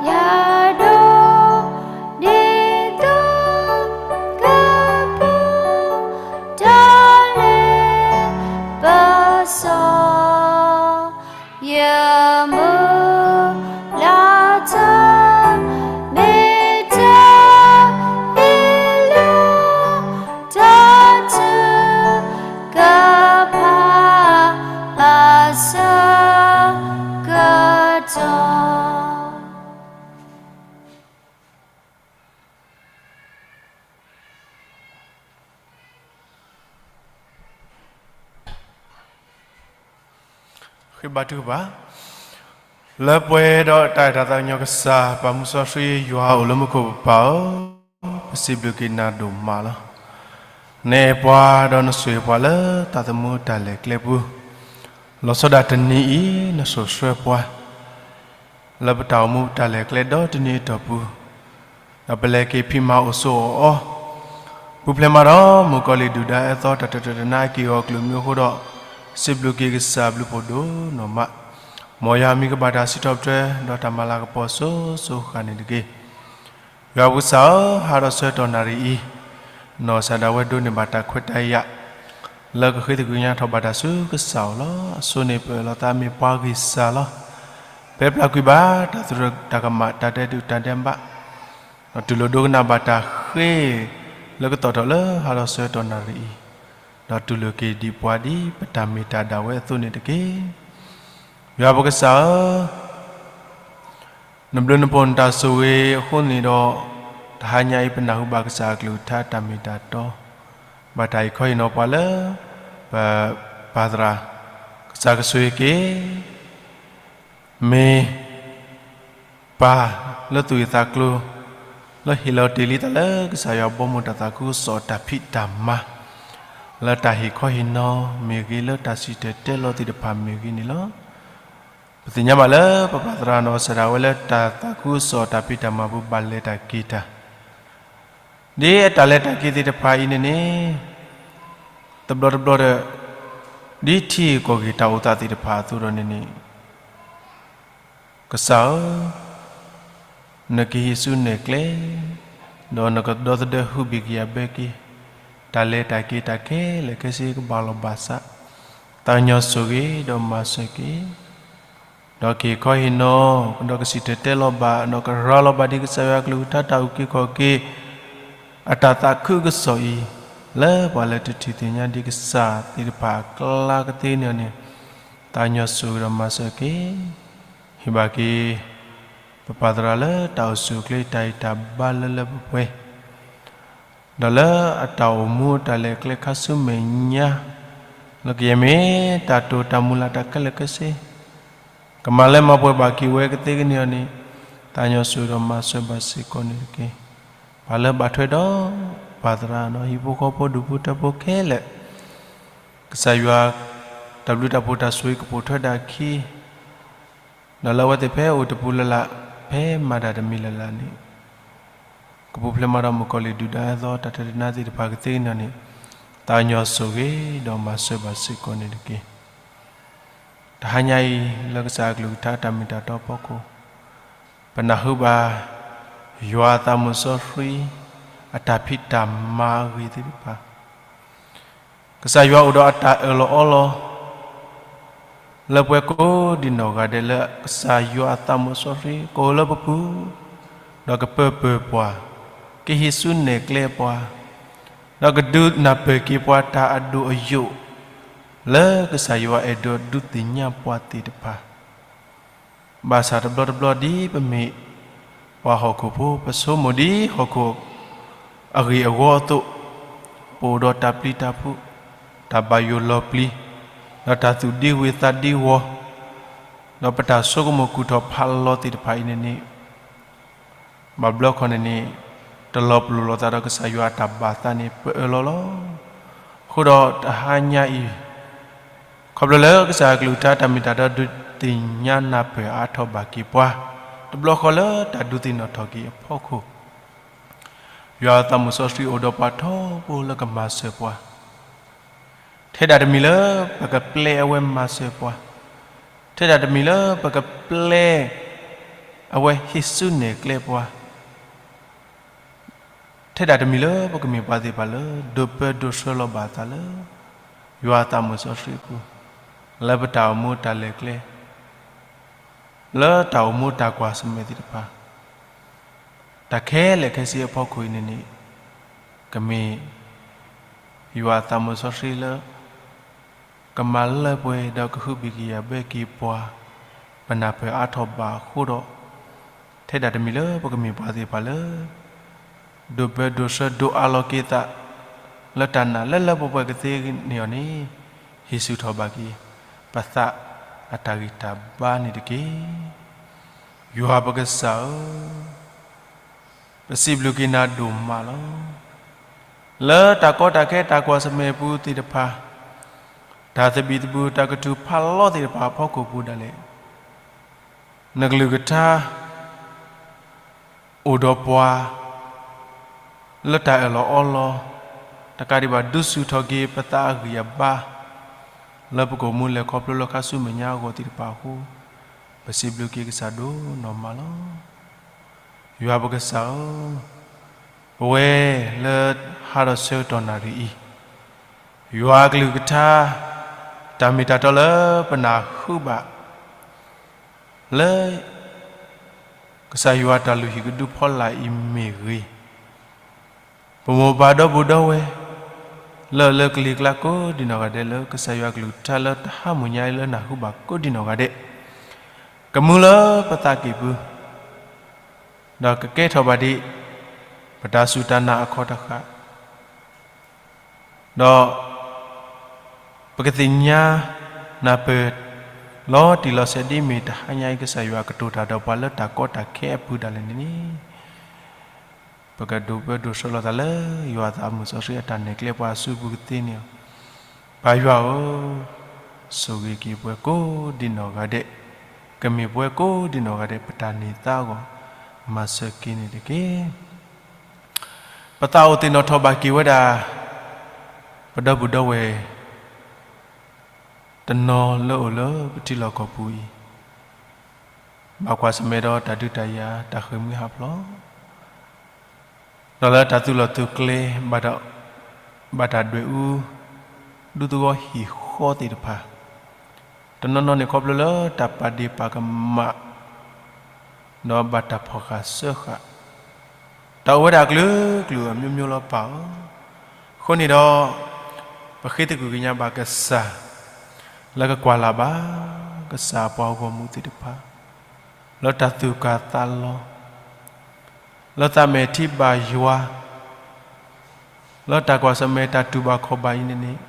ယၤဒိၣ် ဒ်သိးကပူၤ တၢ်လ့ပစီ ယမုၢ်လၢ်တၢ် မ့ၢ်တၢ်အ့ၣ်လိာ် တၢ်ထုကဖၣ် အဆၢကတီၢ် ဃ့ဘါထုကဖၣ်, လၢပှဲၤဒီးတၢ်အဲၣ်တၢ်သးကညီၤကစၢ် ပၢ်မူစီဆှံယွၤအိၣ်လၢမူခိၣ်ပပၢ်ဧၢ, ပစံးဘျုးက့ၤနၤဒိၣ်မးလီၤ. နအဲၣ်ပှၤဒီးနဆိၣ်ဂ့ၤပှၤလၢတၢ်သမူတၢ်လဲၤကျဲပူၤ, လီၤဆီဒၣ်တနံၤအံၤ နဆိၣ်ဆှၢပှၤ လၢပတၢ်အိၣ်မူတၢ်လဲၤကျဲဒီတနံၤအတီၢ်ပူၤ, ဒီးပလဲၤက့ၤဖံးမၤအိၣ်ဆိးအီၣ်အီ, ပူၤဖျဲးမးဒီး မုၣ်ကီၤလံၢ်ဒုၣ်ဒါအဲၣ်သီတၢ်တတၢၢ်တနါအက့ၢ်အဂီၤအကလုာ်မံၤအဃိဒီး, စံးဘျုးက့ၤကစၢ်ဘျုးဖှိၣ်ဒိၣ်နီၢ်မး, မ်ယွၤအမံၤကဘၣ်တၢ်စံးထီၣ်ပတြၢၤ ဒီးတၢ်မၤလၤကပီၤစိၤစိၤဃၣ်ဃၣ်န့ၣ်တက့ၢ်. ယွၤပကစၢ်ဧၢ, ဟါဒီးဆၢကတီၢ်နၣ်ရံၣ်အံၤ, နီၢ်ကစၢ်ဒၣ်ဝဲဒိးန့ၢ်ဘၣ်တၢ်ခွဲးတၢ်ယာ် လၢကဃ့သကွံၢ်ကညးထီၣ်ဘၣ်တၢ်ဆူကစၢ်အအိၣ်လီၤ. အဆိန့ၣ်ပအၢၣ်လီၤသးမ့ၢ်ပှၤဂံၢ်စၢ်လီၤ. ပပျၢ်ကွံာ်ဘၣ်တၢ်သရၢၣ်တၢ်ကမၣ် တၢ်ဒဲးဒုၣ်တၢ်ဒဲးဘး, ဒီးတူၢ်လိာ်ဒိကနၣ်ဘၣ်တၢ်ဃ့ လၢကသီၣ်ထီၣ်လၢဟါလီၤဆၢကတီၢ်နၣ်ရံၣ်အံၤ, ဒီးတူၢ်လိာ်က့ၤဒံးပှၤဒ်ပတၢ်မ့ၢ်တၢ်ဒၣ်ဝဲအသိးန့ၣ်တက့ၢ်. ယွၤပကစၢ်ဧၢ, နဘျုးနဖှိၣ်နတၢ်ဆိၣ်ဂ့ၤအဃိန့ၣ်ဒီး, တဟါညါအံၤပနၢ်ဟူဘၣ်ကစၢ်အကလုၢ်ကထါတၢ်မ့ၢ်တၢ်တီ, ဘၣ်တၢ်အံးခီဟ့ၣ်နီၤပှၤလၢ ပပၢ်သရၣ်, ကစၢ်ကဆိၣ်ဂ့ၤက့ၤ မ့ၢ်ပၢ်လၢသူၣ်ဂ့ၤသးကျိၤ, လၢဟ့ၣ်လီၤတ့ၢ်လံတၢ်လၢကစၢ်ယွၤဘီမုၢ်တၢ်သးခုကစီၣ်တၢ်ဖံးတၢ်မၤ, လၢတၢ်ဟ့ၣ်ခီဟ့ၣ်နီၤမ့ၢ်ဂ့ၤ, လၢတၢ်စံၣ်တဲၤတဲလီၤသ့ၣ်တဖၣ်မ့ၢ်ဂ့ၤန့ၣ်လီၤ. ပသ့ၣ်ညါဘၣ်လၢပပၢ်သရၣ်နီၢ်ကစၢ်ဒၣ်ဝဲလၢတၢ်သးခုကစီၣ်တၢ်ဖံးတၢ်မၤပူၤဘၣ်လဲၤတၢ်က့ၤတၢ် ဒ်အတၢ်လဲၤတၢ်က့ၤသ့ၣ်တဖၣ်အံၤန့ၣ်န့ၣ်, တဘျီတဘျီဒီး, ဒ်ထံဂ့ၢ်ကီၢ်ဂ့ၢ်တၢ်အိၣ်သးသ့ၣ်တဖၣ်အသိးဒီးန့ၣ်န့ၣ်, ကစၢ်ဧၢ, နကဟံးစုနဲၣ်ကျဲ, ဒီးနကဒီသဒၢဟုဘ့ၣ်ကယၤဘၢက့ၤ, တၢ်လဲၤတၢ်က့ၤတၢ်ခဲလၢာ်ခဲဆ့ကဘၣ်လီၤဘၣ်စး, သးကညီၤဆိၣ်ဂ့ၤဒီးမၤစၢၤက့ၤ ဒီးကဟ့ၣ်ခီဟ့ၣ်နီၤ, ဒီးကစံၣ်တဲၤတဲလီၤဘၣ်, ဒီးကရၤလီၤဘၣ်ဒ်ကစၢ်ယွၤအကလုၢ်ကထါတၢ်အုၣ်က့ၤခီၣ်က့ၤ အတၢ်သးခုကစီၣ်အံၤ, လၢပှၤလၢတထံၣ်သ့ၣ်ညါဒ်ကစၢ်သ့ၣ်တဖၣ်အကျါကသ့န့ၣ်န့ၣ်, သးကညီၤဆိၣ်ဂ့ၤဒီးမၤစၢၤက့ၤ, ဟ့ၣ်ဘၣ်က့ၤ ပပၢ်သရၣ်လၢတၢ်အိၣ်ဆူၣ်အိၣ်ချ့တၢ်ဂံၢ်တၢ်ဘါလၢလၢပှဲၤပှဲၤ ဒီးလၢအတၢ်အိၣ်မူအတၢ်လဲၤကျဲခါဆူမဲာ်ညါ, လၢကယဲၢ်မ့ၢ်တၢ်တိာ်တၢ်မုၢ်လၢ်တၢ်ခဲလၢာ်ခဲဆ့, ကမၤလၢမၤပှဲၤဘၣ်က့ၤဝဲကသ့ကန့ၢ်အီၤန့ၣ်, သးကညီၤဆိၣ်ဂ့ၤဒီးမၤစၢၤဘၣ်စ့ၢ်ကီးန့ၣ်တက့ၢ်. ပၢ်လၢဘၣ်ထွဲဒီး ပၢ်သရၣ်ဒီးဟံၣ်ဖိဃီဖိဒူၣ်ဖိထၢဖိခဲလၢာ်, ကစၢ်ယွၤ တၢ်ဘျုးတၢ်ဖှိၣ်တၢ်ဆိၣ်ဂ့ၤကပိာ်ထွဲဒၣ်အခံ ဒီးလၢအဝဲသ့ၣ်ဖဲအိၣ်တပူၤလၢ်လၢ်, ဖဲမၤတၢ်တမံၤလၢ်လၢ်န့ၣ်, ကပူၤဖျဲးမၤဒီးမုၣ်ကီၤလံၢ်ဒုၣ်ဒါအသိးတၢ်တဒုးနါသ့ၣ်တဖၣ်ကသ့ကန့ၢ်န့ၣ်, သးကညီၤဆိၣ်ဂ့ၤဒီးမၤစၢၤဘၣ်စ့ၢ်ကီးန့ၣ်တက့ၢ်. တဟါညါအံၤ လၢကစၢ်အကလုၢ်ကထါတၢ်မ့ၢ်တၢ်တီအဖီခိၣ်, ပနၢ်ဟူဘၣ် ယွၤအသးမုၣ်စီဆှံ အတၢ်ဖံးတၢ်မၤအဂ့ၢ်သ့ၣ်တဖၣ် ကစၢ်ယွၤအိၣ်ဒီးအတၢ်အၢၣ်လီၤအီလီၤ လၢပှၤကိးဒံးနီၢ်ဂၤဒဲးလၢကစၢ်ယွၤအသးမုၣ်စီဆှံ ကအိၣ်လၢပပူၤ, ဒီးကပၢပၢၤပှၤ, ကဟံးစုနဲၣ်ကျဲပှၤ, ဒီးကဒုးနၢ်ပၢၢ်က့ၤပှၤတၢ်အဒိၣ်အယိာ် လၢကစၢ်ယွၤအဲၣ်ဒိးဒုးသ့ၣ်ညါပှၤသ့ၣ်တဖၣ် ဘၣ်ဆၣ်တဘျီတဘျီဒ်ပမ့ၢ်ပှၤဟီၣ်ခိၣ်ဖိ ပဆိကမိၣ်ဒ်ဟီၣ်ခိၣ်အဂ့ၢ်အဂီၤအသိး, ပအိၣ်ဒီးတၢ်ပျံၤတၢ်ဖုး, တၢ်ဘၣ်ယိၣ်လီၤပျံၤ, ဒီးတၢ်သူၣ်ဒံဝ့ၤသးဒံဝီၤ, ဒီးပတၢ်ဆိကမိၣ်ကူၣ်ထီၣ်ဖးလီၤသ့ၣ်တဖၣ်အံၤန့ၣ်န့ၣ် ဘၣ်ဘျီခီန့ၣ်န့ၣ် တလီၤပလိာ်လိာ်သးဒီးကစၢ်ယွၤအတၢ်ဘၣ်သးန့ၣ် ပအၢၣ်လီၤလီၤ. အဃိဒီးတဟါညါအံၤ ခီဖျိလၢကစၢ်အကလုၢ်ကထါတၢ်မ့ၢ်တၢ်တီဒုးသ့ၣ်ညါနၢ်ပၢၢ်အါထီၣ်ဘၣ်က့ၤပှၤ, တဘျီဃီလၢတၢ်ဒုးသ့ၣ်နီၣ်ထီၣ်က့ၤအဖီခိၣ်, ယွၤအသးမုၣ်စီဆှံအိၣ်ဒီးပှၤထီဘိလၢကမၤစၢၤပှၤ ထဲဒၣ်တမံၤလၢပကပျဲအဝဲမၤစၢၤပှၤ, ထဲဒၣ်တမံၤလၢပကပျဲအဝဲဟံးစုနဲၣ်ကျဲပှၤ, ထဲဒၣ်တမံၤလၢပကမ့ၢ်ပှၤသ့ၣ်တဖၣ်လၢ ဒိးပၢဒိးဆှၢလီၤဘၣ်အသးလၢ ယွၤအသးမုၣ်စီဆှံအပူၤ, လၢပတၢ်အိၣ်မူတၢ်လဲၤကျဲ လၢတၢ်အိၣ်မူတၢ်ကွၢ်ဆၢၣ်မဲာ်သ့ၣ်တဖၣ်, တၢ်ခဲလၢာ်ခဲဆ့အဖီခိၣ်အံၤန့ၣ်န့ၣ်, ကမ့ၢ်ယွၤအသးမုၣ်စီဆှံလၢ ကမၤလၢပှဲၤဒီးကဟုဘံၣ်ကယာ်ဘၢက့ၤပှၤ, ပနၢ်ပၢၢ်အါထီၣ်ဘၣ်အဃိဒီး, ထဲဒၣ်တမံၤလၢပကမ့ၢ်ပှၤသ့ၣ်တဖၣ်လၢ ဒိးပၢဒိးဆှၢဒိးအးလီၤက့ၤသး လၢတၢ်နာ်လၢလၢပှဲၤပှဲၤကသ့န့ၢ်အီၤန့ၣ်, ဟ့ၣ်ဆူၣ်ထီၣ်ဘၣ်က့ၤ ပသးအတၢ်ဂံၢ်တၢ်ဘါန့ၣ်တက့ၢ်. ယွၤပကစၢ်ဧၢ, ပစံးဘျုးက့ၤနၤဒိၣ်မးလီၤ. လၢတၢ်ကီတၢ်ခဲတၢ်ကွၢ်ဆၢၣ်မဲာ်ပူၤသ့ၣ်တဖၣ်, တၢ်သဘံၣ်သဘုၣ်တၢ်ကထုးဖးလီသ့ၣ်တဖၣ်အဖီခိၣ်ပူၤဒၣ်လဲာ်, နကလုၢ်ကထါ အိၣ်ဒီးပှၤ လၢတၢ်အၢၣ်လီၤအီလီၤ, တကးဒံးဘၣ်ဒုးဆူၣ်ထီၣ်က့ၤပသးအဂံၢ်အဘါ, လၢပကအိၣ်မူလဲၤခီဖျိလၢခါဆူမဲာ်ညါအဂီၢ်သ့ၣ်တဖၣ်အဃိ, ပစံးဘျုးက့ၤကစၢ်ဒိၣ်နီၢ်မးလီၤ. ယွၤပကစၢ်ဧၢ, ပဝဲလၢဟါဒီးဆၢကတီၢ်နၣ်ရံၣ်အံၤ, ယွၤအကလုၢ်ကထါ တၢ်မ့ၢ်တၢ်တီလၢပနၢ်ဟူဘၣ် လၢ ကစၢ်ယွၤတၢ်လုၢ်ဟံၣ်ကဒုဖီလာ်အံၤမ့ၢ်ဂ့ၤ, ပမိၢ်ပၢ်ဒီပုၢ်ဒီဝဲၢ် လၢလၢကလံၤကျါကိးဒံနီၢ်ဂၤဒဲး လၢကစၢ်ယွၤကလုၢ်ကထါလၢတၢ်ဟးမုၢ်ညါလၢနၢ်ဟူဘၣ်ကိးဒံနီၢ်ဂၤဒဲး, ကမူလၢပသးကံၢ်ပူၤ, ဒီးကကဲထီၣ်ဘၣ်ဒံး ပတၢ်စူၢ်တၢ်နာ်အခီတဃာ် ဒီးပကသ့ၣ်ညါနၢ်ပၢၢ် လီၤတံၢ်လီၤဆဲးဒ်မ့ၢ်တဟါညါအံၤ ကစၢ်ယွၤကတိၤတၢ်ဒီးပှၤလၢတၢ်ကီတၢ်ခဲအပူၤဒၣ်လဲာ်န့ၣ်န့ၣ်, ပကဒိးပၢဒိးဆှၢလိာ်သးလၢ ယွၤသးမုၢ်စီဆှံအတၢ်နဲၣ်ကျဲပှၤအစုပူၤကသ့န့ၣ်လီၤ. ပၢ်ယွၤဧၢ, ဆိၣ်ဂ့ၤက့ၤပှၤကိးဒံနီၢ်ဂၤဒဲး, ကမ့ၢ်ပှၤကိးဒံနီၢ်ဂၤဒဲး ပတၢ်န့ၢ်သါအဂီၢ် မၤစၢၤက့ၤန့ၣ်တက့ၢ်. ပသးအိၣ်သ့ၣ်နီၣ်ထီၣ်ဘၣ်က့ၤဝဲဒၣ် ပဒီပုၢ်ဒီဝဲၢ် တနီၤလၢအိၣ်လၢပထံလီၢ်ကီၢ်ပူၤအံၤ, ဘၣ်ကွၢ်ဆၢၣ်မဲာ်ဒီးတၢ်ဒုးတၢ်ယၤ တၢ်ဃ့ၢ်မှံဟးဖျိး, ဒီးလၢတၢ်သုးလီၢ်သုးကျဲ ဘၣ်တၢ်ဒွဲၣ်အူ ဒူသဝီဟံၣ်ဃီသ့ၣ်တဖၣ်, တနီၤနီၤန့ၣ်ခီဖျိလၢတၢ်ပာ်ဒ့ၣ်ပာ်ကမၣ် ဒီးဘၣ်တၢ်ဖီၣ်ဃာ်စၢဃာ်, တၢ်အိၣ်ဝဲဒၣ်အကလုာ်ကလုာ်အမျိုးမျိုးလီၤ ပၢ်ဧၢ. အဃိန့ၣ်ဒီး ပဃ့သကွံၢ်ကညးဘၣ်ကစၢ် လၢကကွၢ်လၢ်ဘၣ် ကစၢ်အပှၤဂီၢ်မုၢ်သ့ၣ်တဖၣ် လၢတၢ်သူၣ်ကၢ်သးလီၤ လၢသးမဲာ်ထံဘၣ်ယွၤ, လၢတၢ်ကွၢ်ဆၢၣ်မဲာ်တၢ်တူၢ်ဘၣ်ခီၣ်ဘၣ်အံၤန့ၣ်န့ၣ်,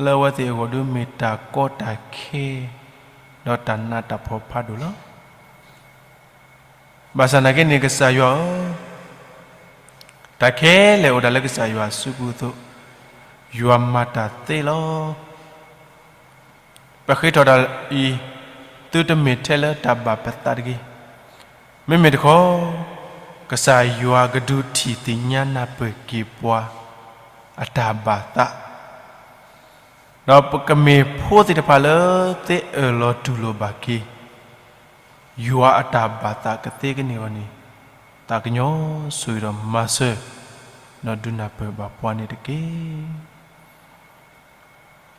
လၢအဝဲသ့ၣ်အဂီၢ်ဒုးမ့ၢ်တၢ်ကီတၢ်ခဲ ဒီးတၢ်နးတၢ်ဖှီၣ်ဖးဒိၣ်လီၤ. ဘၣ်ဆၣ်နာ်က့န့ၣ် ကစၢ်ယွၤဧၢ, တၢ်ခဲလၢာ်အိၣ်ဒၣ်လၢကစၢ်ယွၤအစုပူၤအသိး, ယွၤမၤတၢ်သ့လီၤ. ပဃ့ထီၣ်တၢ်အံၤ သုတမ့ၢ်ထဲလၢတၢ်ဘၣ်ပသးတဂ့ၤ. မ့မ့ၢ်တခီ, ကစၢ်ယွၤကဒုးထံၣ်သ့ၣ်ညါနၢ်ပၢၢ်က့ၤပှၤ အတၢ်ဘၣ်သး, ဒီးပကမ့ၢ်ဖိသ့ၣ်တဖၣ်လၢသ့အၢၣ်လီၤတူၢ်လိာ်ဘၣ်က့ၤ ယွၤအတၢ်ဘၣ်သးကသ့ကန့ၢ်အဂီၢ်န့ၣ်, သးကညီၤဆိၣ်ဂ့ၤဒီးမၤစၢၤ, ဒီးဒုးနၢ်ပၢၢ်ဘၣ်ပှၤန့ၣ်တက့ၢ်.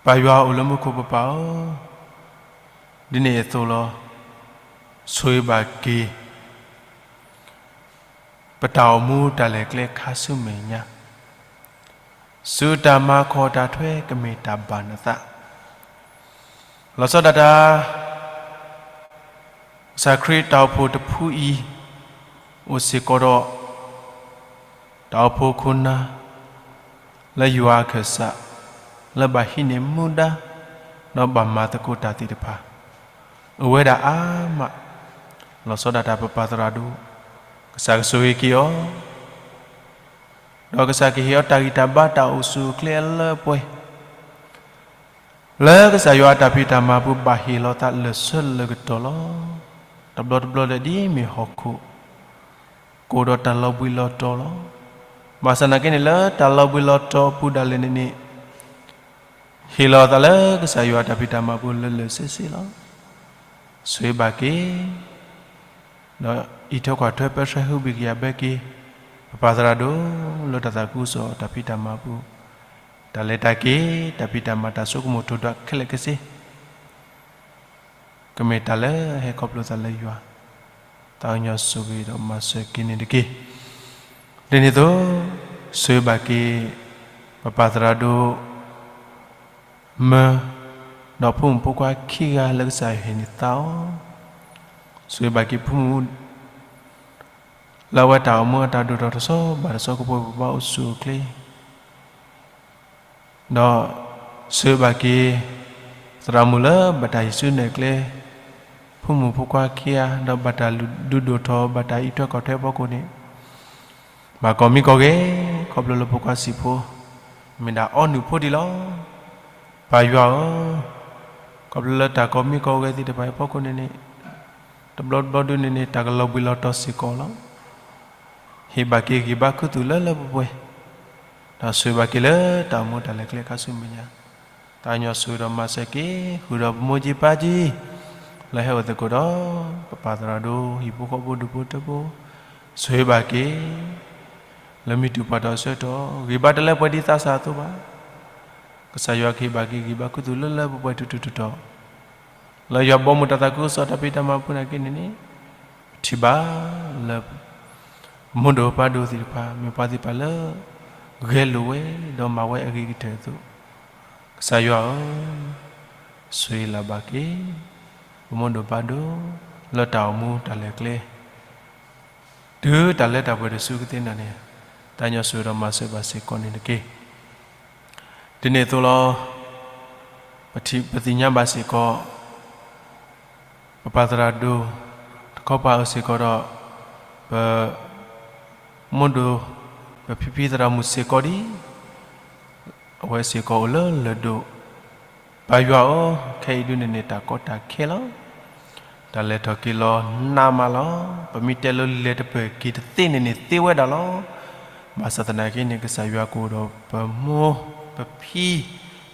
ပၢ်ယွၤအိၣ်လၢမူခိၣ်ပပၢ်ဧၢ, ဒ်န့ၣ်အသိးလီၤ. ဆိၣ်ဂ့ၤဘၣ်က့ၤ ပတၢ်အိၣ်မူတၢ်လဲၤကျဲခါဆူမဲာ်ညါ, ဆူတၢ်မၤခီၣ်တၢ်ထွဲကမ့ၢ်တၢ်ဘၣ်နသး. လီၤဆီဒၣ်တၢ် ကစၢ်ခရံာ်တၢ်အိၣ်ဖှိၣ်တဖုအံၤ အိၣ်စ့ၢ်ကီးဒီး တၢ်အိၣ်ဖှိၣ်ခိၣ်နၢ် လၢယွၤအခၢၣ်စး လၢဘၣ်ဟံးန့ၢ်မူဒါ ဒီးဘၣ်မၤသကိးတၢ်သ့ၣ်တဖၣ် အိၣ်ဝဲဒၣ်အါမး. လီၤဆီဒၣ်တၢ်ပပၢ်သရၣ်ဒိၣ် ကစၢ်ကဆိၣ်ဂ့ၤက့ၤအီၤ ဒီးကစၢ်ကဟ့ၣ်အီၤတၢ်ဂံၢ်တၢ်ဘါတၢ်အိၣ်ဆူၣ်အိၣ်ချ့အလၢအပှဲၤ လၢကစၢ်ယွၤအတၢ်ဖံးတၢ်မၤပူၤဘၣ်ဟ့ၣ်လီၤသးလၢာ်ဆၢလၢာ်ကတီၢ်လီၤ. တဘျီတဘျီဒီးဒ်မ့ၢ်ဟီၣ်ခိၣ် ကအိၣ်ဒီးတၢ်လီၤဘှံးလီၤတီၤလီၤ. ဘၣ်ဆၣ်နာ်က့န့ၣ် လၢတၢ်လီၤဘှံးလီၤတီၤအပူၤဒၣ်လဲာ်န့ၣ်န့ၣ် ဟ့ၣ်လီၤသးလၢကစၢ်ယွၤအတၢ်ဖံးတၢ်မၤပူၤလၢာ်လၢာ်ဆ့ဆ့လီၤ. ဆိၣ်ဂ့ၤဘၣ်က့ၤ ဒီးအံးထွဲကွၢ်ထွဲပၢဆှၢဟုဘံၣ်ကယၤဘၢက့ၤ ပပၢ်သရၣ်ဒိၣ်လၢတၢ်သးခုကစီၣ်တၢ်ဖံးတၢ်မၤပူၤ တၢ်လဲၤတၢ်က့ၤ တၢ်ဖံးတၢ်မၤတၢ်ဆိကမိၣ်ထိၣ်ဒွးခဲလၢာ်ခဲဆ့ ကမ့ၢ်တၢ်လၢအဟဲခီဖျိသးလၢယွၤ သးကညီၤဆိၣ်ဂ့ၤဒီးမၤစၢၤက့ၤန့ၣ်တက့ၢ်. ဒ်န့ၣ်အသိး ဆိၣ်ဂ့ၤဘၣ်က့ၤ ပပၢ်သရၣ်ဒိၣ် မၢ ဒီးဖိမုၣ်ဖိခွါခံဂၤလၢကစၢ်ယွၤဟ့ၣ်န့ၢ်သးအီၤ, ဆိၣ်ဂ့ၤဘၣ်က့ၤဖိမုၣ် လၢအဝဲတၢ်အိၣ်မူအတၢ်ဒိၣ်ထီၣ်တဆီဘၣ်တဆီကပှဲၤပဘၣ်အိၣ်ဆူၣ်အိၣ်ချ့ ဒီးဆိၣ်ဂ့ၤဘၣ်က့ၤ သရၣ်မုၣ်လၢဘၣ်တၢ်ဟံးစုနဲၣ်ကျဲ ဖိမုၣ်ဖိခွါခံဂၤ ဒီးဘၣ်တၢ်ဒုးဒိၣ်ထီၣ် ဘၣ်တၢ်အံးထွဲကွၢ်ထွဲအဖီခိၣ်န့ၣ် ဘၣ်ကီၢ်မံကီၢ်ဂဲၤ ခီဖျိလၢဖိခွါစံၣ်ဖိ မ့ၢ်ဒၣ်အီနုၢ်ဖိဒံးလီၤ. ပၢ်ယွၤဧၢ, ခီဖျိလၢတၢ်ကီၢ်မံကီၢ်ဂဲၤသ့ၣ်တဖၣ်အံၤအဖီခိၣ်န့ၣ်န့ၣ် တဘျီတဘျီဒုန့ၣ်န့ၣ် တၢ်ကလီၤဘှံးလီၤတီၤစ့ၢ်ကီးလီၤ. ဟ့ၣ်ဘၣ်က့ၤဂံၢ်ဘါခူသူၣ်လၢလၢပှဲၤပှဲၤ, ဒီးဆိၣ်ဂ့ၤဘၣ်က့ၤလၢတၢ်အိၣ်မူတၢ်လဲၤကျဲခါဆူမဲာ်ညါ, သးကညီၤဆိၣ်ဂ့ၤဒီးမၤစၢၤက့ၤ ဃုာ်ဒီးပမိၢ်ကၠံပၢ်ကၠံ လၢဟဲအိၣ်သကိးဒီး ပပၢ်သရၣ်ဒိၣ် ဟံၣ်ဖိဃီဖိဒူၣ်ဖိထၢဖိ, ဆိၣ်ဂ့ၤဘၣ်က့ၤ လၢမ့ၢ်တုၤပှၤဒီးဆၢကတီၢ် ဂံၢ်ဘါတလၢပှဲၤဒ်သးစၢ်အသိးဘၣ်. ကစၢ်ယွၤကဟ့ၣ်ဘၣ်က့ၤဂံၢ်ဘါခူသူၣ်လၢလၢပှဲၤပှဲၤထူထူတီတီ လၢယွၤဘီမုၢ်တၢ်သးခုကစီၣ်တၢ်ဖံးတၢ်မၤပူၤနာ်က့န့ၣ်န့ၣ်, ပ ထံၣ်ဘၣ်လၢ ပမိၢ်ဒိၣ်ပၢ်ဒိၣ်သ့ၣ်တဖၣ် မ့ၢ်ပှၤသ့ၣ်တဖၣ်လၢ ဂဲၤလိာ်ဝဲ ဒီးမၤဝဲအဂ့ၤကတၢၢ်အသိး, ကစၢ်ယွၤဧၢ, ဆိၣ်ဂ့ၤလၢ်ဘၣ်က့ၤ ပမိၢ်ဒိၣ်ပၢ်ဒိၣ် လၢတၢ်အိၣ်မူတၢ်လဲၤကျဲ တုၤတၢ်လၢတၢ်ပှဲၤတစုကသ့ၣ်နၤန့ၣ်, သးညီဆိၣ်ဂ့ၤဒီးမၤစၢၤဘၣ်စ့ၢ်ကီးန့ၣ်တက့ၢ်. ဒ်န့ၣ်အသိးလီၤ. ပထံၣ်ပသ့ၣ်ညါဘၣ်စ့ၢ်ကီး ပပၢ်သရၣ်ဒိၣ် တခီပၤအၢစ့ၢ်ကီးဒီး ပမိၢ်ဒိၣ် ပဖံဖံသရၣ်မုၣ်စ့ၢ်ကီးဒံး, အဝဲစ့ၢ်ကီးအိၣ်လၢလၢၢ်ဒိၣ်, ပၢ်ယွၤဧၢ, ခဲအံၤဒုးန့ၣ်န့ၣ် တၢ်ကီတၢ်ခဲလီၤ. တၢ်လဲၤထီၣ်က့ၤလီၤနးမးလီၤ. ပမ့ၢ်တဲလၢလဲၤတပၢၢ်က့ၤတသ့န့ၣ်န့ၣ် သ့ဝဲဒၣ်လီၤ. ဘၣ်ဆၣ်သနာ်က့န့ၣ် ကစၢ်ယွၤကအိၣ်ဒီးပမိၢ်ပဖံ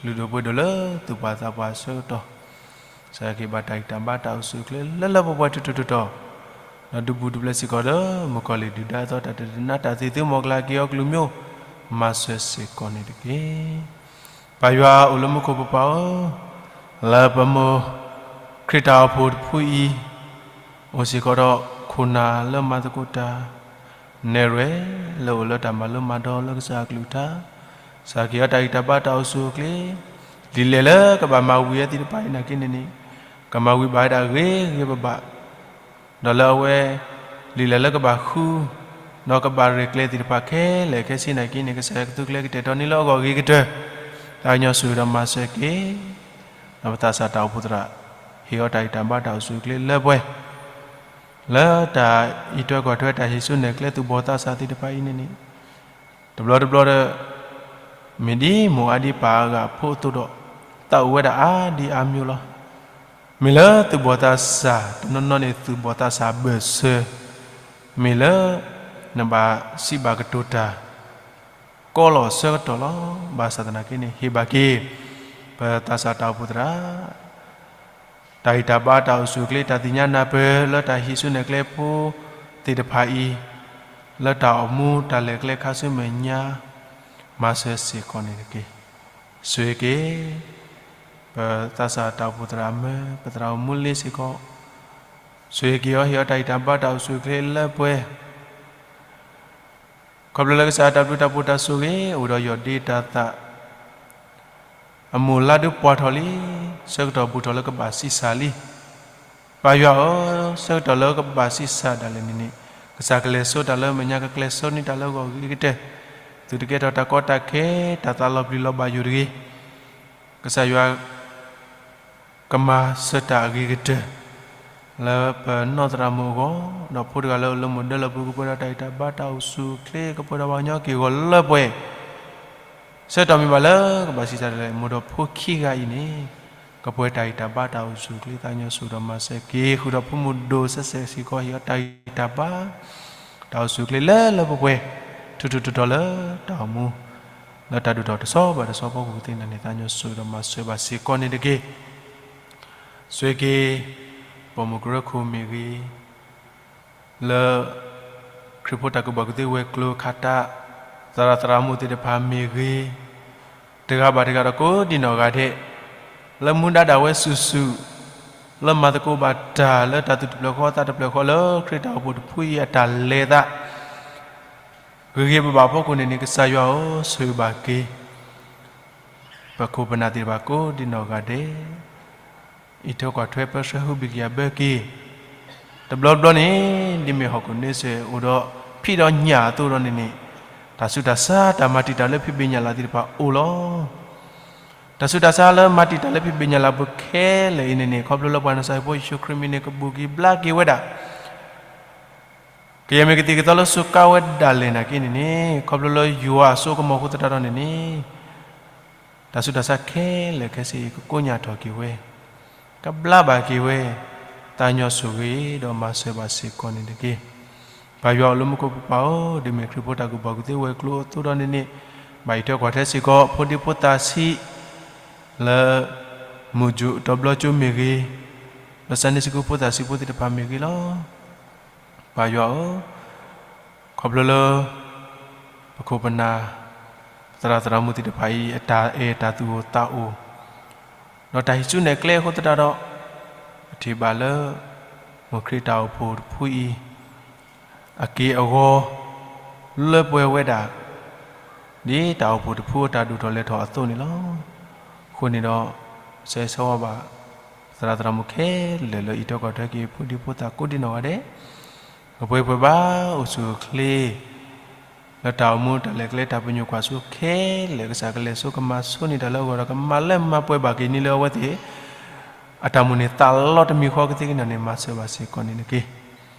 လုၢ်ဒိၣ်ပှ့ၤဒိၣ်လၢသူၣ်ပှၢ်သးပှၢ်အဆၢကတီၢ် ကစၢ်ယွၤကဟ့ၣ်ဘၣ်တၢ်ဂံၢ်တၢ်ဘါတၢ်အိၣ်ဆူၣ်အိၣ်ချ့လၢလၢပှဲၤပှဲၤထူထူတီတီ, ဒီးဒုးဘူးဒုးဘျၢစ့ၢ်ကီးဒီး မုၣ်ကီၤလံၢ်ဒုၣ်ဒါအသီတၢ်တဒုးနါတၢ်သံၣ်သုမီၤကျၢ်က့ၤအီၤကလုၢ်မိ မၤစၢၤစ့ၢ်ကီးန့ၣ်တက့ၢ်. ပၢ်ယွၤအိၣ်လၢမူခိၣ်ပပၤဧၢ, လၢပမိၢ်ခရံာ်တၢ်အိၣ်ဖှိၣ်တဖုအံၤ အိၣ်စ့ၢ်ကီးဒီးခိၣ်နၢ်လၢမၤသကိးတၢ် နဲၣ်ရွဲၣ် လၢအိၣ်လၢတၢ်မၤလိမၤဒိးလၢကစၢ်အကလုၢ်ကထါ, ကစၢ်ကဟ့ၣ်အီၤတၢ်ဂံၢ်တၢ်ဘါတၢ်အိၣ်ဆူၣ်အိၣ်ချ့, ဒ်လဲၣ်လၢကဘၣ်မၤဝံၤအသ့ၣ်တဖၣ်အံၤနာ်က့န့ၣ်န့ၣ်, ကမၤဝံၤဘၣ်ဝဲဒၣ်ဂ့ၤဂ့ၤဘၣ်ဘၣ်, ဒီးလၢအဝဲ ဒ်လဲၣ်လၢကဘၣ်ဃု ဒီးကဘၣ်ရဲၣ်ကျဲၤသ့ၣ်တဖၣ်ခဲလၢာ်ခဲဆ့နာ်က့န့ၣ် ကစၢ်ယွၤကသူကျဲကတဲာ်ကတီၤန့ၢ်လၢအဂီၢ်ဂ့ၤကတၢၢ်, သးကညီၤဆိၣ်ဂ့ၤဒီးမၤစၢၤက့ၤ ဒီးပသးစၢ်တၢ်အိၣ်ဖှိၣ်သရၣ် ဟ့ၣ်အီၤတၢ်ဂံၢ်တၢ်ဘါတၢ်အိၣ်ဆူၣ်အိၣ်ချ့လၢပှဲၤ, လၢတၢ်အံးထွဲကွၢ်ထွဲတၢ်ဟံးစုနဲၣ်ကျဲသူၣ်ဘီၣ်သးစၢ်သ့ၣ်တဖၣ်အံၤန့ၣ်န့ၣ်, တဘျီတဘျီဒီး မ့ၢ်ဒ်မိၢ်အါဒံပၢ်အါဂၤအဖိအသိးဒီး သးအိၣ်ဝဲဒၣ်အါဒံအါမျိၤလီၤ. မ့ၢ်လၢသူၣ်ဘီၣ်သးစၢ် တနီၤနီၤန့ၣ် သူၣ်ဘီၣ်သးစၢ်ဘၢၣ်စၢၤ, မ့ၢ်လၢ နဘၣ်စံးဘၣ်ကတိၤတၢ် ကီလီၤအဆၢကတီၢ်လီၤ. ဘၣ်ဆၣ်သနာ်က့န့ၣ် ဟ့ၣ်ဘၣ်က့ၤ ပသးစၢ်တၢ်အိၣ်ဖှိၣ်သရၣ် တၢ်ဂံၢ်တၢ်ဘါတၢ်အိၣ်ဆူၣ်အိၣ်ချ့ တၢ်သ့ၣ်ညါနၢ်ပၢၢ်လၢတၢ်ဟံးစုနဲၣ်ကျဲဖိသ့ၣ်တဖၣ်အံၤ, လၢတၢ်အိၣ်မူတၢ်လဲၤကျဲခါဆူမဲာ်ညါ, မၤစၢၤစ့ၢ်ကီးန့ၣ်တက့ၢ်. ဆိၣ်ဂ့ၤက့ၤ ပသးစၢ်တၢ်အိၣ်ဖှိၣ်သရၣ်မၢ ပသရၣ်အိၣ်မူလ့စ့ၢ်ကီး, ဆိၣ်ဂ့ၤက့ၤအီၤ ဟ့ၣ်အီၤတၢ်ဂံၢ်တၢ်ဘါတၢ်အိၣ်ဆူၣ်အိၣ်ချ့လၢပှဲၤ ခီဖျိလၢကစၢ်တၢ်ဘျုးတၢ်ဖှိၣ်တၢ်ဆိၣ်ဂ့ၤ အိၣ်ဒီးယီၢ်ဒ့တၢ်သး အမိၢ်လါဒုးပှၢ်ထီၣ်လံ, ဆၢကတီၢ်ဘူးထီၣ်လၢကဘၣ်ဆံးစၢ်လံ. ပၢ်ယွၤဧၢ, ဆၢကတီၢ်လၢကဘၣ်ဆံးစၢ်ဒၣ်လဲာ်န့ၣ်န့ၣ်, ကစၢ်ကလဲၤစိတၢ်လၢမဲာ်ညါ ကကျဲၤစိန့ၢ်တၢ်လၢဂီၢ်ဂ့ၤကတၢၢ်, သုတကဲထီၣ်တၢ်ကီတၢ်ခဲ တၢ်သးလီၤပျံၤလီၤဘၣ်ယိၣ်တဂ့ၤ. ကစၢ်ယွၤ ကမၤစၢၤတၢ်အဂ့ၤကတၢၢ် လၢပနီၢ်သရၣ်မုၣ်အဂီၢ်, ဒီးဖိတဂၤလၢအအိၣ်လၢမိၢ်ဒၢလီၢ်ပူၤ ကပှဲၤဒီးတၢ်ဂံၢ်တၢ်ဘါတၢ်အိၣ်ဆူၣ်အိၣ်ချ့ ကပှဲၤဒီးပှၤကညီက့ၢ်ဂီၤလၢပှဲၤ, ဆၢကတီၢ်မ့ၢ်ဘၣ်လၢကဘၣ်ဆံးစၢ်ဒၣ်လဲာ် မိၢ်ဒီးဖိခံဂၤအံၤန့ၣ် ကပှဲၤတၢ်ဂံၢ်တၢ်ဘါတၢ်အိၣ်ဆူၣ်အိၣ်ချ့ သးကညီၤဆိၣ်ဂ့ၤဒီးမၤစၢၤက့ၤ ဃုာ်ဒီးဖိမုၣ်ဒိၣ်စဲးစဲးစ့ၢ်ကီး ဟ့ၣ်အီၤတၢ်ဂံၢ်တၢ်ဘါ တၢ်အိၣ်ဆူၣ်အိၣ်ချ့လၢလၢပှဲၤပှဲၤ ထူးထူးတီၤတီၤလၢတၢ်အိၣ်မူ လၢတၢ်ဒိၣ်ထီၣ်တဆီဘၣ်တဆီအဖီခိၣ်ကသ့ၣ်နၤန့ၣ် သးကညီၤဆိၣ်ဂ့ၤဒီးမၤစၢၤဘၣ်စ့ၢ်ကီးန့ၣ်တက့ၢ်. ဆိၣ်ဂ့ၤက့ၤ ပိာ်မုၣ်ကရၢခိၣ်မ့ၢ်ဂ့ၤ, လၢ ခရံာ်ဖိတၢ်ကူၣ်ဘၣ်ကူၣ်သ့ဝဲၤကျိၤခးတး သရၣ်သရၣ်မုၣ်သ့ၣ်တဖၣ်မ့ၢ်ဂ့ၤ, တဂၤဘၣ်တဂၤဒီးကိးဒံနီၢ်ဂၤဒဲး, လၢမူဒါဒၣ်ဝဲစုာ်စုာ်, လၢမၤသကိးဘၣ်တၢ်လၢတၢ်သူၣ်တဖျၢၣ်ဃီသးတဖျၢၣ်ဃီလၢခရံာ်တၢ်အိၣ်ဖှိၣ်တဖုအံၤအတၢ်လဲၤသး ဂ့ၤဂ့ၤဘၣ်ဘၣ်အဖီခိၣ်န့ၣ်န့ၣ် ကစၢ်ယွၤဧၢ, ဆိၣ်ဂ့ၤဘၣ်က့ၤ ပခိၣ်ပနၢ်သ့ၣ်တဖၣ်ကိးဒံနီၢ်ဂၤဒဲး, အံးထွဲကွၢ်ထွဲပၢဆှၢဟုဘံၣ်ကယၤဘၢက့ၤ, တဘျီဘျီန့ၣ် ဒ်မ့ၢ်ဟီၣ်ခိၣ်န့ဆၢၣ်အိၣ်ဒီးဖံးဒီးညၣ်အသိးဒီးန့ၣ်န့ၣ်, တၢ်ဆူးတၢ်ဆါတၢ်မၤတံာ်တာ်လၢဖံးဘ့ၣ်ညၣ်လၤသ့ၣ်တဖၣ်အိၣ်လီၤ. တၢ်ဆူးတၢ်ဆါလၢမၤတံာ်တာ်လၢဖံးဘ့ၣ်ညၣ်လၤပူၤခဲလၢာ်အံၤန့ၣ်န့ၣ် ခီဖျိလၢပှၤနီၢ်ကစၢ်ဖိယ့ၣ်ၡူးခရံာ်မံၤန့ၣ် ကဘူးက့ၤဘျါက့ၤဝဲဒၣ် ကယဲၢ်မ့ၢ်ကသံၣ်ကသီလၢစူးကါဝဲဒၣ်လဲာ်နာ်က့န့ၣ်န့ၣ် ခီဖျိလၢယွၤအစိကမီၤအဃိသတးဒီးန့ၣ်န့ၣ်, တၢ်ဆူးတၢ်ဆါခဲလၢာ်ခဲဆ့အံၤ ကကိညၢ်ထီၣ်က့ၤဝဲ, ကဘျါဘၣ်က့ၤဝဲ, သးကညီၤဆိၣ်ဂ့ၤဒီးမၤစၢၤဘၣ်စ့ၢ်ကီးန့ၣ်တက့ၢ်. ပၢ်ယွၤအိၣ်လၢမူခိၣ်ပပၤဧၢ, ဒ်မ့ၢ်ခရံာ်ဖိတၢ်ကူၣ်ဘၣ်ကူၣ်သ့ဝဲၤကျိၤအသိးဒီးန့ၣ်န့ၣ်, ဘၣ်အံးထွဲကွၢ်ထွဲစ့ၢ်ကီး ဖိဒံဖိသၣ်ဆံး လၢ မုၢ်ယူာ်တီဘျီကၠိမ့ၢ်ဂ့ၤ, လၢ Sunday School ဖိသၣ်ဆံးဖိသ့ၣ်တဖၣ်မ့ၢ်ဂ့ၤလီၤ. ပၢ်ယွၤဧၢ, ခီဖျိလၢ ပခိၣ်ပနၢ် ပသရၣ်သရၣ်မုၣ်သ့ၣ်တဖၣ်အံၤ အတၢ်အဲၣ်တၢ်သူၣ်အိၣ်သးအိၣ် ဒီးတၢ်ဟံးစုနဲၣ်ကျဲအဃိသတးဒီး ပထံၣ်ဘၣ်လၢ မိၢ်ခရံာ်တၢ်အိၣ်ဖှိၣ်တဖုအံၤ အက့ၢ်အဂီၤ လၢပှဲၤဝဲဒၣ် ဒ်တၢ်အိၣ်ဖှိၣ်တဖုအတၢ်ဒိၣ်ထီၣ်လဲၤထီၣ်အသိးန့ၣ်လီၤ. အဃိန့ၣ်ဒီး ဆၢဂ့ၤဆၢဝါဘၣ် သရၣ်သရၣ်မုၣ်ခဲလၢာ်လၢအံးထွဲကွၢ်ထွဲက့ၤ ဖိဒံဖိသၣ်ကိးဒံနီၢ်ဂၤဒဲး, ကပှဲၤပှဲၤဘၣ်အိၣ်ဆူၣ်အိၣ်ချ့ လၢတၢ်အိၣ်မူတၢ်လဲၤကျဲတၢ်ပညိၣ်ကွၢ်စိခဲလၢာ် ကစၢ်ကလဲၤစိကမၤဆိန့ၢ်တၢ်လၢအဂီၢ်ဒီး ကမၤလၢမၤပှဲၤဘၣ်က့ၤန့ၢ်လၢအဝဲသ့ၣ် အတၢ်မိၣ်န့ၢ်သးလီတမံၤဃီကသ့ကန့ၣ်န့ၣ် မၤစၢၤဘၣ်စ့ၢ်ကီးန့ၣ်တက့ၢ်.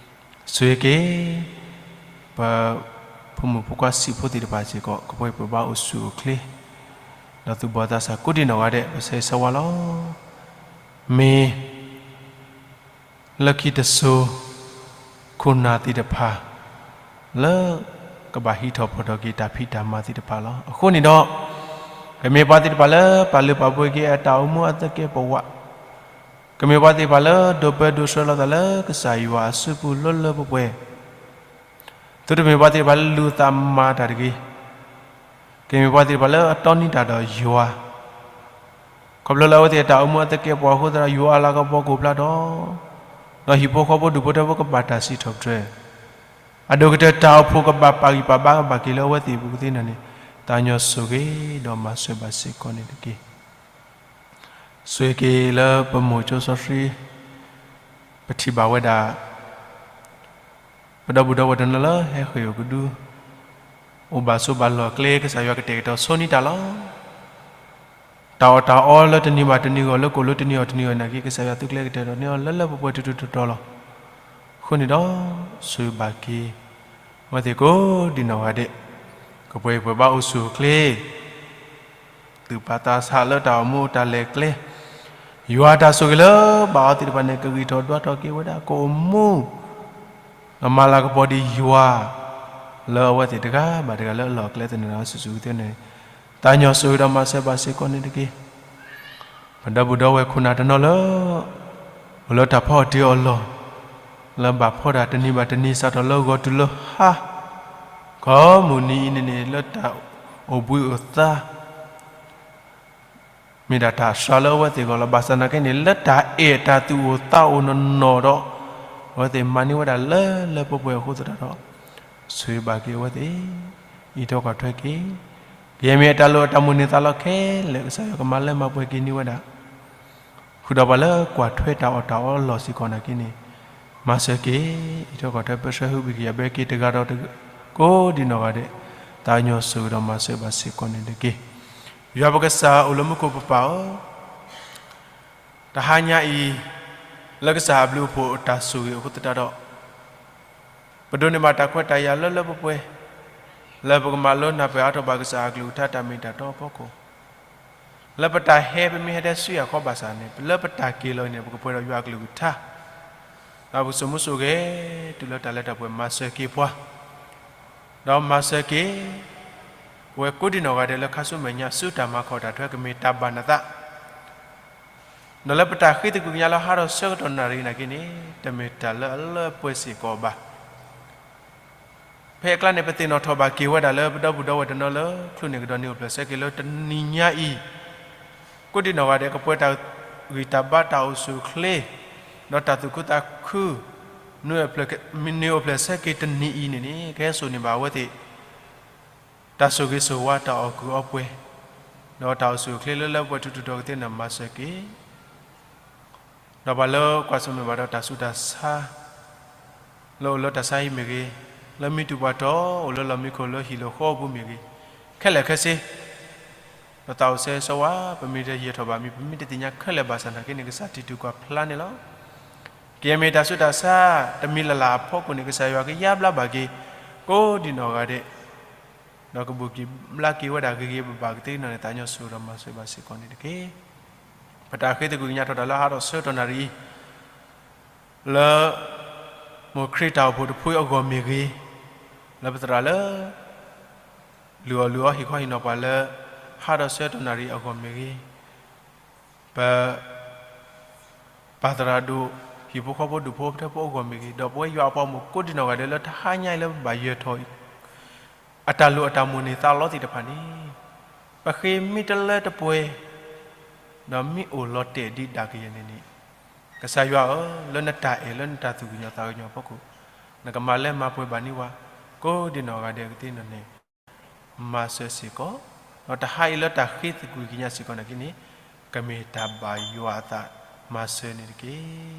ဆိၣ်ဂ့ၤက့ၤ ပဖိမုၣ်ဖိခွါဆံးဖိသ့ၣ်တဖၣ်စ့ၢ်ကီး ကပှဲၤပှဲၤဘၣ်အိၣ်ဆူၣ်အိၣ်ချ့ ဒီးသူၣ်ဘီၣ်သးစၢ်ကိးဒံနီၢ်ဂၤဒဲး ပဆၢဂ့ၤဆၢဝါလီၤ. မ့ၢ် လၢခံတစိၤ ခိၣ်နၢ်သ့ၣ်တဖၣ် လၢကဘၣ်ဟံးထီၣ်ဖီၣ်ထီၣ်က့ၤတၢ်ဖံးတၢ်မၤသ့ၣ်တဖၣ်လီၤ. အဃိန့ၣ်ဒီး ကမ့ၢ်ပှၤသ့ၣ်တဖၣ်လၢပာ်လုၢ်ပာ်ပှ့ၤက့ၤအတၢ်အိၣ်မူအသကဲးပဝး, ကမ့ၢ်ပှၤသ့ၣ်တဖၣ်လၢဒိးပၢဒိးဆှၢလိာ်သးလၢကစၢ်ယွၤအစုပူၤလၢလၢပှဲၤပှဲၤ, သုတမ့ၢ်ပှၤသ့ၣ်တဖၣ်လၢလူၤသးမၤတၢ်တဂ့ၤ ကမ့ၢ်ပှၤသ့ၣ်တဖၣ်လၢအတီနံၤတၢ်ဒီးယွၤ, ခီဖျိလၢအဝဲသ့ၣ်အတၢ်အိၣ်မူအသကဲးပဝးအဃိသတးဒီး ယွၤအလၤကပီၤကအိၣ်ဖျါထီၣ်, ဒီးဟံၣ်ဖိဃီဖိဒူၣ်ဖိထၢဖိကဘၣ်တၢ်စံးထီၣ်ပတြၢၤ, အဒိၣ်ကတၢၢ်တၢ်အိၣ်ဖှိၣ်ကဘၣ်ပာ်ဂံၢ်ပာ်ဘါကဘၣ်က့ၤလၢအဝဲသ့ၣ်အပူၤကသ့န့ၣ်န့ၣ်, သးညီဆိၣ်ဂ့ၤဒီးမၤစၢၤဘၣ်စ့ၢ်ကီးန့ၣ်တက့ၢ်. ဆိၣ်ဂ့ၤက့ၤလၢပမိၢ်ကၠိစီဆှံ ပထံၣ်ဘၣ်ဝဲဒၣ် ပဒီပုၢ်ဒီဝဲၢ်တနီၤလၢဟဲဃ့ၢ်အိၣ်ကဒု, အိၣ်ဘၣ်ဆိးဘၣ်လီၢ်ကျဲ ကစၢ်ယွၤကတဲာ်ကတီၤဆိန့ၢ်တၢ်လီၤ. တၢ်အီၣ်တၢ်အီလၢတနံၤဘၣ်တနံၤဂီၢ် လၢကိၣ်လၢတနံၤအီၣ်တနံၤဂီၢ်နာ်က့ ကစၢ်ယွၤသုကျဲကတဲာ်ကတီၤန့ၢ်အီၤလၢလၢပှဲၤပှဲၤထူထူတီၤတီၤလီၤ. အဃိန့ၣ်ဒီး ဆိၣ်ဂ့ၤဘၣ်က့ၤ အဝဲသ့ၣ်ကိးဒံနီၢ်ဂၤဒဲး ကပှဲၤပှဲၤဘၣ်အိၣ်ဆူၣ်အိၣ်ချ့ သူၣ်ပာ်သးစၢ်လၢတၢ်အိၣ်မူတၢ်လဲၤကျဲ, ယွၤတၢ်ဆိၣ်ဂ့ၤလၢဘၣ်အီၤသ့ၣ်တဖၣ်န့ၣ် ကဂံၢ်ထီၣ်ဒွးထီၣ်က့ၤဝဲဒၣ်ကအိၣ်မူ ဒီးမၤလၤကပီၤဒံးယွၤ လၢအဝဲသ့ၣ်တဂၤဘၣ်တဂၤလၢအလီၢ်အကျဲသန့ၤဒီးစုာ်စုာ်ကသ့န့ၣ်, သးညီဆိၣ်ဂ့ၤဒီးမၤစၢၤဘၣ်စ့ၢ်ကီးန့ၣ်တက့ၢ်. ပဒီပုၢ်ဒီဝဲၢ်ခိၣ်နၢ်တနီၤလၢ အိၣ်လၢတၢ်ဖီအီၣ်တ့ၢ်အီၣ်လီၢ်, လၢဘၣ်ဖီဒၣ်တနံၤဘၣ်တနံၤ စးထီၣ်လၢဂီၤတုၤလၢဟါ, ကိးမုၢ်နံၤအံၤန့ၣ်န့ၣ် လၢတၢ်အိၣ်ဘှံးအိၣ်သါ မ့ၢ်ဒၣ်တၢ်စှၤလၢအဝဲသ့ၣ်အဂီၢ်လီၤ. ဘၣ်ဆၣ်သနာ်က့န့ၣ် လၢတၢ်အဲၣ်တၢ်သူၣ်အိၣ်သးအိၣ်နီၢ်နီၢ်ဒီး အဝဲသ့ၣ်မၤန့ၢ်ဝဲဒၣ်လၢလၢပှဲၤပှဲၤအဃိသတးဒီး ဆိၣ်ဂ့ၤဘၣ်က့ၤအဝဲသ့ၣ် အံးထွဲကွၢ်ထွဲက့ၤ, ကယဲၢ်မ့ၢ်အတၢ်လိၣ်အတၢ်မိၣ်န့ၢ်သးလီခဲလၢာ် ကစၢ်ယွၤကမၤလၢမၤပှဲၤက့ၤန့ၢ်ဝဲဒၣ် ဃုာ်ဒီးပှၤလၢကွၢ်ထွဲတၢ်အီၣ်တၢ်အီအလီၢ်စ့ၢ်ကီးနာ်က့န့ၣ်, မၤစၢၤက့ၤ အံးထွဲကွၢ်ထွဲပၢဆှၢဟုဘံၣ်ကယၤဘၢက့ၤတဂၤဒီးတဂၤ ကိးဒံနီၢ်ဂၤဒဲး, သးညီဆိၣ်ဂ့ၤဒီးမၤစၢၤဘၣ်စ့ၢ်ကီးန့ၣ်တက့ၢ်. ယွၤပကစၢ်အိၣ်လၢမူခိၣ်ပပၢ်ဧၢ, တဟါညါအံၤ လၢကစၢ်အဘျုးအဖှိၣ်အတၢ်ဆိၣ်ဂ့ၤအဃိသတးဒီး ပဒိးန့ၢ်ဘၣ်တၢ်ခွဲးတၢ်ယာ်လၢလၢပှဲၤပှဲၤ, လၢပကမၤလိနၢ်ပၢၢ်အါထီၣ်ဘၣ်ကစၢ်အကလုၢ်ကထါတၢ်မ့ၢ်တၢ်တီအဖီခိၣ်, လၢပတၢ်ဟဲပမ့ၢ်ဟဲထဲဆူယၤခီဘၣ်ဆၣ်န့ၣ် လၢပတၢ်က့ၤလီၤအံၤန့ၣ် ပကပှဲၤဒီးယွၤအကလုၢ်ကထါ, ဒီးပကစိာ်မူစိာ်ဂဲၤ တုၤလၢတၢ်လၢတၢ်ပှဲၤမၤစၢၤက့ၤပှၤ, ဒီးမၤစၢၤက့ၤ ပဝဲကိးဒံနီၢ်ဂၤဒဲးလၢခါဆူမဲာ်ညါ ဆူတၢ်မၤခီၣ်တၢ်ထွဲကမ့ၢ်တၢ်ဘၣ်နသး ဒီးလၢပတၢ်ဃ့သကွံာ်ကညးလၢဟါဒီးဆၢကတီၢ်နၣ်ရံၣ်နာ်က့န့ၣ် တမ့ၢ်တၢ်လၢအလၢပှဲၤစ့ၢ်ကီးဘၣ်. ဖဲအကျါန့ၣ် ပသ့ၣ်နီၣ်ထီၣ်ဘၣ်က့ၤဝဲဒၣ်လၢပဒီပုၢ်ဒီဝဲၢ်တနီၤလၢ ချုးန့ၢ်ကဒီးနံၤအိၣ်ဖျဲၣ်ဆၢက့ၤလၢတနံၤညါအံၤ, ကိးဒံနီၢ်ဂၤဒဲးကပှဲၤတၢ်ဂံၢ်တၢ်ဘါတၢ်အိၣ်ဆူၣ်အိၣ်ချ့, ဒီးတၢ်သူၣ်ခုသးခု, နံၤအိၣ်ဖျဲၣ်ဆၢက့ၤတနံၤအံၤန့ၣ်န့ၣ် ကဟဲစိာ်န့ၢ်ဘၣ်အဝဲသ့ၣ် တၢ်ဆိၣ်ဂ့ၤဆိၣ်ဝါတၢ်အီၣ်ကုၢ်အီပှဲၤ, ဒီးတၢ်အိၣ်ဆူၣ်အိၣ်ချ့လၢလၢပှဲၤထူထူတီၤကသ့န့ၣ်မၤစၢၤက့ၤ, ဒီးပှၤလၢကွၢ်ဆၢၣ်မဲာ်ဘၣ်ဒီးတၢ်ဆူးတၢ်ဆါ, လၢအိၣ်လၢတၢ်ဆါဟံၣ်မ့ၢ်ဂ့ၤ, လၢမံတူၢ်ပှၤတီၢ်အိၣ်လၢလီၢ်မံခိၣ်လၢဟံၣ်လၢဃီအပူၤမ့ၢ်ဂ့ၤ, ခဲလၢာ်ခဲဆ့ ပသးအိၣ်ဆၢဂ့ၤဆၢဝါ ပမ့ၢ်တယံာ်ထီၣ်ဘၣ်မံၤ ပမ့ၢ်တသ့ၣ်ညါခဲလၢာ်ဘၣ်ဆၣ်နာ်က့န့ၣ် ကစၢ်တံၤတူၢ်ကွၢ်ဖျါန့ၣ်လီၤ. ကယဲၢ်မ့ၢ်တၢ်ဆူးတၢ်ဆါ တမံၤလၢ်လၢ်အဖီခိၣ်န့ၣ် ကစၢ်ယွၤကယါဘျါဘၣ်က့ၤ ကိးဒံနီၢ်ဂၤဒဲး, ဒီးကဘူၣ်က့ၤဘျါက့ၤဝဲဒၣ်ဂ့ၤဂ့ၤဘၣ်ဘၣ်ကသ့နီၣ်န့ၣ် သးညီဆိၣ်ဂ့ၤဒီးမၤစၢၤဘၣ်စ့ၢ်ကီးန့ၣ်တက့ၢ်. ပတၢ်ဃ့သကွံာ်ကညးထီၣ်တၢ်လၢဟါဒီးဆၢကတီၢ်နၣ်ရံၣ်အံၤ လၢ မိၢ်ခရံာ်တၢ်အိၣ်ဖှိၣ်တဖုအဂီၢ်မ့ၢ်ဂ့ၤ, လၢပသရၣ်လၢ လုၢ်အီၣ်လုၢ်အီဟ့ၣ်ခီဟ့ၣ်နီၤပှၤလၢ ဟါဒီးဆၢကတီၢ်နၣ်ရံၣ်အဂီၢ်မ့ၢ်ဂ့ၤ, ပ ပၢ်သရၣ်ဒိၣ် ဟံၣ်ဖိဃီဖိဒူၣ်ဖိထၢဖိအဂီၢ်မ့ၢ်ဂ့ၤ, ဒီးပဝဲယွၤအပှၤမိၢ်ကိးဒံနီၢ်ဂၤဒဲးလၢတဟါညါအံၤလၢပဘၣ်ယၢၤထီၣ် အတၢ်လိၣ်အတၢ်မိၣ်န့ၢ်သးလီသ့ၣ်တဖၣ်န့ၣ်, ပဃ့မ့ၢ်တလၢတပှဲၤ, ဒီးမ့ၢ်အိၣ်လီၤတဲာ်ဒ်ဒၣ်ကယဲၢ်န့ၣ်န့ၣ်, ကစၢ်ယွၤဧၢ, လၢနတၢ်အဲၣ်လၢနတၢ်သူၣ်ကညီၤသးကညီၤအဖီခိၣ်, နကမၤလၢမၤပှဲၤဘၣ်န့ၢ်ဝဲ ကိးဒံနီၢ်ဂၤဒဲးကသ့ၣ်နီၣ်န့ၣ် မၤစၢၤစ့ၢ်ကီး, ဒီးတဟါအံၤလၢတၢ်ဃ့သကွံာ်ကညးစ့ၢ်ကီးနာ်က့န့ၣ်, ကမ့ၢ်တၢ်ဘၣ်ယွၤအသးမၤစၢၤန့ၣ်တက့ၢ်.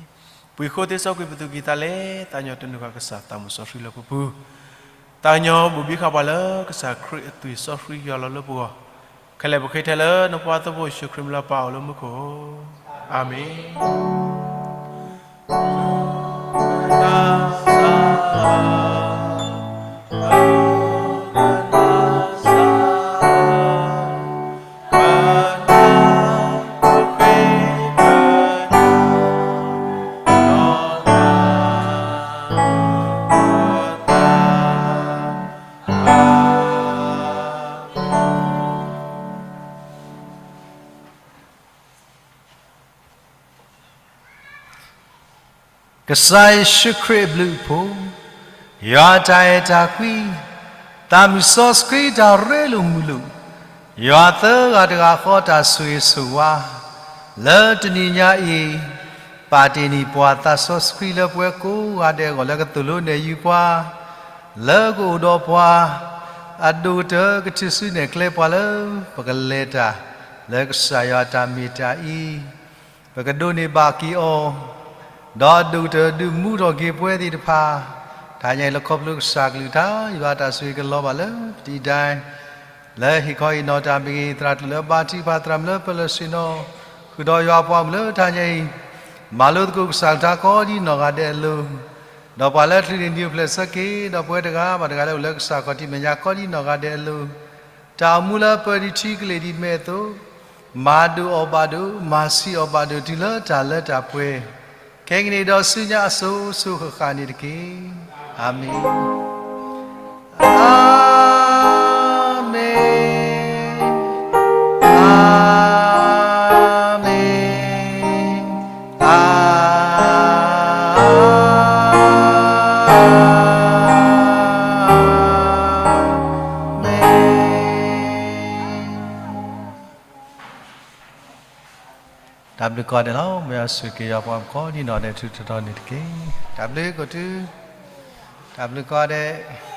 ပှၤဃိသ့စီကွံာ်ပသူၣ်ကံၢ်သးလဲ, သးကညီၤတနုာ်ဃာ်ကစၢ်သးမုၢ်စီဆှံလၢပပူၤ, သးကညီၤဘူးဘံဃာ်ပှၤလၢကစၢ်ခရံာ်အသွံၣ်စီဆှံယွၤလီၤလၢပဂီၢ်, ခဲလၢာ်ပဃ့ထဲလၢနဖိသၣ်ဖိယ့ၣ်ၡူးခရံာ်မံၤလီၤပာ်အီၤလၢမူခိၣ်, အၤမ့ၣ်. ကစၢ်ယ့ၣ်ၡူးခရံာ်အဘျုးအဖှိၣ်, ယွၤအတၢ်အဲၣ်တၢ်ကွံ, သးမုၢ်စီဆှံတၢ်ရ့လိာ်မုာ်လိာ်, ယွၤသၢဂၤတဂၤဃီတၢ်ဆိၣ်ဂ့ၤဆိၣ်ဝါ, လၢတနံၤညါအံၤ, ပာ်တ့ၢ်န့ၢ်ပှၤသးစီဆှံလၢပဝဲကိးဂၤဒဲးအဂီၢ်လၢကသိၣ်လိနဲၣ်ယုာ်ပှၤ, လၢကအိၣ်ဒီးပှၤ, အဒိၣ်ကတၢၢ်ကထုးစုနဲၣ်ကျဲပှၤလၢ ပကလဲၤတၢ်လၢကစၢ်ယွၤတၢ်မ့ၢ်တၢ်အံၤ ပကဒိးန့ၢ်ဘၣ်က့ၤအီၤ, ဒီးအဒိၣ်ကတၢၢ်ဒုးမူထီၣ်က့ၤပဝဲသ့ၣ်တဖၣ်, တဟါညါအံၤလၢခီဖျိကစၢ်ကလုၢ်ကထါ ယွၤတၢ်ဆိၣ်ဂ့ၤကလီၤဘၣ်လၢပတံၢ်ဒဲး, လၢဟ့ၣ်ခီဟ့ၣ်နီၤတၢ်မ့ၢ်ဂ့ၤ သရၣ်တူၢ်လၢအဘါထုကဖၣ် သရၣ်မုၣ်လၢပၢၤလီၢ်ဆ့ၣ်နီၤ, ဃုာ်ဒီးယွၤပှၤမုၣ်လၢတဟါညါအံၤ, မၤလိသကိးကစၢ်ကလုၢ်ကထါကိးဒ်နီၢ်ဂၤဒဲးအလိၤ, ဒီးပှၤလၢအချုးန့ၢ်နံၣ်အိၣ်ဖျဲၣ်ဆၢက့ၤ ဒီးပဝဲတဂၤဘၣ်တဂၤလၢအိၣ်လၢကစၢ်ခီၣ်ထံးမဲာ်ညါကိးဒ်နီၢ်ဂၤဒဲးအလိၤ, တၢ်အိၣ်မူလၢပၢၤဒံးထံကလ့ၢ်ဒံးမဲာ်အသိး, မၤဒိၣ်အီၣ်ဘၣ်ဒိၣ်, မၤဆံးအီၣ်ဘၣ်ဒိၣ် တုၤလၢတၢ်လၢတၢ်ပှဲၤ, ခဲကနံၣ်ဒီးဆူညါအစိၤစိၤဃၣ်ဃၣ်န့ၣ်တက့ၢ်. အၤမ့ၣ်, အၤမ့ၣ်, အၤမ့ၣ်, အၤမ့ၣ်. တၢ်ဘျုးကိးဂၤဒဲးလီၤ. မ်ယွၤဆိၣ်ဂ့ၤက့ၤယွၤပှၤကိးဒ်နီၢ်ဒဲးထူးထူးတီၤတီၤန့ၣ်တက့ၢ်. တၢ်ဘျုးကိးဂၤဒဲး, တၢ်ဘျုးကိးဂၤဒဲး.